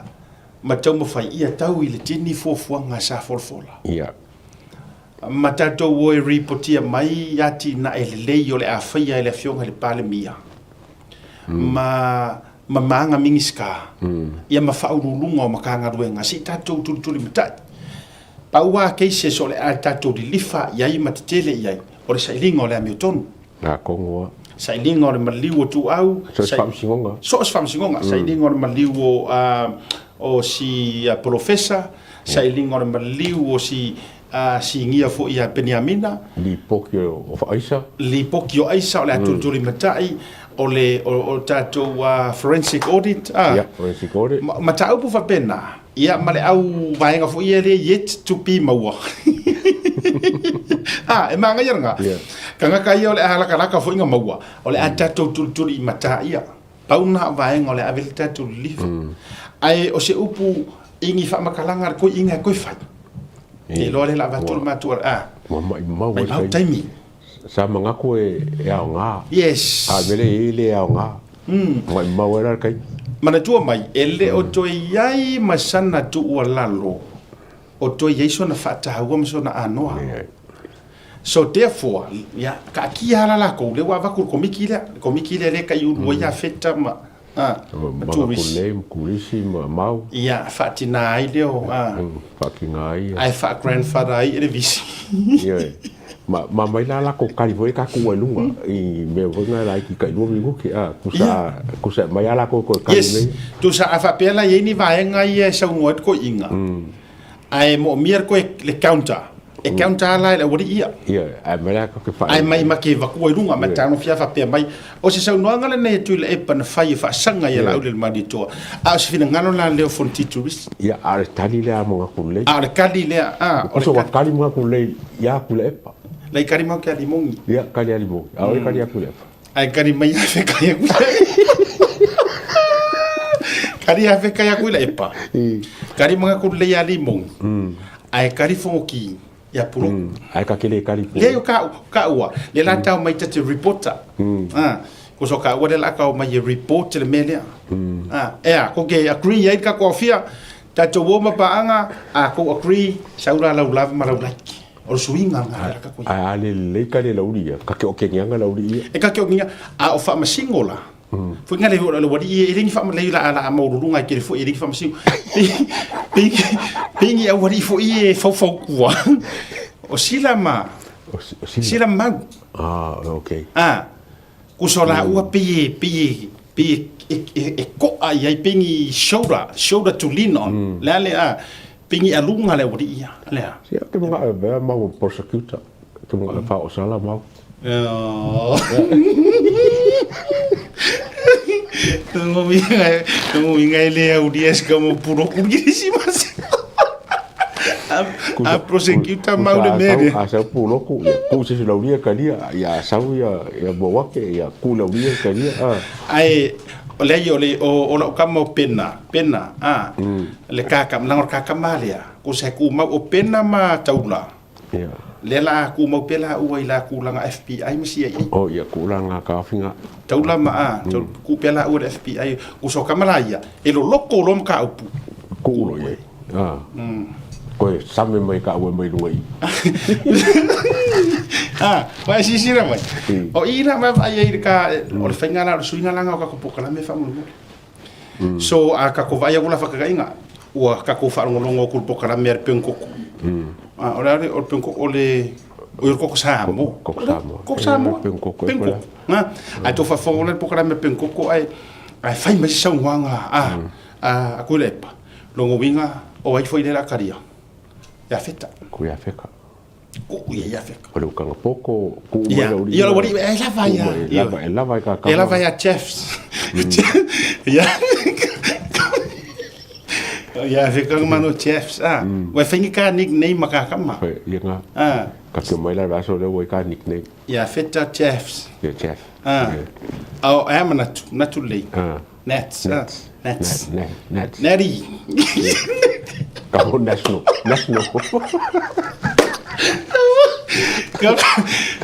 ma taumafai ia tau i le tini fuafuaga sa folafola. Yeah. Ma tatou o e ripotia mai atinae lelei o le a faia e le Afioga i le Palemia ma ma maga Minisita ia ma Faauluuluga o Matagaluega se i tatou tulitulimatai. Pau lava cases o le a tatou lilifa i ai ma tetele i ai, o le sailiga o le amiotonu. Atonu lava. Sailiga o le maliu o Tuau. So o se faamasinoga. So o se faamasinoga. Sailiga o le maliu o, o si Polofesa. Sailiga o le maliu o si sinia foi ia Peniamina. Lipoti o Aisa. Lipoti o Aisa o le a tulitulimatai. O le o, o tatou forensic audit. Yeah, forensic audit. Ma, mataupu faapena. Ia, ma le au vaega foi ia lea yet to be maua. Ha, e māngaia lena. Yeah. Kangaka ia o le a lakalaka foi nga maua, o le a tatou tulituli i matā ia. Pau na vaega o le a ave le tatou lilifa. Ae o se upu i ni faamatalaga a le koi inga e koe fai. Te iloa lea la avatu le matua, a. Ua maimau ai Maimau taimi. Sa manatu e aoga. Yes. A mele e le aoga. Maimau ai la le taimi. Manatua mai, e le o toe i ai ma sana tuualalo o toe i ai sona faataua ma sona anoa. So therefore, ia, kaakia lava la lakou, lea ua avatu i le komiti lea, le komiti lea lea e taiulu ai afeta ma, a, ma turisi. Kulei ma kulisi ma mau. Ia, faatina ai lea o, a. Faatina ai. Ae faa-grandfather ai e le visi. Ioe. Ma, ma mai la lako kali foi ka ku ai lunga i mea foi nga laiti kai lua minuti a tusa tusa mai a lako ko kali Yes. Tusa a faapea la i ai ni vaega ia e saunoa ai le toeaiina. Ae moomia le koe le counter. E counter la e le aualii ia. Ia, ae mai la ke whae. Ae mai ma ke vakua i lunga, ma tagofia faapea mai. O se saunoaga lenei e Tuilaepa na fai e faasaga ia Laauli le Malietoa. A o se finagalo la lea o Fonoti Tourist. Ia, a o le tali lea a Magakulei. A o le kali lea, a. O le kali Magakulei ia Tuilaepa. Lai kali mau ke Alimogi. Ia, kali Alimogi. A o le kali ia Tuilaepa. Ae kali mai ia fe kai aku. Kali ia fe kai aku i Laepa. Kali Magakulei ia Alimogi. Ae kali Fonoti ia Puloku. Ae ka kele kali Puloku. Leai o ka, ka ua, le la tau mai tate reporter. Ah, ko so ka ua le la kau mai e report le mea lea. Ah, ea, ko ke agree ai ka ko fia, tatou o ma paanga, a ko agree, sau la lau lava ma lau like. O le suiga nga le ka ko. Ae a le lelei ka le lauli ia, ka keokegiaga lauli ia. E ka keokegiaga, a o faamasino la, Foi nga le le wali e le ni fa le la la maululuga e kele foi e le ni faamasino. Pe pe ni au wali foi e faufau kua. O sila ma sila mau. Ah, okay. Ah, kuso la ua pe e pe e pe e e ko'a i ai pe ni shoulder, shoulder to lean on. Le a le a pe ni aluga le wali ia. Le a. Sia ke mga e vea mau prosecutor. Ke mga e wha o sala mau. Lona uiga e le aulia se kama puloku le kerisimasi. A prosecutor mau le mea lea. A sau puloku, ia ku se laulia kalia, ia sau ia ia mauake, ia ku laulia kalia. Ae o leai o le o lau kama o Pena, Pena, a le kakama, leaga o le kakama lea, ko se kumau o Pena ma Taula. Ia. Lea la a kumau pea la ua i la kulaga FBI ma CIA. Oh, ia kulaga kaofiga. Taula ma a, mm. ku pea la ua le FBI, ku so kama la ia, e loloko loa ma ka upu. Ku lo ia. Ah. Koe same mai ka ua mai lunga i. Ah, vai sisira mai. O i la mai vai ai ka o le fainga la o le suiga langa o ka ko pokalame faamolemole. So a ka ko vaai aku la whakakainga, ua ka ko whaalongolongo aku le pokalame a le Pengkoko. A, o le ale, o le Pengkoko, o le, o le koko Samoa. Koko Samoa. Koko Samoa. Pengkoko. Pengkoko. Nga, ai tō whawhango le pokalame a Pengkoko, ai, ai whai mai se saunoaga a, a, a koe le epa. Longo winga, o ai foi le la karia. Ia feta. Ko ia feka. Ko ia ia feka. O le ukanga poko, ku mai la uri. Ia la uri, e lava ia. E lava, e lava i ka E lava ia chefs. Ia. Ia feka mano chefs. Ah, wai whaingi ka nickname ma ka kama. Ia nga. Ah. Ka te mai la raso le wai ka nickname. Ia feta chefs. Ia chef. Ah. Au, e manatu, natu lei. Ah. Nats. Nats. Nats. Nats. Natty. Ka ho national. National.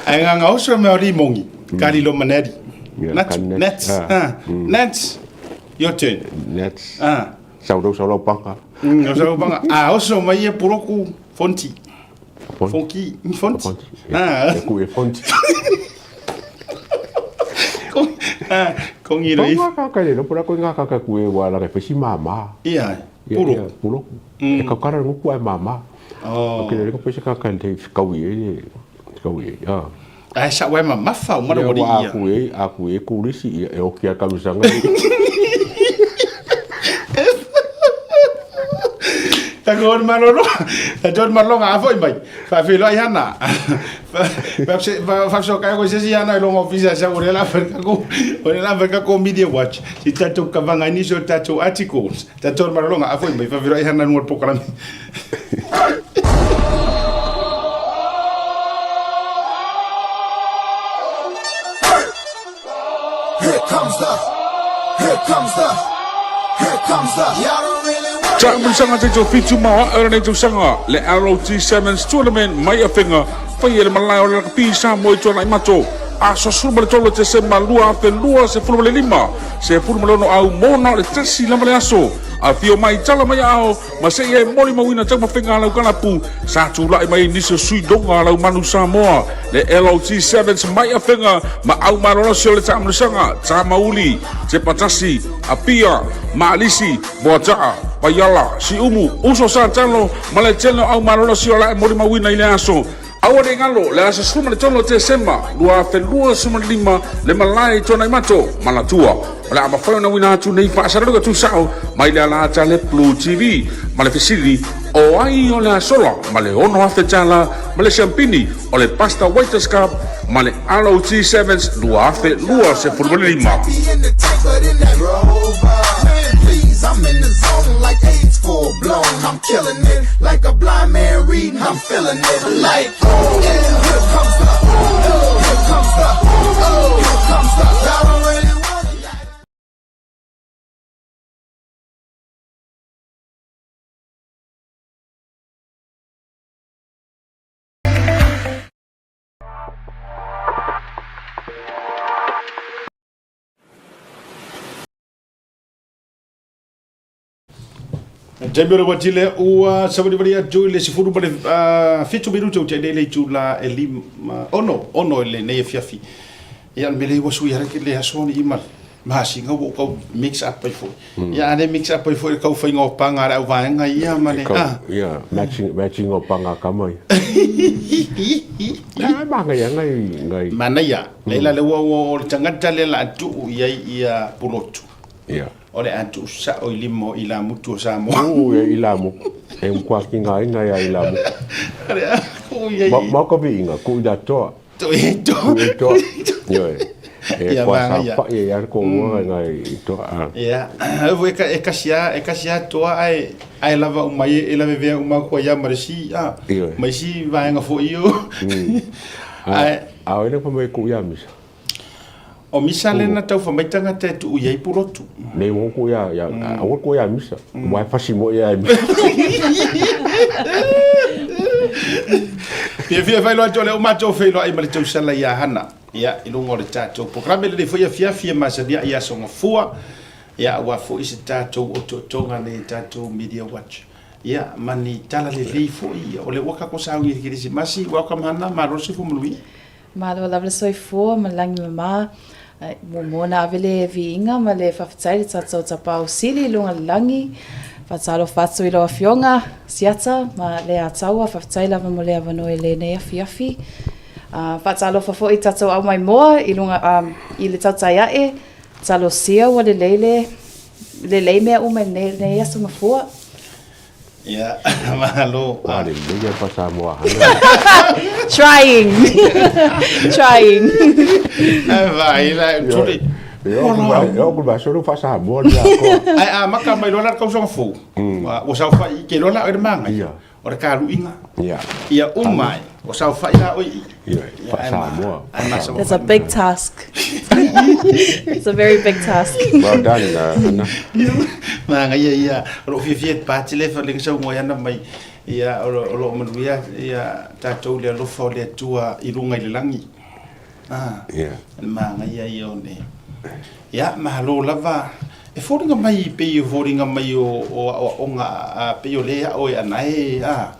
Ai ngā ngā oso mea o Rimongi. Ka rilo ma Natty. Nats. Nats. Nats. Your turn. Nats. Sau rau sau lau panga. Sau lau panga. A oso mai e puroku fonti. Fonki, Fonti. Ah. E ku e Fonti. Kongi rei. Ko ngā kākai le pura ko ngā kākai ku e wā laka whesi māmā. Ia, puro. Puro. E kaukara nguku ai māmā. Oh. Ke le ko pese kākai le kaui e, kaui e. Ah. Ae sa wai mamafa o mana wari ia. Aku e, aku e kurisi ia e oki a kamisanga. Ta ko malolo, ta John malolo nga foi mai. Fa filo ai hana. Fa fa so kai ko se si hana longo visa sa ore la Afrika ko. Ore la Afrika ko media watch. Si tatou kavanga ni so tatou articles. Ta John malolo nga foi mai fa filo ai hana no programe. Here comes the, here comes the, here comes the. Y'all don't really want Taamilosaga taitofitu ma o ae o lenei tausaga, le ROT Sevens Tournament mai Afega, faia i le malae o le Lakapi i Samoa i Tuanaimato, aso 13 Tesema 2025, 16 au mona o le tasi lava le aso. Afio mai, tala mai aao, ma seia e molimauina taumafaiga a lau kalapu, sa tulai mai ai nisi o sui loga a lau manu Samoa, le LOT Sevens mai Afega ma au malolosi o le taamilosaga, Tamauli, Tepatasi, Apia, Maalisi, Moataa, Vaiala, Siumu, Uso Satalo ma le tele o au malolosi o la e molimauina i le aso. Aua ne i galo, le aso 13 o Tesema 2025 le malae i Tuanaimato, Manatua. O le a mafai ona uina atu nei faasalaluga tusao mai le ala ata le Blue TV ma le fesili o ai o le a sola ma le $6,000 ma le siampini o le Pasta Waiters Cup ma le ROT Sevens 2025. be in the tank, but in that rover. Man, please, I'm in the zone like AIDS full blown. I'm killing it like a blind man reading. I'm feeling it like oh, yeah, here comes the, oh, here comes the, oh, here comes the. Y'all don't really want it. Taimi o le uati lea ua savalivali atu i le 17 minute o te nei le itula e lima, ono, ono i lenei afiafi. Ia, o le mea lea ua sui ara ke le aso ni ima masinga ua ou kau mix up ai foi. Ia, a le mix up ai foi le kau whainga o panga a le au vaenga ia ma le, ah. Ia, matching, matching o panga kama ia. Ia, manaia ngai, ngai. Manaia, leila le ua ua o le tangata le la tuu i ai ia pulotu. Ia. O le a tuu sao i lima o ilamutu o Samoa. Tuu ia ilamutu. E mkua ki ngā inga ia ilamutu. O le a tuu i ai. Ma, ma ka viinga, ku i la toa. Tuu i toa. Ku i toa. Ioe. E Ia kua manaia. sa pa'i e ia ko ua ngai i toa. Ah. Ia, e ka, e kasi a, e kasi a toa ae, ae lava uma i e lavevea uma kua ia ma le si, a, Ioe. ma isi vaega foi o. Ae. A o ina pa mai ku ia misa. O misa le na tau whamai tangata e tuu i ai pulotu. Nei mo ku ia, ia, aua ku ia misa. Wai fasi mo ia misa. Fia fia whailoa atu o le o matou whailoa ai ma le tausala ia Hana. Ia, i lunga o le tātou programe le foi afiafi e masania i aso ngafua. Ia, aua foi se tātou otootoga nei tātou Media Watch. Ia, ma ni tala lelei foi. O le ua kako sauni i le Kerisimasi, welcome Hana, malo se fumanuia. Malo lava le soifua ma le lagi mama. Muamua ona ave le viiga ma le faafetai i le tatou Tapaau Sili i luga o le lagi. Faatalofa atu i lau Afioga Siata ma le Ataua, faafetai lava mo le avanoa i lenei afiafi. Faatalofa foi i tatou aumaimoa i luga i le tautai ae, talosia ua lelei le lelei mea uma i lenei aso mafua. Ia, malo. Ua lelei ia pa Samoa hana. Trying. Trying. Vai la tuli. Yo ku ba solo fa Samoa ni ako. Ai a maka mai lola kau songa fu. Ua sau fai ke lola o le manga. Ia. O le kaluinga. Ia. Ia uma o sau fai la oi. Ia, fa Samoa. That's a big task. It's a very big task. Well done, Hana. Manaia ia, o loo fiafia e pati le fa le saunoa ana mai ia o loo manuia ia tatou le alofa o le Atua i luga i le lagi. Ah, Yeah. le manaia ia o le. Ia, malo lava. E foliga mai pei e foliga mai o o aoaoga a pei o lea e ao e anae a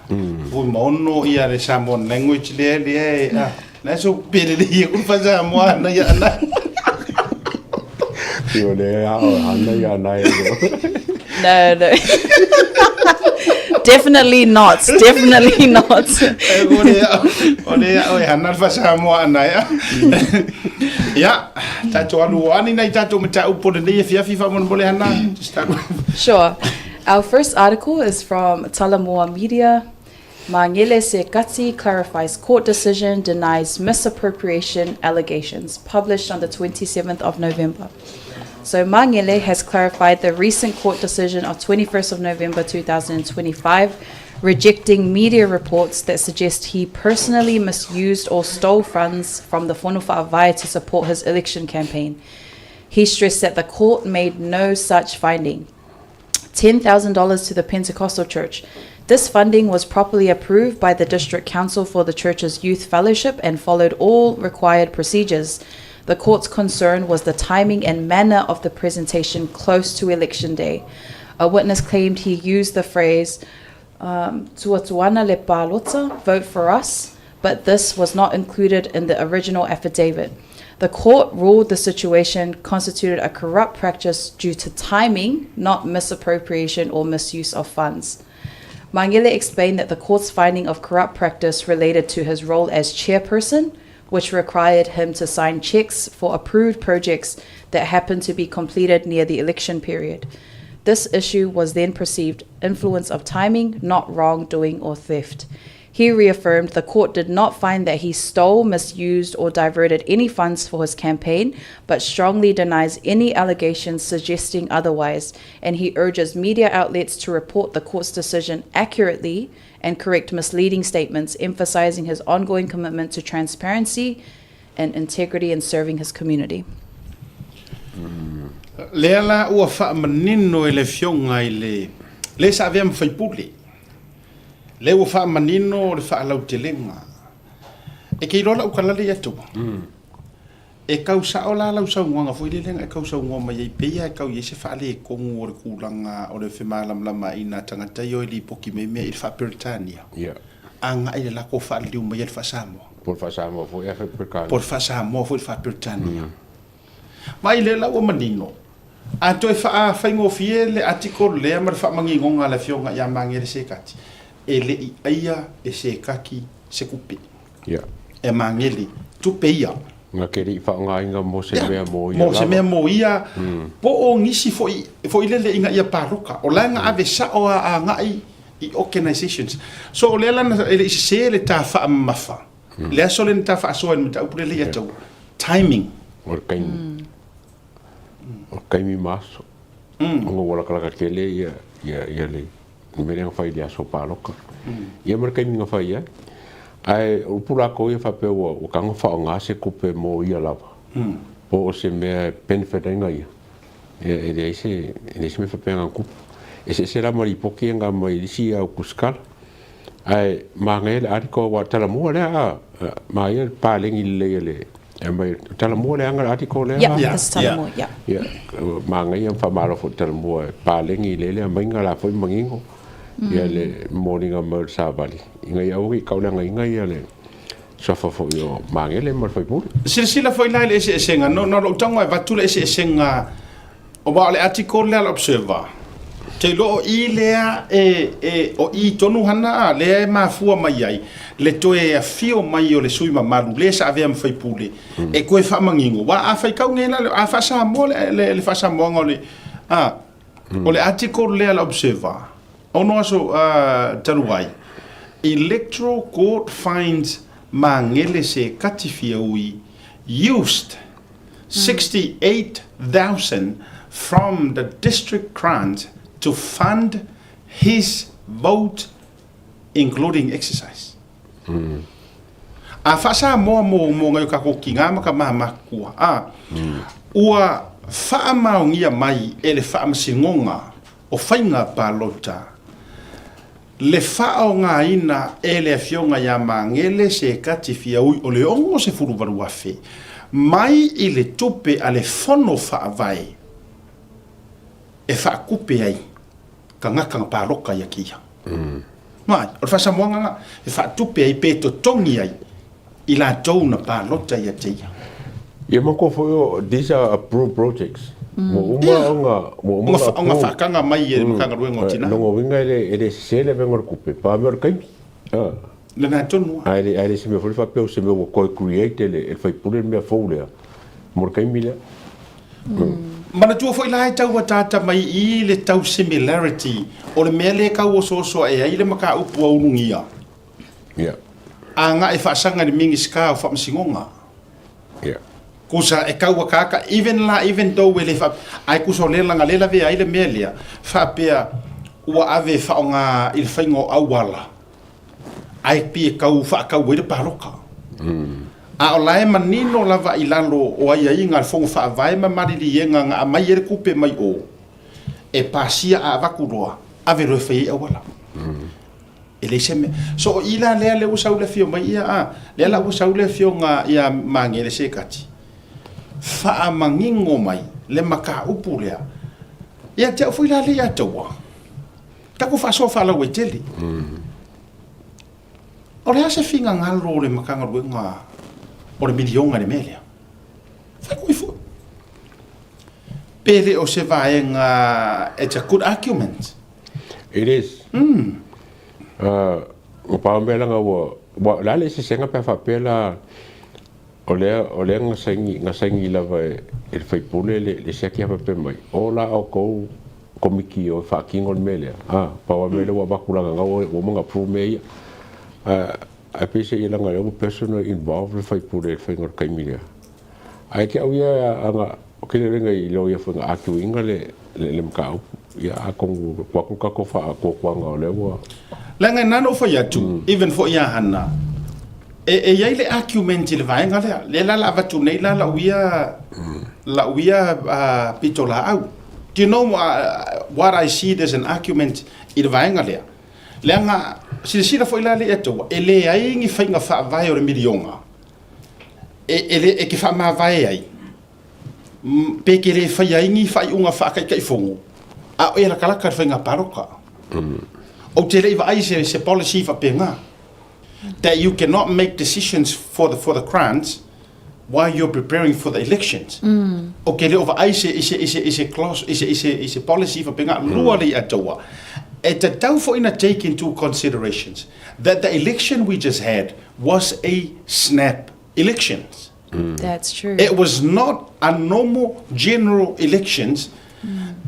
Fuimaono ia le Samoan language lea lea e a na so pele le ia ku fa Samoa ana ia anae. Pei o lea e ao e hana ia anae. No, no. Definitely not. Definitely not. O lea o lea ao e hana le fa Samoa anae a. Ia, tatou alu o ani nai tatou mataupu o lenei afiafi faamolemole Hana. Just start with. Sure. Our first article is from Talamua Media. Mangele Sekati clarifies court decision denies misappropriation allegations, published on the 27th of November. So Mangele has clarified the recent court decision of 21st of November 2025 rejecting media reports that suggest he personally misused or stole funds from the Fono Fa'avae to support his election campaign. He stressed that the court made no such finding. $10,000 to the Pentecostal Church. This funding was properly approved by the District Council for the church's youth fellowship and followed all required procedures. The court's concern was the timing and manner of the presentation close to election day. A witness claimed he used the phrase, um, Tuatuana le palota, vote for us, but this was not included in the original affidavit. The court ruled the situation constituted a corrupt practice due to timing, not misappropriation or misuse of funds. Mangele explained that the court's finding of corrupt practice related to his role as chairperson, which required him to sign checks for approved projects that happened to be completed near the election period. This issue was then perceived influence of timing, not wrongdoing or theft. He reaffirmed the court did not find that he stole, misused, or diverted any funds for his campaign, but strongly denies any allegations suggesting otherwise, and he urges media outlets to report the court's decision accurately and correct misleading statements, emphasizing his ongoing commitment to transparency and integrity in serving his community. Lea la ua faamanino e le Afioga i le le sa avea ma faipule. Lea ua faamanino le faalautelega. E ke iloa lau kalale ia tua. E kau sao la lau saunoaga foi lele na e kau saunoa mai ai pei a e kau i ai se faaletonu o le tulaga o le femalamalamaina a tagata ia o e lipoti mai mea i le faa-Peretania. Yeah. Agai le latou faaliliu mai ai le faa-Samoa. Po o le faa-Samoa foi ae faa-Peretania. Po o le faa-Samoa foi le faa-Peretania. Mai lea la ua manino, a toe faafaigofie le article lea ma le faamaninoga a le Afioga ia Magele Sekati, e le i aia e Sekati se tupe. Yeah. E Magele, tupe ia. Na te le i faaaogaina mo se mea mo ia lava. Mo se mea mo ia, po o nisi foi, foi lele ina ia paloka. O la e na ave sao a agai i organizations. So o lea la na, e le i sese le ta faamamafa. Le aso lea na ta faasoa i le mataupu lea le ia tau timing. O le taimi, o le taimi ma aso. Ona ua lakalaka tele ia, ia, ia le mea lea na fai i le aso paloka. Ia ma le taimi na fai ai. Ae o upu lakou ia faapea ua, ua tago faaaoga se tupe mo ia lava. Po o se mea e benefit ai na ia. Ia e leai se, e leai se mea faapea na tupu. Eseese la ma lipoti ia na aumai i le isi au tusitala. Ae manaia le article aua talamua lea a manaia le paleni lelei a le aumai talamua le aga le article lea. Yeah, yeah, talamua, yeah. Yeah, manaia ma faamalo foi talamua e paleni lelei le aumaiga la foi manino ia le momoliga mai o le savali ina ia aua ne i tauleagaina ia le suafa foi o Magele ma le faipule. Silasila foi la i le eseesega, no, na o lou tago e avatu le eseesega Aua o le article lea a le Observer, te iloa o i lea e, e, o i tonu hana a, lea e mafua mai ai le toe afio mai o le sui mamalu le sa avea ma faipule e toe faamanino. Aua a faitau nei la, a faa-Samoa le, le, le faa-Samoaga o le, a, o le article lea a le Observer, ono aso a, talu ai, Electoral Court finds Magele se kati fiaui used 68,000 from the district grant to fund his vote including exercise. A faa-Samoa mo mo ngai o kako ki ngā ma ka mamakua, a ua faamaonia mai e le faamasinoga o faiga palota le faaaogaina e le Afioga ia Magele Sekati Fiaui o le 68,000 mai i le tupe a le Fono Faavae. e faatupe ai tagata na paloka ia te ia. Mai, o le faasamoaga na, e faatupe ai pe totogi ai i latou na palota ia te ia. Ia manatua foi o these are approved projects. Ua uma ona ua uma ona approve. Ona faataga mai e le Matagaluega o Tina. Lona uiga e le sese le avega o le tupe, pa mea o le taimi. Lena tonu lava. Ae le o se mea foi lea faapea o se mea ua toe create e le sui usufono le mea fou lea mo le taimi lea. Manatua foi la e tau ataata mai i i le tau similarity o le mea lea e tau osooso ae ai le mataupu a Ulugia. Yeah. Agai faasaga i le Minisita o Faamasinoga. Yeah. Kusa e tau ataata even la even though e le faa ae kusa o lea leaga lea lavea ai le mea lea faapea ua ave e faaaoga i le faiga o auala. Ae pei e tau faatau ai le palota. A o la e manino lava i lalo o aiaiga a le Fono Faavae ma maliliega na aumai ai le tupe mai o, e pasia a avatu loa, ave loa e fai ai auala. E leai se mea. So o i la lea lea ua sau le afio mai ia a, lea la ua sau le afioga ia Magele Sekati, faamanino mai le mataupu lea ia te au foi la lea ia taua. Taku faasoa faalauaitele. O le a se finagalo o le Matagaluega o le miliona i le mea lea? Fai kui foi. Pe le o se vaega, it's a good argument. It is. Ua pau mea leaga ua, ua, o le a le eseesega pe a faapea la, O lea, o lea na saini, na saini lava e, e le faipule le, le siaki a faapea mai, o la outou komiti o e faatino le mea lea, a, pau a mea lea ua avatu leaga na ua, ua uma ona approve mea ia. A, ae peiseai leaga o lea ua personally involved le faipule i le faiga o le taimi lea. Ae te au ia ana, ou te le iloa i loia foi na argue ina le, le, le mataupu. Ia atonu ua atu le tatou faatuatuaga o lea ua. Leaga na ona ou fai atu, even foi ia Hana, e, e i ai le argument i le vaega lea. Lea la la avatu nei la lau ia, lau ia uh, pitolaau. Do you know uh, what I see there's an argument i le vaega lea? Leaga, silasila foi la le ia taua, e leai ni faiga faavae o le miliona e, e, le, e ke faamavae ai Pe ke le faia ai ni faaiuga faataitaifono, a o e latalata le faiga palota. Ou te le i vaai se, se policy faapena. That you cannot make decisions for the, for the grants while you're preparing for the elections. Ou te le o vaai se, i se, i se, i se clause, i se, i se, i se policy faapena. Lua le iataua. E tatau foi na take into considerations that the election we just had was a snap elections. That's true. It was not a normal general elections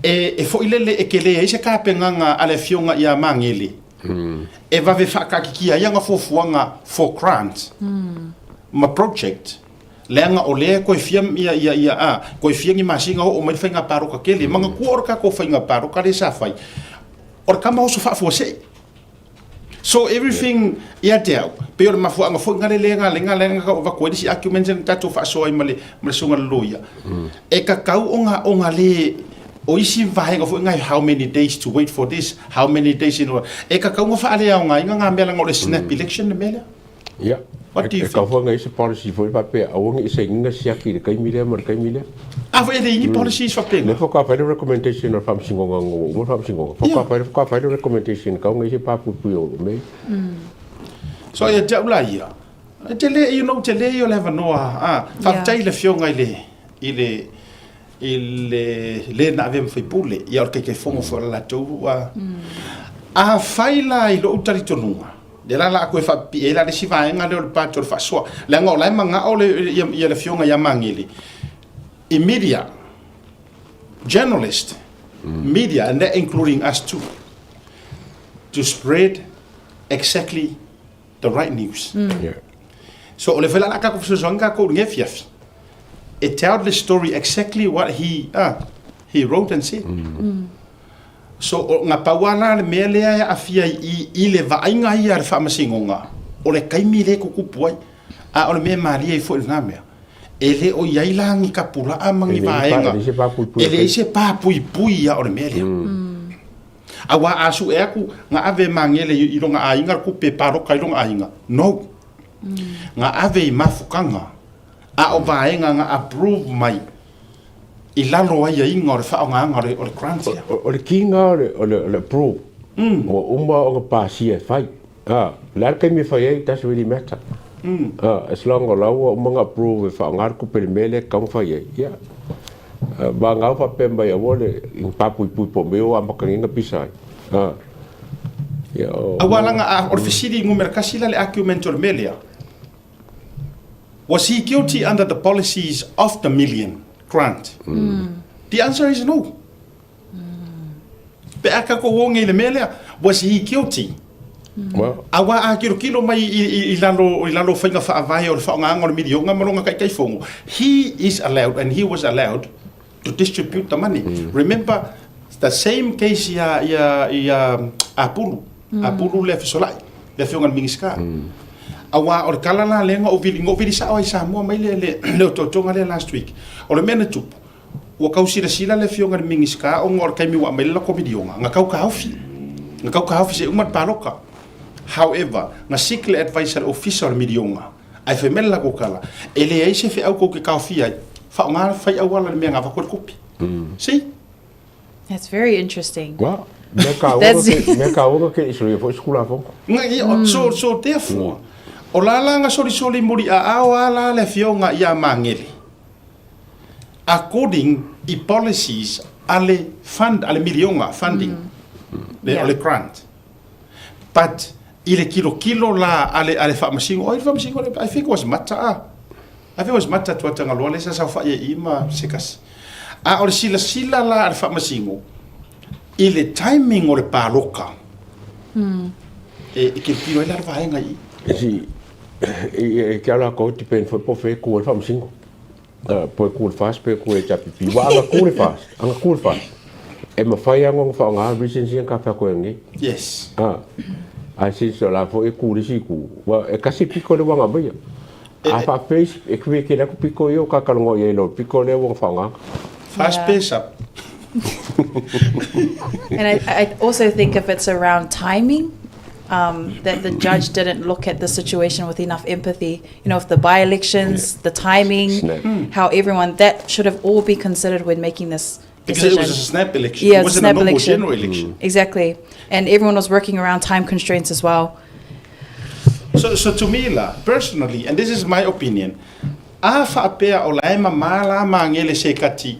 e, e foi lele e ke leai se kapengaga a le afioga ia Magele e vave faakaakikia ai ana fuafuaga for grant ma project leaga o lea e koe fia ia ia ia a koe fia ni masina oo mai le faiga palota tele. Manatua o le tatou faiga palota lea sa fai o le tama oso faafuasei. So everything ia te au, pei o le mafuaaga foi na le le na le na le na tau avatu ai le isi argument na tatou faasoa ai ma le ma le susuga i le loia. E tatau ona ona le o isi vaega foi na how many days to wait for this, how many days in order. E tatau ona faaleaogaina na mea leaga o le snap election le mea lea. Ia, What do you e tau think? foi ona i ai se policy foi faapea aua ne i sainina siaki i le taimi lea ma le taimi lea. A foi e leai ni policies faapena. Lea faatoa fai le recommendation a le Faamasinoga ina ua uma le Faamasinoga. Faatoa fai, faatoa fai le recommendation kau na i se papuipui o mea ia. So ia te au la ia, e tele, you know, tele ia o le avanoa, a, faafetai i le Afioga i le, i le, i le le na avea ma faipule, ia o le Taitaifono foi o le latou, a, afai la i lou talitonuga, Lea la la a toe faapipii ai la le isi vaega lea o le part o le faasoa. Leaga o la e manao le, ia, ia le afioga ia Magele i media, journalist, media, and that including us too, to spread exactly the right news. Yeah. So o le foi la la tatou fesoasoani tatou i lenei afiafi e tell the story exactly what he, he wrote and said. So, o, na pau lava la le mea lea e aafia i, i le vaaiga ia a le Faamasinoga, o le taimi lea e tutupu ai. A o le mea e malie ai foi i lena mea, e le o i ai la ni tapulaa ma ni vaega, e leai se pa puipui ia o le mea lea. Aua a sue atu, na ave e Magele i lona aiga le tupe e paloka i lona aiga, no. Na ave i mafutaga, a o vaega na approve mai. i lalo o aiaiga o le faaaogaina o le grant ia. O le kiga o le approve, ua uma ona pasia e fai. O le a le taimi e fai ai, it doesn't really matter. As long o la ua uma ona approve e faaaoga le tupe i le mea lea e tatau ona fai ai, ia. Vagana faapea mai aua le papuipui po o mea ua amata nei ona pisa ai. Ia, o. Aua leaga o le fesili numera tasi la le argument o le mea lea, Was he guilty under the policies of the million grant? The answer is no. Pe a tatou o nei i le mea lea, was he guilty? Aua a tilotilo mai i lalo i lalo o faiga faavae o le faaaogaina o le miliona ma lona taitaifono, he is allowed and he was allowed to distribute the money. Remember the same case ia ia ia Apulu, Apulu lea fesolai, le afioga i le Minisita. Aua o le tala la lea na ou vili, na ou vili sao ai i Samoa mai le le le otootoga lea last week. O le mea na tupu, ua tau silasila le afioga i le Minisita ona o le taimi ua aumai le latou miliona, na tau taofi. Na tau taofi seia uma le paloka. However, na seek le advice a le Ofisa o le Miliona, ae fai mai le latou tala, e leai se feau tou te taofia ai, faaaoga le fai auala i le mea na avatu ai le tupe. See? That's very interesting. Well, mea kaua ke, mea kaua ke iso ia foi se Tulafono. So, so therefore, o la la na solisoli muli aao a la le afioga ia Magele. According i policies a le fund, a le miliona funding, le, o le grant. But i le kilokilo la a le, a le Faamasino, oi le Faamasino, I think it was Mata a. I think it was Mata Tuatagaloa lea sa saofai ai i ma se kasi. A o le silasila la a le Faamasino, i le timing o le paloka, e, e kilokilo ai la le vaega i i. Si, e ke ala ko depend foi po fe ku le Faamasino. Po e ku le FAST pe ku e HRPP. Wa anga ku le FAST, anga ku le FAST. E mawhai anga nga whaonga reasons ia ka whea koe ngi. Yes. Ah. Ai since o la fo e ku le si ku. Wa e kasi piko le wanga maia. A wha face e kuwe ke ku piko i o ka kalongo i lo piko le wanga whaonga. Fast pace up. And I also think if it's around timing, um, that the judge didn't look at the situation with enough empathy. You know, if the by-elections, yeah. the timing, snap. how everyone, that should have all been considered when making this because decision. it was a snap election. Yeah, it wasn't snap a normal election. general election. Exactly. And everyone was working around time constraints as well. So, so to me la, personally, and this is my opinion, a faapea o la e mamā la Magele se kati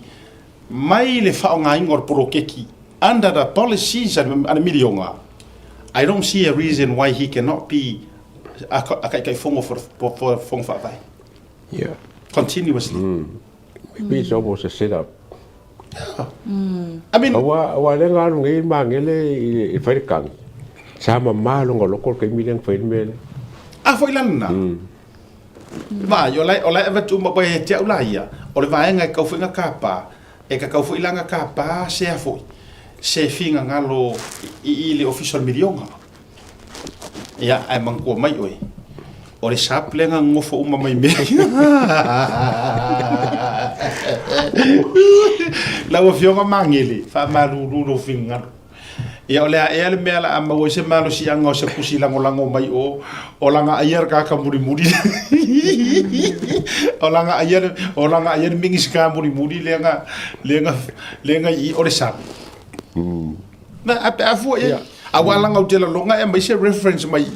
mai le faaaogaina o le poloketi under the policies a le miliona, I don't see a reason why he cannot be a Taitaifono for the Fono Faavae. Yeah. Continuously. Maybe it's almost a set up. I mean, Aua, aua le nga alu nei Magele i i fai le kagi. Sa mamā longa loko le taimi lea na fai ai le mea lea. A foi la lena. Vaai, o la o la e avatu uma mai ia te au la ia, o le vaega e kau foi nga kapa, e ka kau foi la nga kapa se a foi, se finagalo i i le ofisa o le miliona. Ia, ae manatua mai oe, o le sap lea na nonofo uma mai mea ia. Lau Afioga Magele, faamalulu lou finagalo. Ia, o le a ea le mea o le a maua ai se malosiaga o se pusi lagolago mai o, o lana aia le tagata mulimuli. O lana aia le, o lana aia le Minisita mulimuli lea na, lea na, lea na i i, o le sap. Na, a pe a fua i ai. Aua leaga ou te lagona e aumai se reference mai i i.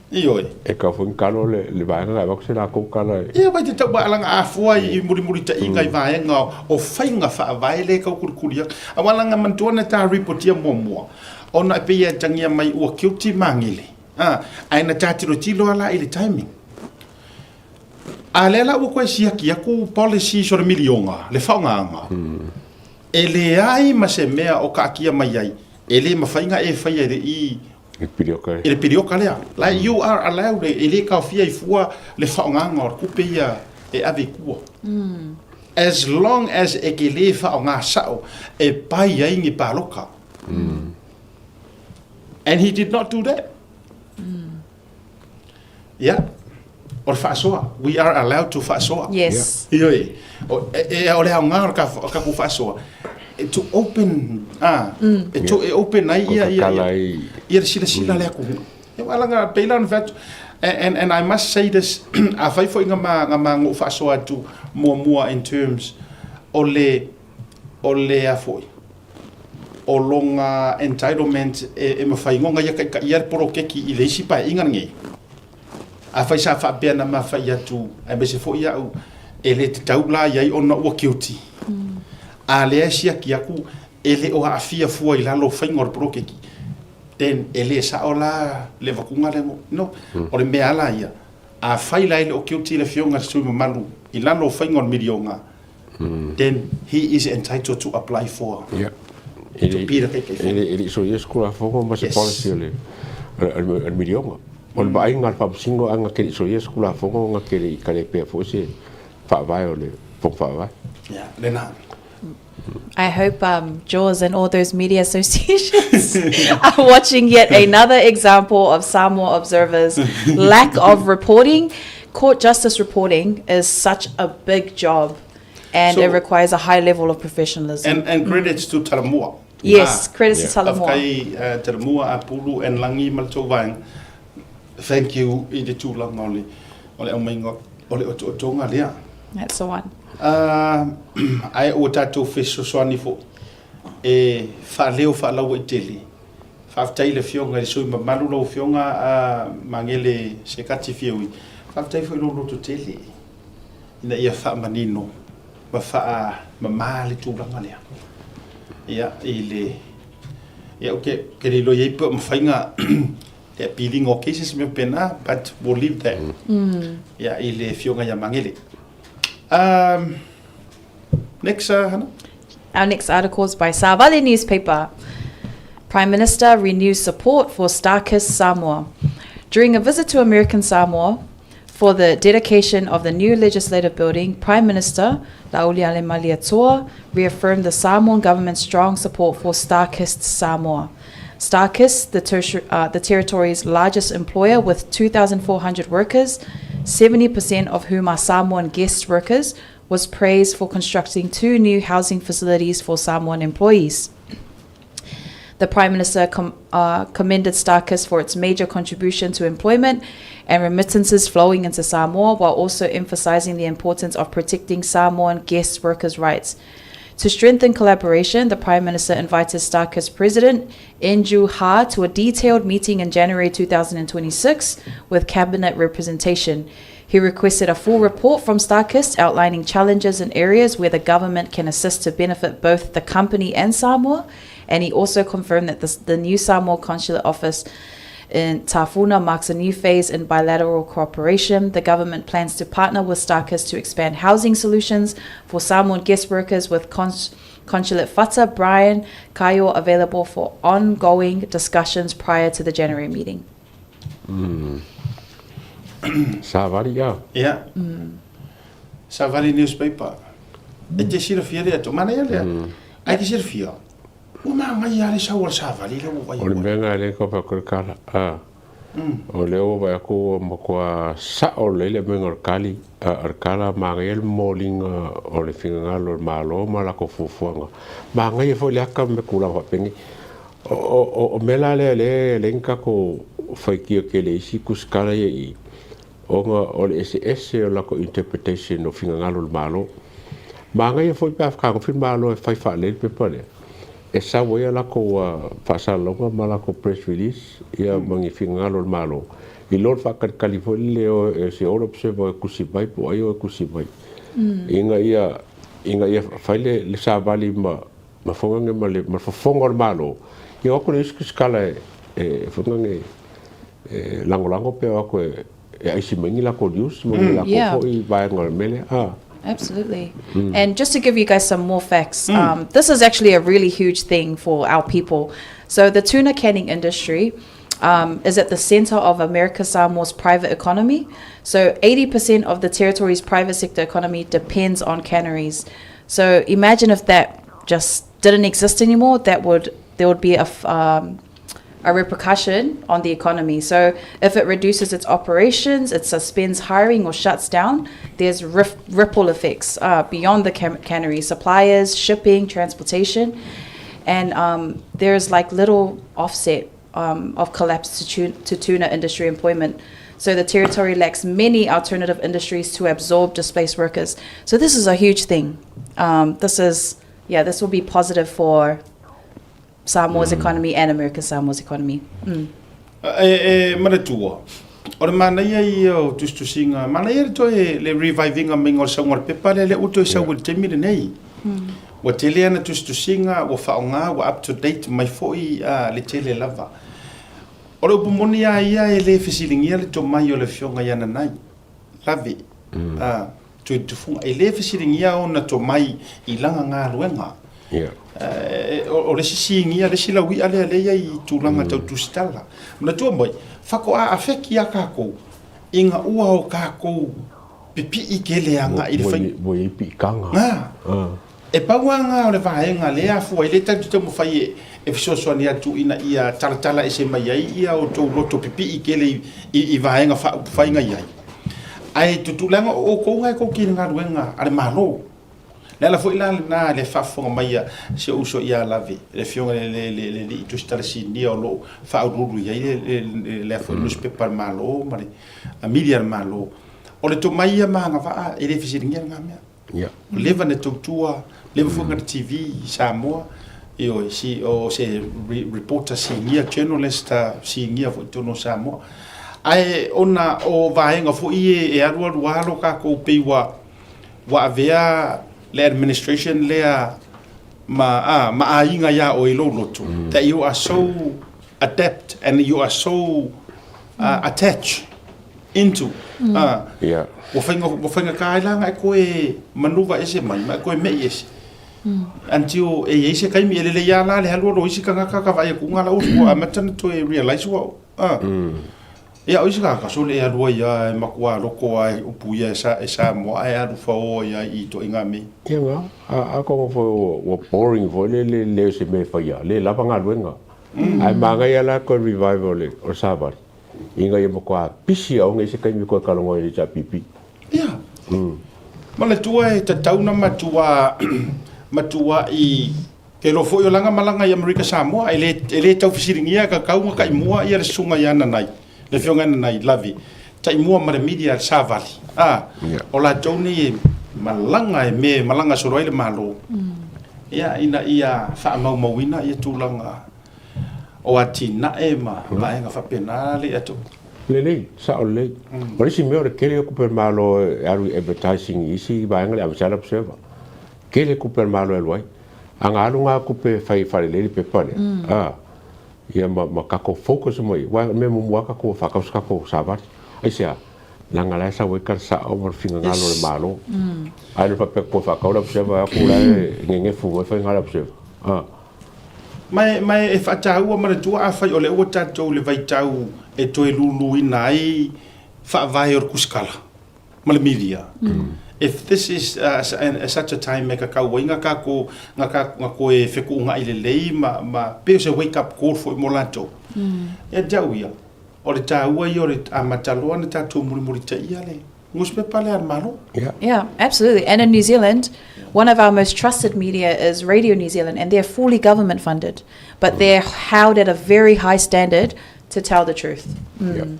Ioe. E kau foi kalo le, le vaega na avatu se latou tala e. Ia, vai te tau leaga a fua i mulimulitaʻiga i vaega o faiga faavae lea e tau kulikuli atu. Aua leaga manatua na ta ripotia muamua ona e pei e atagia mai ua guilty Magele, a, ae na ta tilotilo lava la i le timing. A lea la ua toe siaki atu policies o le miliona, le faaaogaga, E leai ma se mea o kaakia mai ai, e le mafai na e faia i le i I le pilioka lea. Like you are allowed, e le taofia i fua le faaaogaga o le tupe ia e ave i tua. As long as e ke le faaaoga sao e pai ai ni paloka. And he did not do that. Ia, o le faasoa. We are allowed to faasoa. Yes. Ioe. O, e, e, o le aoga o le ka, o ka faasoa. E to open, ah, e to e open ai ia, ia, ia, ia le silasila le atunuu. Ia, wala nga, pei la ona fai atu. And, and I must say this, afai foi nga ma, nga ma ngou faasoa atu muamua in terms O le, o le a foi, o lona entitlement e, e mafai ona ia taitaia le poloketi i le isi paeaiga lenei. Afai sa faapea na ma fai atu, aemaise foi au, e le tatau la i ai ona ua guilty. A lea e siaki atu, e le o aafia fua i lalo o faiga o le poloketi, then e le sao la le avatuga lea. No, o le mea lava la ia, afai la e le o guilty le afioga i le sui usufono mamalu i lalo o faiga o le miliona, then he is entitled to apply for yeah. to be the Taitaifono. E le i soia se Tulafono ma se policy o le, o le miliona. O le vaaiga a le Faamasino a na te le i soia se Tulafono na te le i talepea foi se faavae o le Fono Faavae. Yeah, lena. I hope um, Jaws and all those media associations are watching yet another example of Samoa Observer's lack of reporting. Court justice reporting is such a big job and so, it requires a high level of professionalism. And, and credits mm. to Talamua. Yes, ah, credits yeah. to Talamua. Afkai uh, Talamua, Apulu and Langi ma Thank you i le tulaga o le o le aumaiga o le otootoga lea. That's the one. Uh, ae ua tatou fesoasoani foi e faaleo faalauaitele. Faafetai i le Afioga i le sui mamalu lau Afioga uh, Magele Sekati Fiaui. Faafetai foi i lou lototele ina ia faamanino ma faamama le tulaga lea. Ia, i le ia, ou te, te le iloa i ai pe o mafai na le appealing o cases mea faapena, but we'll leave that mm. ia, i le Afioga ia Magele. Um, next, uh, Hannah? Our next article is by Savali newspaper. Prime Minister renews support for Starkist Samoa. During a visit to American Samoa for the dedication of the new legislative building, Prime Minister Laaulialemalietoa reaffirmed the Samoan government's strong support for Starkist Samoa. Starkist, the, tertiary, uh, the territory's largest employer with 2,400 workers, 70% of whom are Samoan guest workers, was praised for constructing two new housing facilities for Samoan employees. The Prime Minister com- uh, commended Starkist for its major contribution to employment and remittances flowing into Samoa, while also emphasizing the importance of protecting Samoan guest workers' rights. To strengthen collaboration, the Prime Minister invited Starkist President Inju Ha to a detailed meeting in January 2026 with cabinet representation. He requested a full report from Starkist outlining challenges in areas where the government can assist to benefit both the company and Samoa. And he also confirmed that the, the new Samoa Consular Office in Tafuna marks a new phase in bilateral cooperation. The government plans to partner with Starkist to expand housing solutions for Samoan guest workers with cons- Consulate Fata, Brian Kayo available for ongoing discussions prior to the January meeting. Mm. Savali ia. Ia. Mm. Savali newspaper. E te silafia lea to mana ia lea. Mm. Ai te silafia. Ua manaia lava le sau o le savali lea ua vaai O le mea lena lea e tau fai atu ai le tala, a, o lea ua vaai atu ua matua sao lelei le aumaiga o le tali, a o le tala manaia le momoliga o le finagalo o le Malo ma latou fuafuaga. Manaia foi le ata ma tulaga faapenei. O, o, o mea la lea lea e leai ni tatou faitio tele i isi tusitala ia i i, ona o le eseese o latou interpretation o finagalo o le Malo. Manaia foi pe a fetagofi le Malo e fai faalelei le pepa lea, e sau ai a latou faasalalauga ma latou press release ia ma ni finagalo o le Malo, i lo le faatalitali foi lele o e se all observer e tusi mai po o ai o e tusi mai, ina ia ina ia fai le le savali ma ma fogaga ma le ma le fofoga o le Malo, ia o atu le isi tusitala e e fogaga e lagolago pe o atu e e aisi mai ni latou news ma ni latou foi vaega o le mea lea. Ah. Absolutely. Mm. And just to give you guys some more facts, mm. um, this is actually a really huge thing for our people. So the tuna canning industry um, is at the center of America Samoa's private economy. So 80% of the territory's private sector economy depends on canneries. So imagine if that just didn't exist anymore, that would there would be a um, a repercussion on the economy. So if it reduces its operations, it suspends hiring or shuts down, there's ripple effects uh, beyond the cannery, suppliers, shipping, transportation. And um, there's like little offset um, of collapse to, to tuna industry employment. So the territory lacks many alternative industries to absorb displaced workers. So this is a huge thing. Um, this is, yeah, this will be positive for Samoa's mm. economy and American Samoa's economy. Mm. E, e manatua, o le manaia ia o tusitusiga, manaia le toe le revive ina maiga o le sauga o le pepa lea, lea ua toe sau i le taimi lenei. Ua tele ana tusitusiga, ua faaaoga, ua up to date mai foi le tele lava. O le upu moni lava ia e le fesiligia le tomai o le afioga ia Nanai, Lave, Tuilitufuga, e le fesiligia ona tomai i lana galuega. O le isi sinia, le isi lauia lea lea e i ai i tulaga tau tusitala. Manatua mai, faatoa afeki a tatou ina ua o tatou pipii tele agai i le faiga. Ua i ai piitaga. E pau lava lena o le vaega lea e afua ai lea tatou te taumafai e fesoasoani atu ina ia talatala ese mai ai ia outou loto pipii tele i vaega faaupufai na i ai. Ae tutulaga o outou na e tou te i le galuega a le Malo. Le ala foi la lena i le faafofoga mai a si ou uso ia Lave, le Afioga i le Alii Tusitala Sinia o lo o faauluulu i ai le foi nusipepa a le Malo ma le media a le Malo. O le tomai ia ma agavaa e le fesiligia lena mea. Ua leva ona tautua, leva foi ona TV i Samoa, ioe, si, o se reporter sinia, journalist sinia foi i totonu o Samoa. Ae ona o vaega foi ia e alualu lava lo tatou pei ua ua avea le administration lea ma, a, ma aiga iā oe i lou loto, that you are so adept and you are so uh, attached into, a, Yeah. ua faiga, ua faigata ai la ona e toe manuva ese mai ma e toe me'i ese. Until e i ai se taimi e lelei lava la le alualu o isi tagata ka vaai atu la ua amata ona toe realise ua, a. Ia, o isi tagata, sole e alu ai lava e matua loko lava e upu ia e Samoa ae alu fao ai lava i ituaiga mea. Ia nga, a kongo foi ua boring foi le le le o se mea e faia, le lava galuega. Ae manaia la toe revive o le o le savali ina ia matua pisi aoga i se taimi koe talanoa i le HRPP. Ia. Manatua e tatau na matua matuai Ke iloa foi o lana malaga i Amerika Samoa, e le, e le tau fesiligia e kakau na taimua ia le susuga ia Nanai, le afioga ia Nanai Lavi, taimua ma le media le savali. A, o latou nei e malaga e mea e malaga solo ai le Malo, ia, ina ia faamaumauina ia tulaga o atinae ma vaega faapena le atunuu. Lelei, sao lelei. O le isi mea o le tele o tupe a le Malo e alu i advertising i isi vaega le Outside Observer. Tele tupe a le Malo e alu ai. A na alu na tupe e fai faalelei le pepa lea, a, ia ma, ma tatou focus uma i ai. Aua o le mea muamua lava tatou ua faatau se tatou savali. Aisea? Leaga la e sau ai tala sao ma le finagalo o le Malo. Ae le faapea ua faatau le Observer atu la e nenefu mai faiga le Observer. A. Ma e, ma e faataua manatua afai o lea ua tatou i le vaitau e toe luluina ai faavae o le kusikala. ma le media. If this is uh, such a time e kakau ai nga kako nga ka nga koe fekuunga'i lelei ma ma pei o se wake up call foi mo latou. Ia te au ia, o le tāua ia o le amata loa ona tatou mulimulitaia le nusipepa lea a le Malo. Yeah. Yeah, absolutely. And in New Zealand, one of our most trusted media is Radio New Zealand, and they're fully government funded, but they're held at a very high standard to tell the truth. Mm.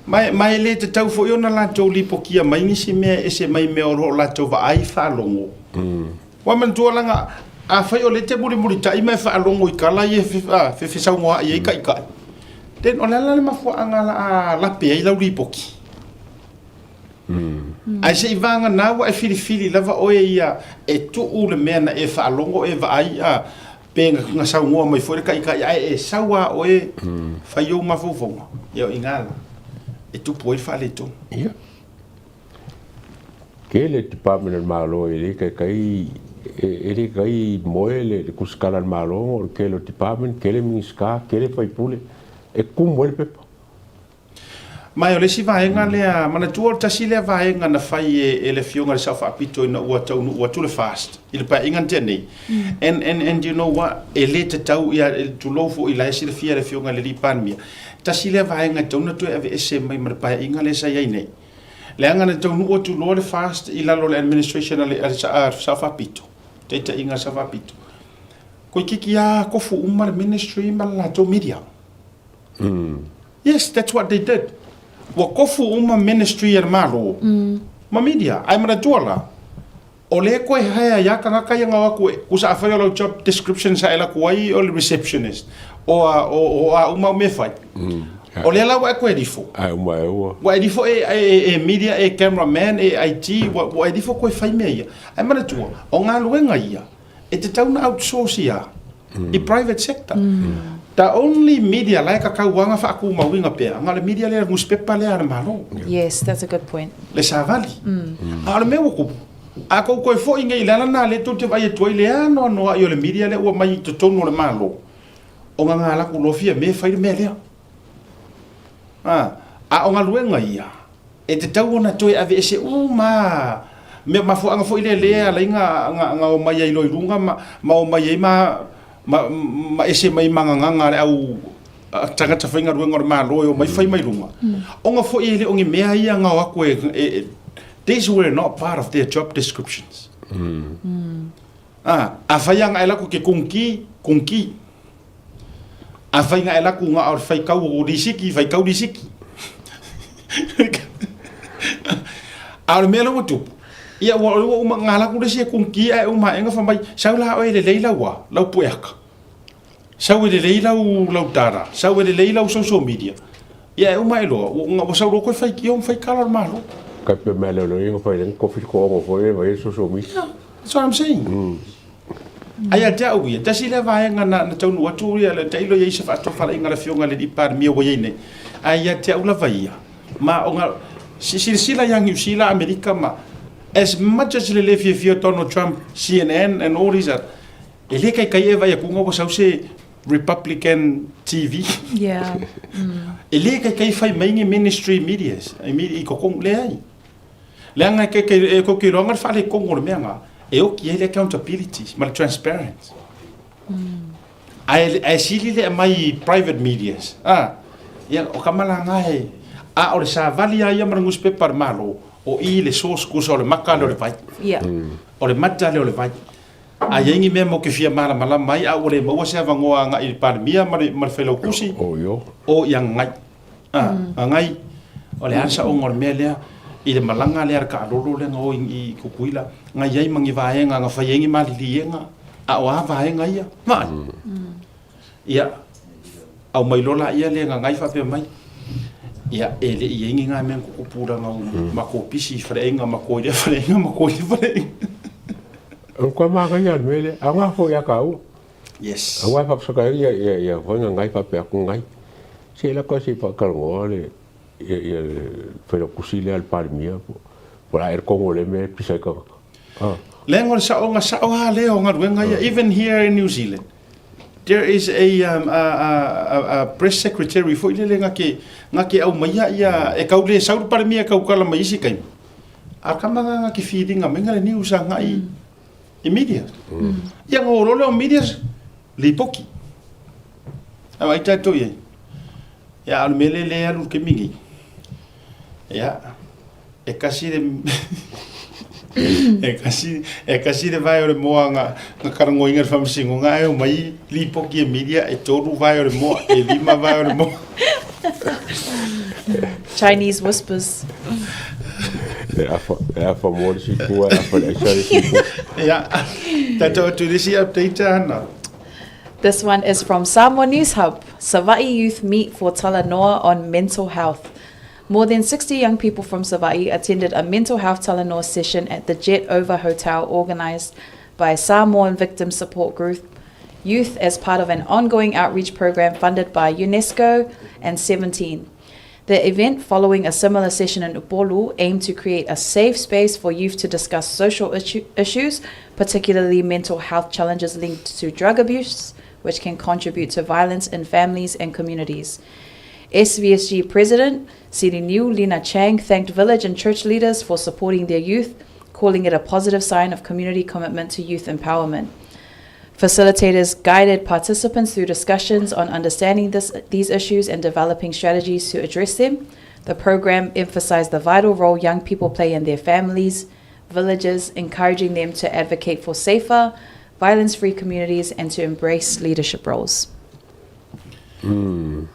Ma, ma e le tatau foi ona latou lipokia mai nisi mea e ese mai mea o lo o latou vaai faalogo. Mm. Ua manatua laga, afai o lea e te mulimulitai ma e faalogo i tala ia e fefesaugoa'i ai taitai, then o le a la le mafuaaga la a lape ai lau lipoki? Mm. Ae se i vagana ua e filifili lava oe ia e tuu le mea na e faalogo e vaai a Pe na saunoa mai foi le taitai ae e sau a oe fai ou mafaufauga, ia o i ina la e tupu ai le faaletonu. Ia. Tele department a le Malo e le taitai e le taitai moe le tusitala a le Malo ona o le tele o department, tele Minisita, tele faipule e tumu ai le pepa. Ma o le isi vaega lea, manatua o le tasi lea vaega na fai e le Afioga i le Sao Faapito ina ua taunuu atu le FAST i le paeaiga na tea nei. And, and, and you know what, e le tatau, ia, tulou foi, la e silafia e le Afioga i le Alii Palemia, tasi lea vaega e tatau ona toe aveese mai ma le paeaiga lea sa i ai nei. Leaga na taunuu atu loa le FAST i lalo o le administration a le, a le Sao Faapito, taitaiga a le Sao Faapito, toeitiiti lava tofu uma le ministry ma le latou media. Yes, that's what they did. Ua kofu uma ministry a le Malo ma media. Ae manatua la, o lea koe hire ai a tagata ia na o atu e, kusa afai o lau job description sa e alu atu ai o le receptionist, o a, o, o a uma au mea e fai. O lea la ua e koe lifo. Ae uma e ua. Ua e lifo e, e, e media, e cameraman, e IT, ua, ua e lifo koe fai mea ia. Ae manatua, o galuega ia, e tatau ona outsource ia i private sector. The only media la e kakau aga faatumauina pea, na o le media lea, le nusipepa lea a le Malo. Yes, that's a good point. Le savali. A o le mea ua tupu, a tou toe foi nei i le ala lena lea tou te vaai atu ai le anoanoai o le media lea ua mai i totonu o le Malo, ona na alu atu loa Fiame e fai le mea lea. A, a o galuega ia, E tatau ona toe aveese uma a mea mafuaaga foi lea lea e ala ai na na omai ai loa i luga ma ma omai ai ma ma ma ese mai ma gagaga a le au tagata faigaluega o le Malo e omai fai mai luga. Ona foi e le o ni mea ia na o atu e, e these were not part of their job descriptions. A, afai lava na e alu atu e te koniki, koniki. Afai na e laku nga o le faikau o lisiki, faikau lisiki. A o le mea la ua tupu, ia ua ua uma nga laku le isi e kungki ae uma ae nga fai mai, sau la oe e lelei lau a, lau pueaka. Sau e lelei lau lau data, sau e lelei lau social media. Ia e uma ae loa, ua ua sau loa koe faitio ma faikala o le Malo. Kai pe mea leo leo ia nga fai lenga kofi ko ongo foi e vai social media. Yeah, that's what I'm saying. Ae ia te au ia, tasi lea vaega na, na taunuu atu ia le tailo ia i se faatofalaiga a le Afioga i le Alii Palemia ua i ai nei. Ae ia te au lava ia, ma o nga, si silasila ia Niu Sila, Amerika ma, as much as le le fiafia o Donald Trump, CNN and all these other, e le kaikai e vaai atu nga ua sau se Republican TV. Yeah. Mm. E le kaikai fai mai ni ministry medias, i totonu, leai. Leaga e kaikai, e kou te iloaga le faaletonu o le mea na, e oti ai le accountability ma le transparent. Ae, ae sili le aumai i private medias. A, ia, o ka malaga e, a o le savali lava ia ma le nusipepa a le Malo, o i le source kusa o le maka lea o le vai. Yeah. O le mata lea o le vai. A i ai ni mea matou te fia malamalama ai, a ua le maua se avanoa agai i le Palemia ma le, ma le Failautusi, o i agai. A, agai, o le a le saoga o le mea lea, i le malaga lea a le taalolo lea na o i Tutuila, na i ai ma ni vaega na fai ai ni maliliega, a o a vaega ia? Vaai. Ia, aumai loa laia lea gagai faapea mai, ia, e le i i ai ni mea na tutupu leaga ua matou pisi i faleaiga, matou i lea faleaiga, matou i lea faleaiga. O le manaia o le mea lea, aoga foi ia tāua. Yes. Aua e faapasaka ai ia, ia, ia foi gagai faapea atu gai. Se i lako se i faatalanoa le, ia, ia le Failautusi lea a le Palemia, po o le a ea le tonu o lea mea e pisa ai tagata. Ah. Leaga o le saoga sao lava lea o galuega ia, even here in New Zealand, there is a, um, a, a, a, a press secretary foi lele na te, na te aumaia ia, e tau le sau le Palemia e tautala mai isi taimi, a tama na na te feed ina mai le news agai i media. Ia na o loa lea o medias, lipoti. A vaai tatou i ai. Ia, a o le mea lea lea e alu i le taimi nei, ia, e kasi le e kasi, e kasi le vae o le moa na, na talanoaina i le faamasinoga ae omai lipoti e media e tolu vae o le moa, e lima vae o le moa. Chinese whispers. E afa, e afa moa le isi itu, e afa le aisa le isi itu. Ia, tatou atu i le isi update Hana. This one is from Samoa News Hub. Savaii youth meet for Talanoa on mental health. More than 60 young people from Savaii attended a mental health Talanoa session at the Jet Over Hotel organized by Samoan Victim Support Group Youth as part of an ongoing outreach program funded by UNESCO and 17. The event, following a similar session in Upolu, aimed to create a safe space for youth to discuss social issues, particularly mental health challenges linked to drug abuse, which can contribute to violence in families and communities. SVSG President Siriniu Lina Chang thanked village and church leaders for supporting their youth, calling it a positive sign of community commitment to youth empowerment. Facilitators guided participants through discussions on understanding this, these issues and developing strategies to address them. The program emphasized the vital role young people play in their families, villages, encouraging them to advocate for safer, violence free communities and to embrace leadership roles. Mm.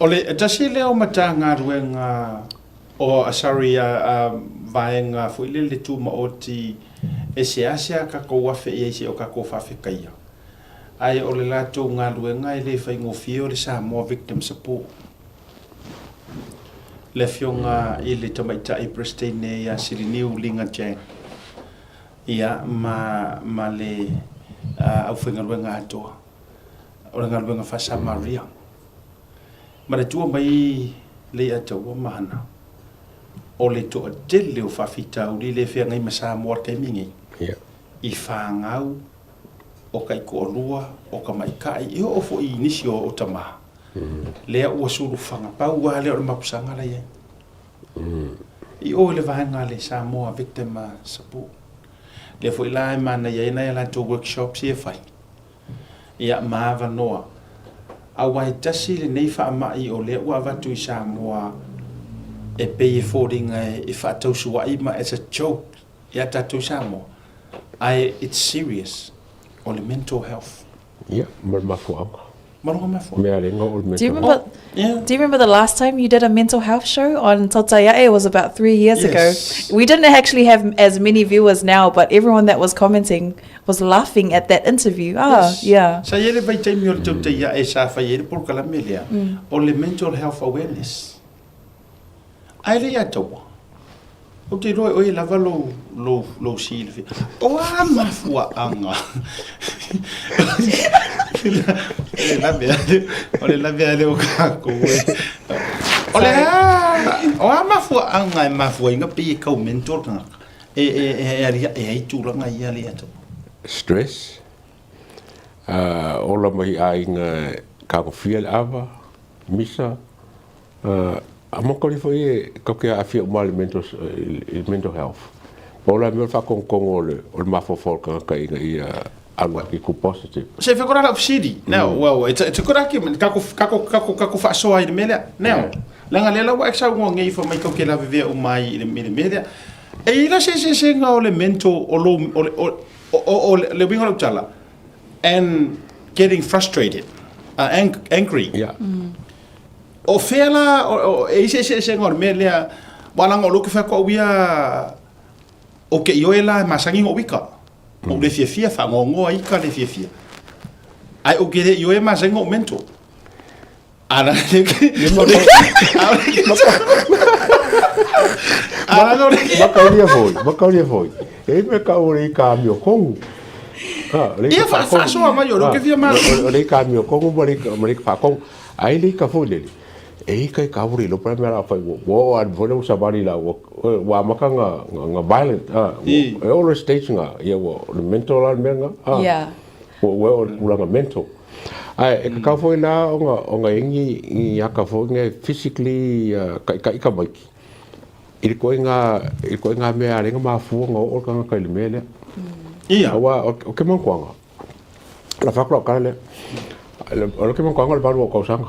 O le tasi lea o Matagaluega o, sorry, a vaega foi lele tumaoti e seasea tatou afe i ai se i o tatou faafetaia, ae o le latou galuega e le faigofie o le Samoa Victim Support. Le Afioga i le Tamaitai Peresetene ia Siliniu Liga Jan, ia, ma, ma le aufaigaluega atoa o le galuega faa-Samaria. Manatua mai Leiataua ma Hana, o le toatele o faafitauli lea e feagai ma Samoa i le taimi lenei, i fanau, o taitoalua, o tamaitai, e oo foi i nisi o tama, lea ua sulufaga, pau lava lea o le mapusaga la e i ai. I o i le vaega a le Samoa Victim Support. Lea foi la e manaia ai nai a latou workshops ia e fai. Ia, ma avanoa. Aua e tasi lenei faamai o lea ua avatu i Samoa e pei e foliga e faatausuai ma it's a joke ia tatou i Samoa, ae it's serious, o le mental health. Ia, ma le mafuaaga. Ma lona mafuaaga. Mea lenga o le Do you remember, yeah. Do you remember the last time you did a mental health show on Totaiae? It was about three years yes. ago. We didn't actually have as many viewers now, but everyone that was commenting was laughing at that interview. Ah, yes. yeah. Sa i ai le vaitaimi o le Totaiae sa fai ai le polokalame lea, o le mental health awareness. Ae le i ataua. Ou te iloa e oe lava lou, lou, lou silafia. O a mafuaaga? O le lave a lea, o le lave a lea o kākou e. O le a, o a mafuaaga e mafua ai na pei e tau mental le tagata? E, e, e, e aliae ai tulaga ia le i ataua. Stress, uh, ola mai i aiga tagofia le ava, misa, A makali foi e kau ke aafia uma i le mental, i le mental health. Pau la mea o le faatongotongo o le, o le mafaufau o le tagata ina ia alu atu i ku positive. Se fai kora lau fesili. Now, well, it's a, it's a good argument. Kako, kako, kako, kako faasoa i le mea lea. Now, leaga lea la ua e saunoa nei fai mai kau ke lavevea uma ai i le, i le mea lea. E i ai la se eseesega o le mental, o lou, o le, o, o, o, le uiga o lau tala, and getting frustrated, uh, ang, angry. Yeah. O fea la, e i se eseesega o le mea lea, ua leaga o lea ou te fai atu au ia, ou te ioe la e masani ona ou ika. Ou le fiafia, faanoanoa ika le fiafia. Ae ou te le ioe e masani ona ou mental. A la Makaulia foi, makaulia foi. E me ka o le ka mi o kongu. Ia faasoa mai o lea ou te fia malamalama. O le ka mi o kongu ma le ka whaakongu. Ai le ika foi lele, e ika i ka uri lopa mea la fai ua oo atu foi le ua savali la ua ua amata nga nga violent a e oo le stage nga ia ua o le mental la le mea nga a Yeah. ua ua oo le tulaga mental. Ae e kakau foi la ona ona e ni ni aka foi nge physically kaʻikaʻi tamaiti i le koʻiga i le koʻiga mea a lenga mafua ona oo le tagata i le mea lea. Ia. Aua o ke makuaga La fa kula kala le. O le ke mankoanga le valu o tausaga.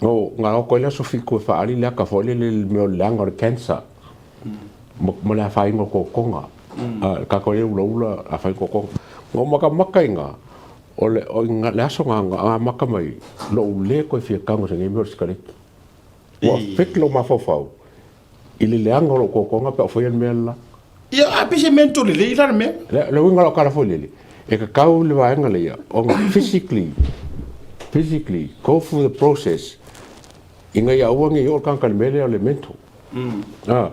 No nga o koe le aso fitu e faali le aka foi le le mea o le leaga o le cancer. Ma le afaina o kokonga. A ka koe le ulaula afaina kokonga. No makamaka i nga o le o nga le aso nga nga maka mai loʻu le koe fia tago i se nei mea o le sikareti. Ua affect lou mafaufau i le leaga o lou kokonga pe a ou faia le mea le la. Ia, a pei se mea na tolelei la le mea. Le, le uiga o lau tala foi lele, e kakau le vaega lea ona physically, physically go through the process ina ia aua ne i oo le tagata i le mea lea o le mental. A,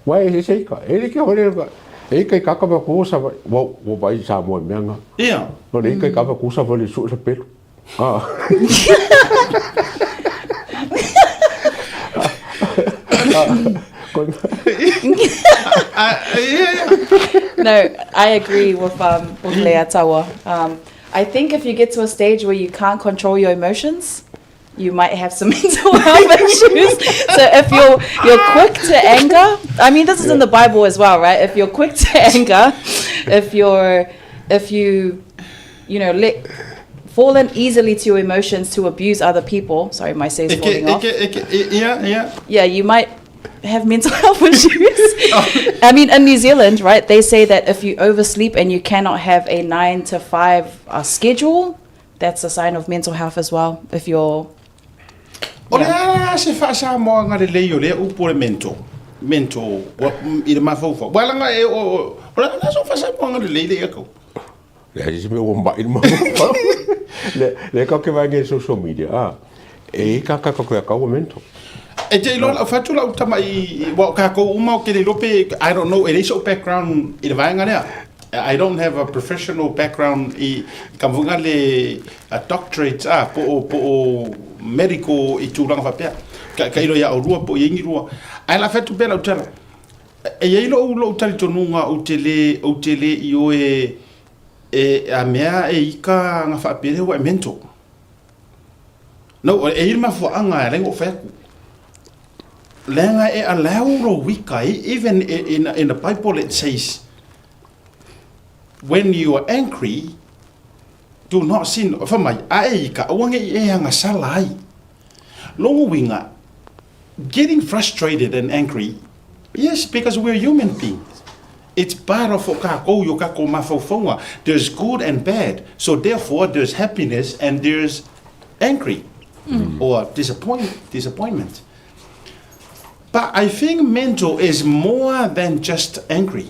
aua e ese ika, e like foi le, e ika i kaka ma kua sa, ua, ua vaai i Samoa i mea na. Ia. O le ika i kaka ma kua sa le sue sa pelu. A. No, I agree with um with Leataua. Um I think if you get to a stage where you can't control your emotions, you might have some mental health issues. So if you're you're quick to anger, I mean this is in the Bible as well, right? If you're quick to anger, if you're if you you know, let fall in easily to your emotions to abuse other people. Sorry, my say's falling off. Yeah, yeah. Yeah, you might have mental health issues. I mean, in New Zealand, right, they say that if you oversleep and you cannot have a 9 to 5 uh, schedule, that's a sign of mental health as well. If you're O le a se faasamoaga lelei o lea upu o le mental? Mental, i le mafaufau. Aua leaga e, o, o le a sou faasamoaga lelei lea ia kau? Leai se mea ua mai le mafaufau. Le, le kau ke vae social media, a, e i ka ka ka kau ua mental. E te iloa lau fatu lau tama'i, ua o kākou uma o ke le iloa pe, I don't know, e leai so'u background i le vaega lea. I don't have a professional background i ka mafai le a doctorate a po o po o medical i tulaga faapea. Ka ka iloa ia oulua po o i ai ni lua. Ae la fai atu pea lau tala. E i ai lou lou talitonuga ou te le ou te le ioe e a mea e ika nga faapea lea ua e mental. No, e i ai le mafuaaga e ala ai ona ou fai atu. Leaga e allow lou ika, even in, in the Bible it says, when you are angry, do not sin. Fai mai, a e ika, aua ne i e agasala ai. Lona uiga, getting frustrated and angry, yes, because we're human beings. It's part of o kākou i o kākou mafaufauga. There's good and bad. So therefore, there's happiness and there's angry mm. or disappoint, disappointment. But I think mental is more than just angry.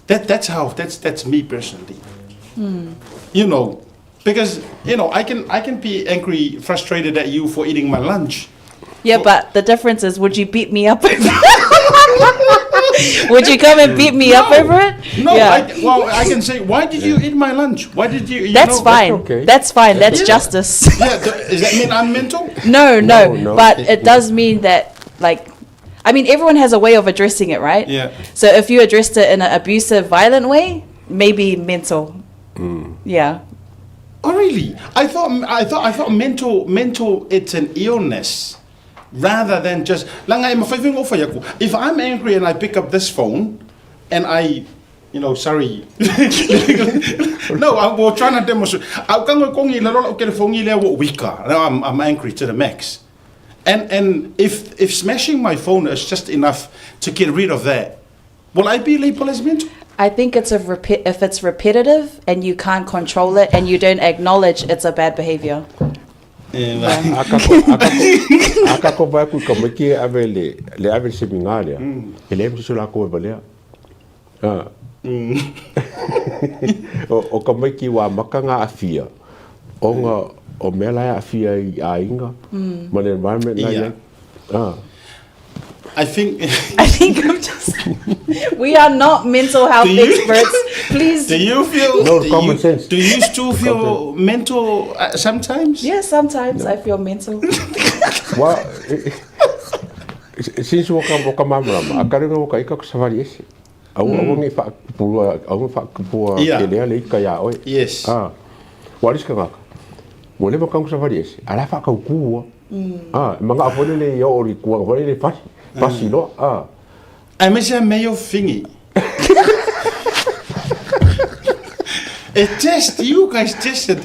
That, that's how, that's, that's me personally. Mm. You know, because, you know, I can, I can be angry, frustrated at you for eating my lunch. Yeah, but the difference is, would you beat me up over Would you come and beat me no, up over it? No, yeah. I, well, I can say, why did you eat my lunch? Why did you? you That's know, fine. That's, okay. That's fine. That's yeah. justice. yeah, does that mean I'm mental? No, no, no, no. But it does mean that, like, I mean, everyone has a way of addressing it, right? Yeah. So if you addressed it in an abusive, violent way, maybe mental. Mm. Yeah. Oh really? I thought I thought I thought mental mental it's an illness rather than just langa e mawhai whenga o aku. If I'm angry and I pick up this phone and I you know, sorry. no, I'm we're trying to demonstrate. Au kango kongi la lola o telefongi lea wo wika. Now I'm, I'm angry to the max. And and if if smashing my phone is just enough to get rid of that, will I be labeled as mental? I think it's a repe- if it's repetitive and you can't control it and you don't acknowledge it's a bad behavior. A ka ko vai ku ka meki ave le le ave se minga lea. E le mse la ko valea. Ah. O o ka meki wa maka nga afia. O nga o mea la e aafia i aiga ma le environment la i ai. Ah. I think I think I'm just We are not mental health you, experts. Please. Do you feel No do common you, sense. Do you still feel mental uh, sometimes? Yeah, sometimes no. I feel mental. Well, since o ka o ka mamarama, a kare o ka ika ko safari ese. Aua mm. aua ngi whaakupua, aua whaakupua yeah. ke lea le ika ia oe. Yes. Ah. Wa riska ngaka. Mo le makangu safari ese. Ala whakaukua. Mm. Ah, manga fo le le o ri kua fo le fasi. Fasi mm. loa. Ah. Aemaise a mea o fingi. E test, you guys tested.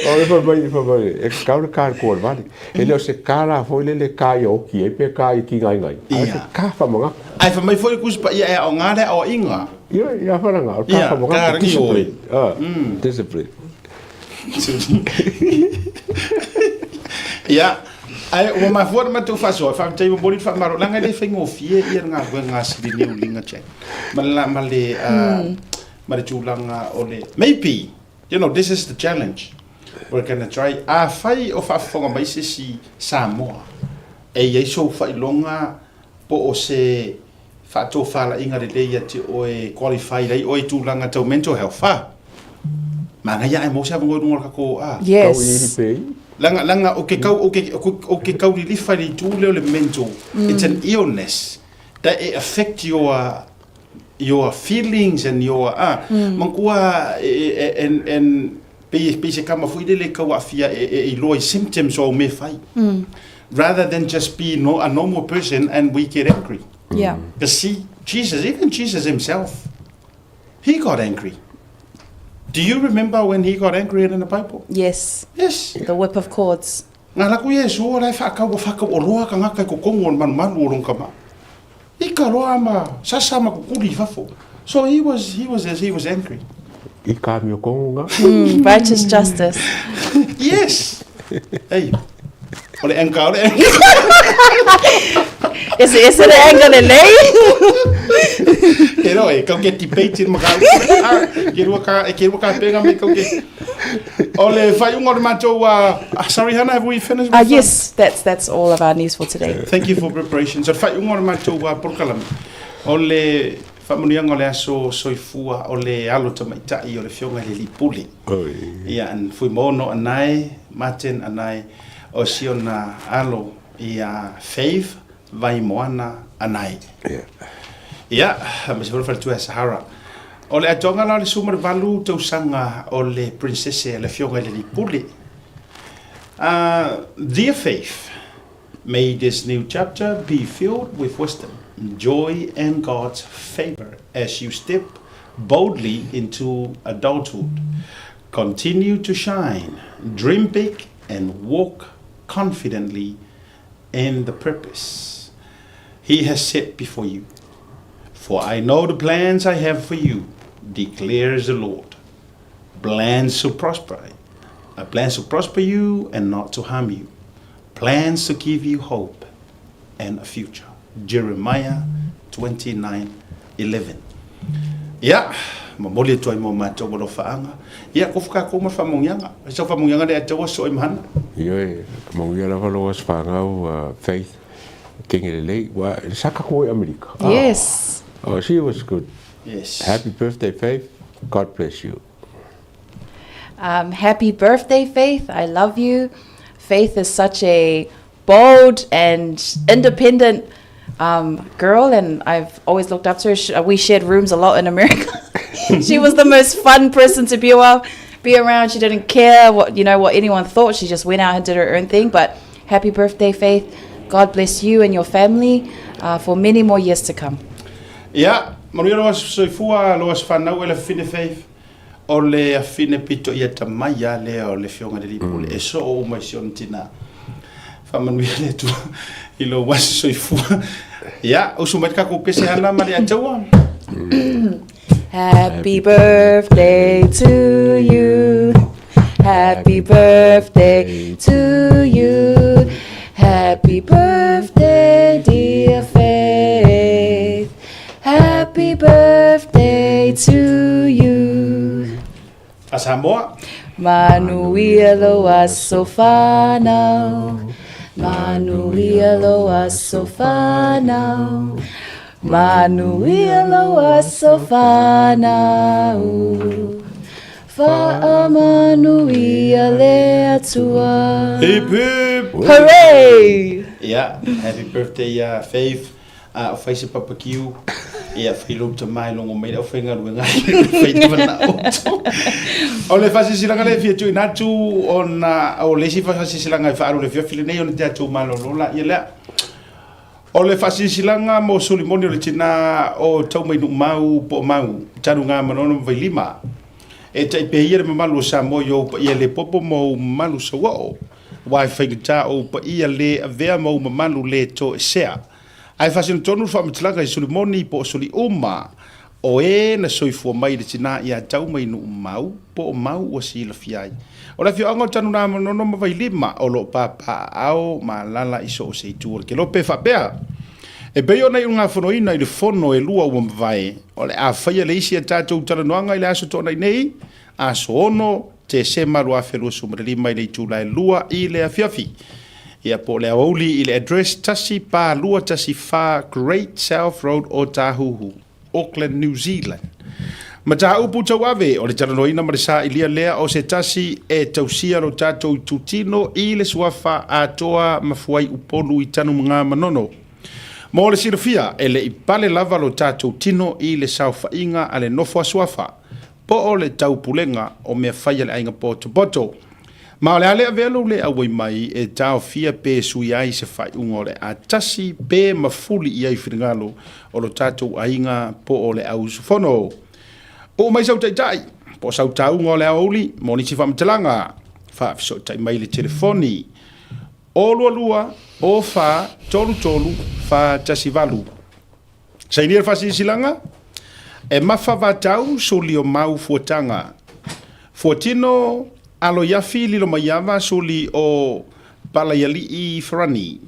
O le fa mai, fa mai, e kau le ka ko vale. E le o se ka la foi le le ka i oki e pe ka i ki ngai ngai. A se ka fa manga. Ai fa mai foi kus pa ia e o ngā le o inga. Ia ia fa nga, ka fa manga. Discipline. Ah, discipline. Ia, ae ua mafua ona matou faasoa, faafetai momoli le faamalo, leaga e le faigofie ia le galuega a Silene Uliga Jack, ma le, ma le, uh, ma le tulaga o le, maybe, you know, this is the challenge we're gonna try, afai o faafofoga mai se isi Samoa, e i ai sou faailoga po o se faatofalaiga lelei ia te oe e qualify ai oe i tulaga tau mental health, fa. Manaia ae maua se avanoa i luga o le tatou a. Yes. Tau i pei. Leaga, leaga o ke kau, o ke, o ke kau lilifa i le itu lea o le mental, mm. it's an illness that it affect your your feelings and your ah mm. manatua and and pei pei se kama foi lele kau aafia e, e, iloa i symptoms o au mea fai mm. rather than just be no, a normal person and we get angry. Yeah. Because see, Jesus, even Jesus himself, he got angry. Do you remember when he got angry in the Bible? Yes. Yes. The whip of cords. Ngā laku Iesu o lai whaakau wa whaakau o loa ka ngaka i kokongo o manumalu o longkama. I ka loa ma sasa ma kukuli i fafo. So he was, he was, he was angry. I ka mio kongo nga. Mm, righteous justice. Yes! Ei, o le anger, o le anger. Ese le anger lelei. E no, e kau ke debate i maka. Ke rua ka, e ke rua ka penga me kau ke. O le whaiunga o le matou, sorry Hannah, have we finished? Yes, that's all of our news for today. Thank you for preparation. So, whaiunga o le matou polokalame, o le faamanuiaga o le aso soifua o le alo tamaitai o le Afioga i le Alii Pule. Ia, and Fuimaono Anae, Martin Anae, o si ona alo ia Faith Vaimoana Anae. Ia, aemaise foi le faletua ia Sahara. O le atoaga la o le 18 tausaga o le Princesse le Afioga i le Alii Pule. Dear Faith, may this new chapter be filled with wisdom, joy and God's favor as you step boldly into adulthood. Continue to shine, dream big and walk confidently in the purpose he has set before you. For I know the plans I have for you, declares the Lord. Plans to prosper, plans to prosper you and not to harm you. Plans to give you hope and a future. Jeremiah 29, 11. Ia, momoli atu ai mo matou alofaaga. Ia, kofu kākou ma le faamanuiaga. E sau faamanuiaga lea taua soe ma Hana. Ioe, manuia lava lou aso fanau, Faith, kenge lelei, ua sa tatou o i Amerika. Yes. Oh, she was good. Yes. Happy birthday, Faith. God bless you. Happy birthday, Faith. I love you. Faith is such a bold and independent girl, and I've always looked up to her. She, we shared rooms a lot in America. She was the most fun person to be around. Be around. She didn't care what you know what anyone thought. She just went out and did her own thing. But happy birthday, Faith. God bless you and your family for many more years to come. Ia, manuia lou aso soifua, lou aso fanau e le fafine Faith. O le afine pito ia tamai a lea o le Afioga i le Alii Pule, e soo uma i si ona tina. Faamanuia le Atua i lou aso soifua. Ia, usu mai le kakou pese hana ma le Ataua. Happy birthday to you. Happy birthday to you. Happy birthday, dear Faith. Happy birthday to you. A Samoa. Manuia lou aso fanau. Manuia lou aso fanau. Manuia lou aso fanau. Faamanuia le Atua. Hip hip. Hooray! Yeah, happy birthday Faith. A o fai se papakiu, ia fai lou tama e logo mai le aufaigaluega fai te manao. O le faasilasilaga lea e fia tuuina atu ona o le isi faasilasilaga e faaalu i le afiafi lenei ona te atu malolo laia lea. O le faasilasilaga mo Sulimoni o le tina o Taumainumau po o Mau, Taluga Manono ma Vailima. E taipea ia le mamalu o Samoa i ou paia le popo ma ou mamalu sauoo. Aua e faigata ou paia le avea ma ou mamalu le toesea. Ae faasino tonu le faamatalaga i Sulimoni po o Suliuma, o e na soifua mai i le tina ia Taumainumau po o Mau ua silafia ai. O le afioaga o Tanunā Manono ma Vailima o lo o papaaao ma alaala i so o se itu o le kelope faapea. E pei ona i ugafonoina i le fono e lua ua mavae, o le a faia le isi a tatou talanoaga i le aso Toonai nei, aso 6 Tesema 2025 i le itula e 2 i le afiafi. Ia po o le aoauli i le address 14 214 Great South Road Otahuhu, Auckland, New Zealand. Mataupu tauave o le talanoaina ma le sailia lea o se tasi e tausia lo tatou itutino i le suafa atoa ma Fuaiupolu i Tanumaga Manono. Mo le silafia, e le i pale lava lo tatou tino i le saofaiga a le nofo a suafa, po o le taupulega o mea fai a le aiga potopoto. Ma o le a le avea lou le auai mai e taofia pe sui ai se faaiuga o le a tasi pe mafuli i ai finagalo o lo tatou aiga po o le au usufono. Uu mai sau taitai po o sau tauga o le aoauli mo nisi faamatalaga, faafesootai mai i le telefoni o 22 o 4 3 3 4 1 8. Sainia le faasilasilaga, E mafa vatau suli o mau fuataga. Fuatino Aloiafi Lilomaiava suli o Palaialii Ferani.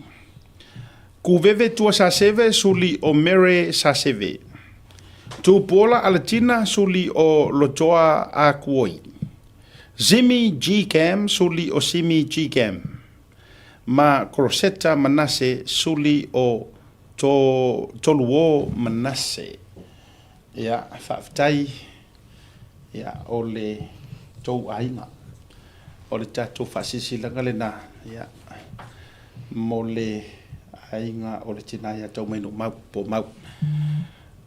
Kuveve Tua Saseve suli o Mere Saseve. Tupuola Alatina suli o Lotoa Akuoi. Zimi G. Cam suli o Simi G. Cam. Ma Koroseta Manase suli o to, Toluo Manase. Ia, faafetai, ia, o le tou aiga. O le tatou faasilasilaga lena, ia, mo le aiga o le tina ia Taumainumau po o Mau.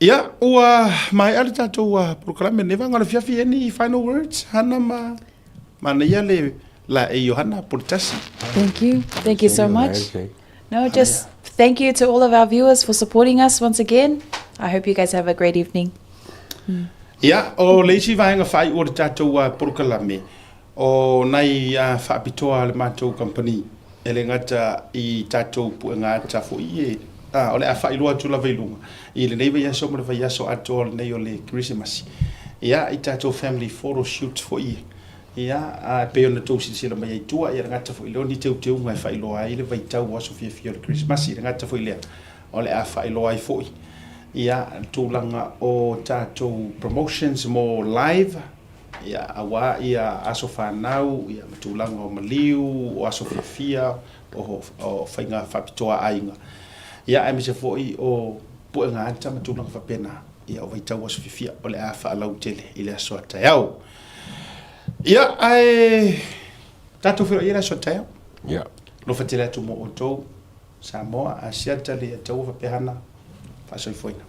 Ia, ua maea le tatou polokalame lenei vaega o le afiafi. Any final words, Hana ma manaia le laei o Hana po o le tasi? Thank you. Thank you so much. No, just thank you to all of our viewers for supporting us once again. I hope you guys have a great evening. Ia, o le isi vaega faaiu o le tatou polokalame, o nai faapitoa a le matou kamupani, e le gata i tatou puega ata foi e, a, o le a faailoa atu lava i luga, i lenei vaiaso ma le vaiaso atoa lenei o le Kerisimasi. Ia, i tatou family photo shoot foi ia, Ia, a e pei ona tou silasila mai ai i tua, ia le gata foi lea o ni teuteuga e faailoa ai le vaitau o aso fiafia o le Kerisimasi, le gata foi lea, o le a faailoa ai foi ia le tulaga o tatou promotions mo live, ia, aua ia aso fanau, ia ma tulaga o maliu, o aso fiafia, o, o faiga faapitoa a aiga, ia, aemaise foi o puega ata ma tulaga faapena, ia, o vaitau o aso fiafia o le a faalautele i le aso a taeao. Ia, ae tatou feiloai i le aso a taeao. Ia. Alofa tele atu mo outou, Samoa, Asiata, Leiataua faapea Hana, faasoifuaina.